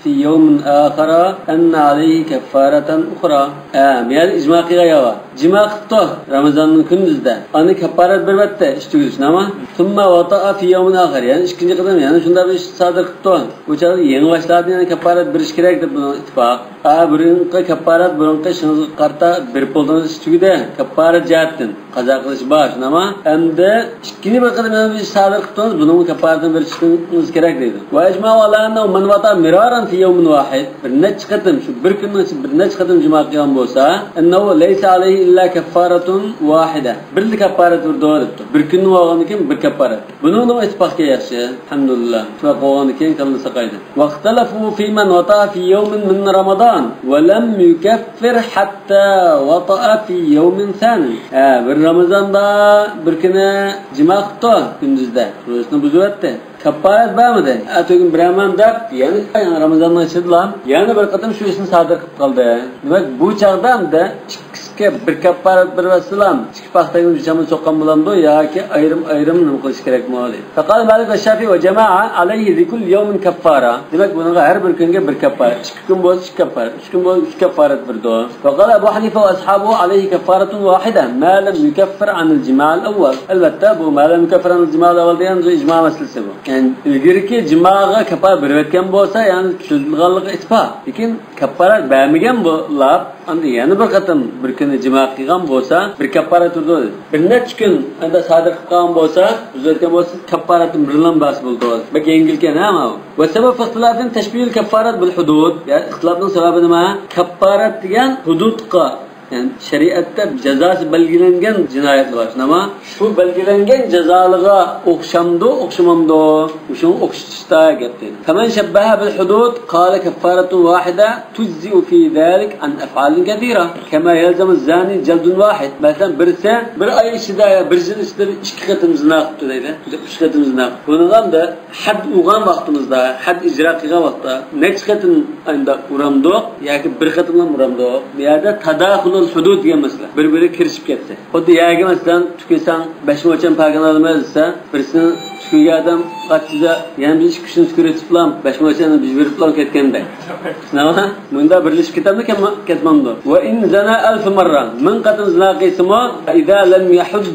في يوم آخر أن عليه كفارة أخرى. ھە، مەيەردە ئىجما قىلغان يەر بار. جىما قىپتۇ رامىزاننىڭ كۈندۈزىدە. ئاندىن كەپپارەت بېرىۋەتتى، ئىش تۈگىدى، شۇنداقمۇ؟ ثم وطأ في يوم آخر، يەنە ئىككىنچى قېتىم يەنە شۇنداق بىر ئىش سادىر قىپتۇ. بۇ چاغدا يېڭى باشلاردىن يەنە كەپپارەت بېرىش كېرەك دەپ بۇنىڭ ئىتتىپاق. ھە، بۇرۇنقى كەپپارەت، بۇرۇنقى ئىشىڭىزغا قارىتا بېرىپ بولدىڭىز، ئىش تۈگىدى. كەپپارەت جەھەتتىن قازا قىلىش بار، شۇنداقمۇ؟ ئەمدى ئىككىنچى بىر قېتىم يەنە بىر ئىش سادىر قىپتىڭىز، بۇنىڭمۇ كەپپارەتنى بېرىشىڭىز كېرەك دەيدۇ. وأجمعوا على أنه من وطأ مرارا في يوم واحد، بىر نەچچە قېتىم، شۇ بىر كۈننىڭ ئىچىدە بىر نەچچە قېتىم جىما قىلغان بولسا، أنه ليس عليه إلا كفارة واحدة، بىرلا كەپپارەت بېرىدۇ دەپتۇ. بىر كۈننى بولغاندىن كېيىن بىر كەپپارەت. بۇنىڭدىمۇ ئىتتىپاق ياخشى، ئەلھەمدۇلىللا. ئىتتىپاق بولغاندىن كېيىن كاللا ساقايدى. واختلفوا في من وطأ في يوم من رمضان ولم يكفر حتى وطأ في يوم ثاني. ھە، بىر رامىزاندا بىر كۈنى جىما قىپتۇ كۈندۈزدە، روزىسىنى بۇزۇۋەتتى. كەپپارەت بەرمىدى. ئەتىگۈن بېرەرمەن دەپ، يەنە رامىزاننىڭ ئىچىدىلا يەنە بىر قېتىم شۇ ئىشنى سادىر قىلىپ قالدى. دېمەك، بۇ چاغدا ئەمدى ئىككىسىگە بىر كەپپارەت بېرىۋەتسىلا، ئىككى پاختەكنى بىر چامدا سوققان بولامدۇ ياكى ئايرىم-ئايرىم نېمە قىلىش كېرەكمۇ دەيدۇ. فقال مالك والشافعي وجماعة عليه لكل يوم كفارة. دېمەك، بۇنىڭغا ھەر بىر كۈنگە بىر كەپپارەت. ئىككى كۈن بولسا ئىككى كەپپارەت، ئۈچ كۈن بولسا ئۈچ كەپپارەت بېرىدۇ. وقال أبو حنيفة وأصحابه عليه كفارة واحدة ما لم يكفر عن الجماع الأول. ئەلۋەتتە، بۇ ما لم يكفر عن الجماع الأول دېگەن ئىجما مەسىلىسى بۇ. يەنى ئىلگىرىكى جىماغا كەپپارەت بېرىۋەتكەن بولسا، يەنى تۈزىتىلغانلىقى ئىتتىپاق. لېكىن كەپپارەت بەرمىگەن بولاپ، ئاندىن يەنە بىر قېتىم بىر كۈنى جىما قىلغان بولسا، بىر كەپپارەت تۇرىدۇ. بىر نەچچە كۈن ئەمدى سادىر قىلىپ قالغان بولسا، ئۆزگەرتكەن بولسا، كەپپارەتتىن بىرلا بەرسە بولىدۇ. بەك يەڭگىلكەن، ھە، ماۋۇ. والسبب في اختلافهم تشبيه الكفارة بالحدود. يا، ئىختىلاپنىڭ سەۋەبى نېمە؟ كەپپارەت دېگەن ھۇدۇدقا، يەنى شەرىئەتتە جازاسى بەلگىلەنگەن جىنايەتلەر بار، شۇنداقمۇ؟ شۇ بەلگىلەنگەن جازالىرغا ئوخشامدۇ، ئوخشىمامدۇ؟ مۇشۇڭا ئوخشىتىشتا گەپ دەيدۇ. فمن شبه بالحدود قال كفارة واحدة تجزئ في ذلك عن أفعال كثيرة كما يلزم الزاني جلد واحد. مەسىلەن، بىرسى بىر ئاي ئىچىدە يا بىر يىل ئىچىدە ئىككى قېتىم زىنا قىپتۇ دەيلى، ئۈچ قېتىم زىنا قىپتۇ. بۇنىڭغا ئەمدى ھەد ئۇرغان ۋاقتىمىزدا، ھەد ئىجرا قىلغان ۋاقىتتا نەچچە قېتىم ئاينىدا ئۇرامدۇق ياكى بىر قېتىملا ئۇرامدۇق؟ بۇ يەردە تاداخۇلۇل ھۇدۇد دېگەن مەسىلە. بىر-بىرىگە كىرىشىپ كەتتى. خۇددى يەرگە مەسىلەن، تۈكۈرسەڭ، بەش مو چەن پاكىنە ئالىمەن دېسە، بىرسىنى تۈكۈرگەن ئادەم قاچىدا يەنە بىر ئىككى ئۈچىنى تۈكۈرۈۋېتىپلا، بەش مو چەننى بىر بېرىپلا كەتكەندەك. شۇنداقمۇ؟ مۇندا بىرلىشىپ كېتەمدۇ، كەتمەمدۇ؟ وإن زنى ألف مرة، مىڭ قېتىم زىنا قىلسىمۇ، إذا لم يحد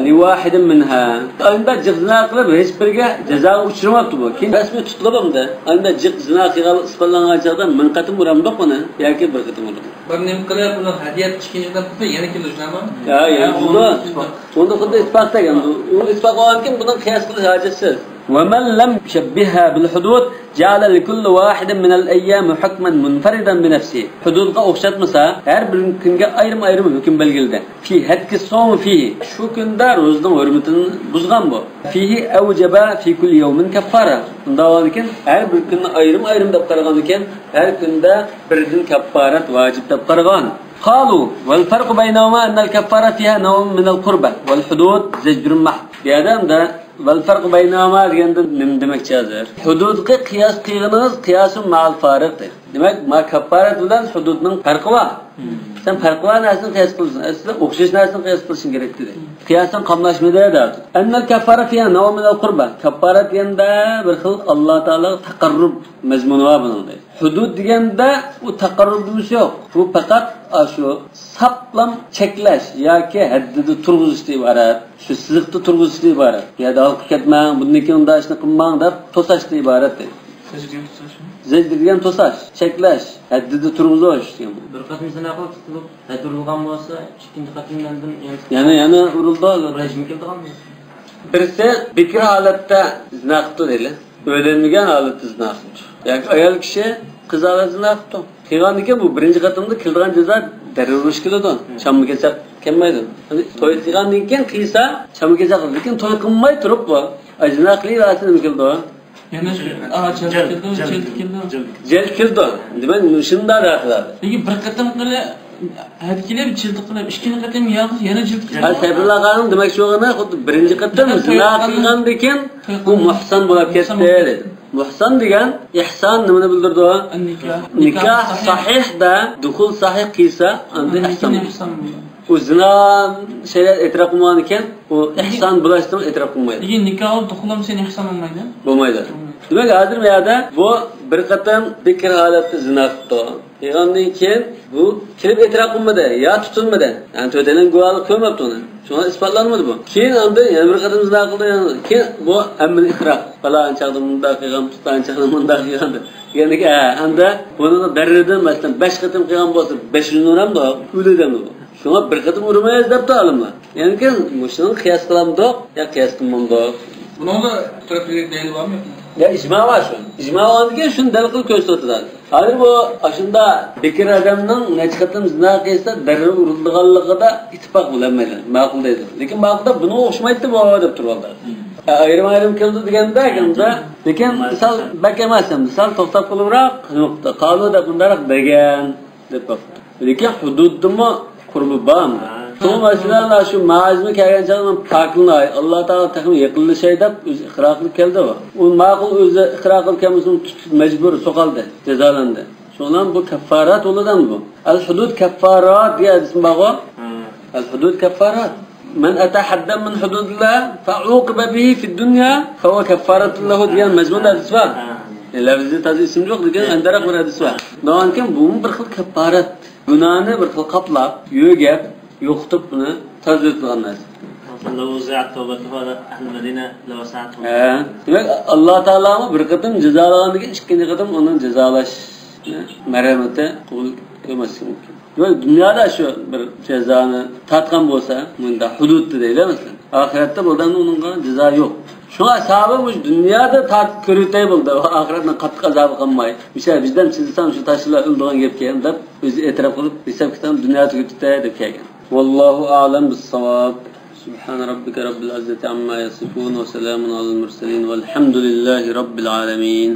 لواحد منها. ئاينىدا جىق زىنا قىلىپ، ھېچ بىرىگە جازاغا ئۇچرىماپتۇ بۇ. كېيىن رەسمىي تۇتۇلۇپ ئەمدى. ئاينىدا جىق زىنا قىلغانلىق ئىسپاتلانغان چاغدا مىڭ قېتىم ئۇرامدۇق بۇنى ياكى بىر قېتىم ئۇرامدۇق؟ بىر نېمە قىلىپ، بۇنى ھەدىيە قىلىش كېيىن قىلسا، يەنە كېلىدۇ، شۇنداقمۇ؟ ھە، يەنە ھە، كېلىدۇ. ئۇندا خۇددى ئىتتىپاقتەك ئەمدى. ئۇ ئىتتىپاق بولغاندىكىن بۇنىڭ قىياس قىلىش ھاجەتسىز. ومن لم يشبهها بالحدود جعل لكل واحد من الأيام حكما منفردا بنفسه. ھۇدۇدقا ئوخشاتمىسا، ھەر بىر كۈنگە ئايرىم-ئايرىم ھۆكۈم بەلگىلىدى. في هتك الصوم فيه. شۇ كۈندە روزىنىڭ ھۆرمىتىنى بۇزغان بۇ. فيه أوجب في كل يوم كفارة. بۇنداق بولغاندىكىن، ھەر بىر كۈننى ئايرىم-ئايرىم دەپ قارىغاندىكىن، ھەر كۈندە بىردىن كەپپارەت ۋاجىپ دەپ قارىغان. قالوا والفرق بينهما أن الكفارة فيها نوع من القربة والحدود زجر محض. بۇ يەردە ئەمدى والفرق بينهما دېگەندە نېمە دېمەكچى ھازىر؟ ھۇدۇدقا قىياس قىلغىنىڭىز قىياسۇن مەئەل فارىق دەيدۇ. دېمەك، ما كەپپارەت بىلەن ھۇدۇدنىڭ پەرقى بار. سەن پەرقى بار نەرسىنى قىياس قىلىسەن، ئەسلىدە ئوخشاش نەرسىنى قىياس قىلىشىڭ كېرەك دېدى. قىياسىڭ قاملاشمىدى دەپ. ئەننەل كەففارە فىيھا نەۋ مىنەل قۇربە. كەففارەت دېگەندە بىر خىل ئاللا تائالاغا تەقەررۇب مەزمۇنى بار بۇنىڭ دەيدۇ. ھۇدۇد دېگەندە ئۇ تەقەررۇب دېگۈسى يوق. بۇ پەقەت ئاشۇ ساپلام چەكلەش ياكى ھەددىدە تۇرغۇزۇشتىن ئىبارەت. شۇ سىزىقتا تۇرغۇزۇشتىن ئىبارەت. بۇ يەردە ھالقىپ كەتمەڭ، بۇندىن كېيىن ئۇنداق ئىشنى قىلماڭ دەپ توساشتىن ئىبارەت دەيدۇ. زەجر دېگەن توساش، چەكلەش، ھەددىدە تۇرغۇزۇش دېگەن بۇ. بىر قېتىم زىنا قىلىپ تۇتۇلۇپ، ھەددى ئۇرۇلغان بولسا، ئىككىنچى قېتىم مەندىن يەنە يەنە، يەنە ئۇرۇلدى. رەجىم كېلىدىغان بولسا. بىرسى بىكىر ھالەتتە زىنا قىپتۇ دەيلى. ئۆيلەنمىگەن ھالەتتە زىنا قىپتۇ. ياكى ئايال كىشى قىز ھالەتتە زىنا قىپتۇ. قىلغاندىن كېيىن بۇ بىرىنچى قېتىمدا كېلىدىغان جازا دەررۇ ئۇرۇش كېلىدۇ. چامما كېسەك كەلمەيدۇ. يەنى توي قىلغاندىن كېيىن قىلسا، چامما كېسەك قىلىدۇ. لېكىن توي قىلماي تۇرۇپ بۇ، ئاي، زىنا قىلىۋەرسە نېمە كېلىدۇ؟ يەنە شۇ، ئا، جەلد كېلىدۇ، جەلد كېلىدۇ. جەلد كېلىدۇ. دېمەك، مۇشۇنداق دەقىلەر. لېكىن بىر قېتىم قىلىپ، ھەدە كېلىپ، جەلد قىلىپ، ئىككىنچى قېتىم يا قىلسا يەنە جەلد كېلىدۇ. ھە، سەيپۇللا خانىم، دېمەك، شۇ غىنە خۇددى بىرىنچى قېتىم دېمەك، زىنا توي قىلغان، قىلغاندىن كېيىن توي بۇ قىلغان. مۇھسان بولۇپ مۇھسان كەتتى بولۇپ دېدى. مۇھسان دېگەن ئىھسان نېمىنى بىلدۈرىدۇ؟ نىكاھ. نىكاھ ساھىھ. ساھىھ دە، دۇخۇل ساھىھ قىلسا، ئاندىن ئاندىن ئىھسان كېيىن بولىدۇ. ئىھسان بولىدۇ. ئۇ زىنا شەرىئەت ئېتىراپ قىلمىغاندىكىن، ئۇ ئىھسان بولۇشنى ئېتىراپ قىلمايدۇ. لېكىن نىكاھۇ دۇخۇل بولمىسا ئىھسان بولمايدۇ. بولمايدۇ. دېمەك، ھازىر بۇ يەردە بۇ بىر قېتىم بىكىر ھالەتتە زىنا قىپتۇ. قىلغاندىن كېيىن بۇ كېلىپ ئېتىراپ قىلمىدى يا تۇتۇلمىدى. يەنى تۆتەيلەن گۇۋاھلىق كۆرمەپتۇ ئۇنى. شۇڭا ئىسپاتلانمىدى بۇ. كېيىن ئاندىن يەنە بىر قېتىم زىنا قىلدى. يەنە كېيىن بۇ ھەممىنى ئېتىراپ. پالان چاغدا مۇنداق قىلغان، پالان چاغدا مۇنداق قىلغان دېگەندىكى، ھە، ئەمدى بۇنىڭ دەررىدىن، مەسىلەن، بەش قېتىم قىلغان بولسا، بەش يۈز ئۇرامدۇ؟ ئۆلىدۇ ئەمدى بۇ. شۇڭا بىر قېتىم ئۇرمايمىز دەپتۇ ئالىملار. يەنى مۇشۇنى قىياس قىلامدۇق يا قىياس قىلمامدۇق؟ بۇنىڭدا تەرەپلىرى دەلىل بارمۇ يوقمۇ؟ يا ئىجما بار شۇ. ئىجما بولغاندىن كېيىن شۇنى دەلىل قىلىپ كۆرسىتىۋاتىدۇ. ھازىر بۇ ئاشۇنداق بىكىر ئادەمنىڭ نەچچە قېتىم زىنا قىلسا دەررۇ ئۇرۇلىدىغانلىقىدا ئىتتىپاق بولالمايدۇ. ماقۇل دەيدۇ. لېكىن ماقۇلدا بۇنىڭغا ئوخشىمايتتى بۇ دەپ تۇرۇۋالدى. ئايرىم-ئايرىم كېلىدۇ دېگەندە، لېكىن مىسال بەك ئەمەس، مىسال توختاپ قېلىۋراق، قالۇ دەپ مۇنداق دېگەن دەپ باقتى. لېكىن ھۇدۇدتىمۇ قۇربى بارمۇ؟ ھە. شۇڭا مەسىلەن، شۇ مائىزمۇ كەلگەن چاغدا پاكلىناي، ئاللا تائالا تېخىمۇ يېقىنلىشاي دەپ ئۆزى ئىقرار قىلىپ كەلدى. ئۇ ماقۇل ئۆزى ئىقرار قىلىپ كەلمىسىمۇ تۇتۇپ مەجبۇر سوقالدى، جازالاندى. شۇنىڭ بۇ كەففارات بولىدۇ بۇ. ئەل ھۇدۇد كەففارات دېگەن ھەدىسمۇ بارغۇ. ھە. ئەل ھۇدۇد كەففارات. مەن ئەتە ھەددەن مىن ھۇدۇدىللا فەئۇقىبە بىھى فىددۇنيا فەھۇۋە كەففارەتۇن لەھۇ دېگەن مەزمۇندا ھەدىس بار. ھە. ئە، لەۋزى تازا ئېسىمدە يوق، لېكىن ھە. ئەندىرەك بىر ھەدىس بار. ئۇنىڭدىن كېيىن بۇمۇ بىر خىل كەففارەت. گۇناھنى بىر خىل قاپلاپ، يۆگەپ، يوقىتىپ بۇنى تازىلىتىدىغان نەرسە. لو وزعت توبته على أهل المدينة لوسعتهم. ھە. دېمەك، ئاللا تائالامۇ بىر قېتىم جازالىغاندىن كېيىن ئىككىنچى قېتىم ئۇنى جازالاشنى مەرھەمىتى قوبۇل قىلماسلىقى مۇمكىن. دېمەك، دۇنيادا شۇ بىر جازانى تارتقان بولسا، مۇنداق ھۇدۇدتا دەيلى مەسىلەن، ئاخىرەتتە بولغاندا ئۇنىڭغا جازا يوق. شۇڭا ئەسھابى مۇشۇ دۇنيادا تارتىپ كۆرۈۋېتەي بولدى، ئاخىرەتنىڭ قاتتىق ئازابى قالماي. مۇشۇ ۋىجدان چىزسام شۇ تاشلار ئۆلىدىغان گەپكەن دەپ ئۆزى ئېتىراپ قىلىپ، ھېساب كىتابىنى دۇنيادا تۈگىتىپتە دەپ كەلگەن. والله أعلم بالصواب. سبحان ربك رب العزة عما يصفون وسلام على المرسلين والحمد لله رب العالمين.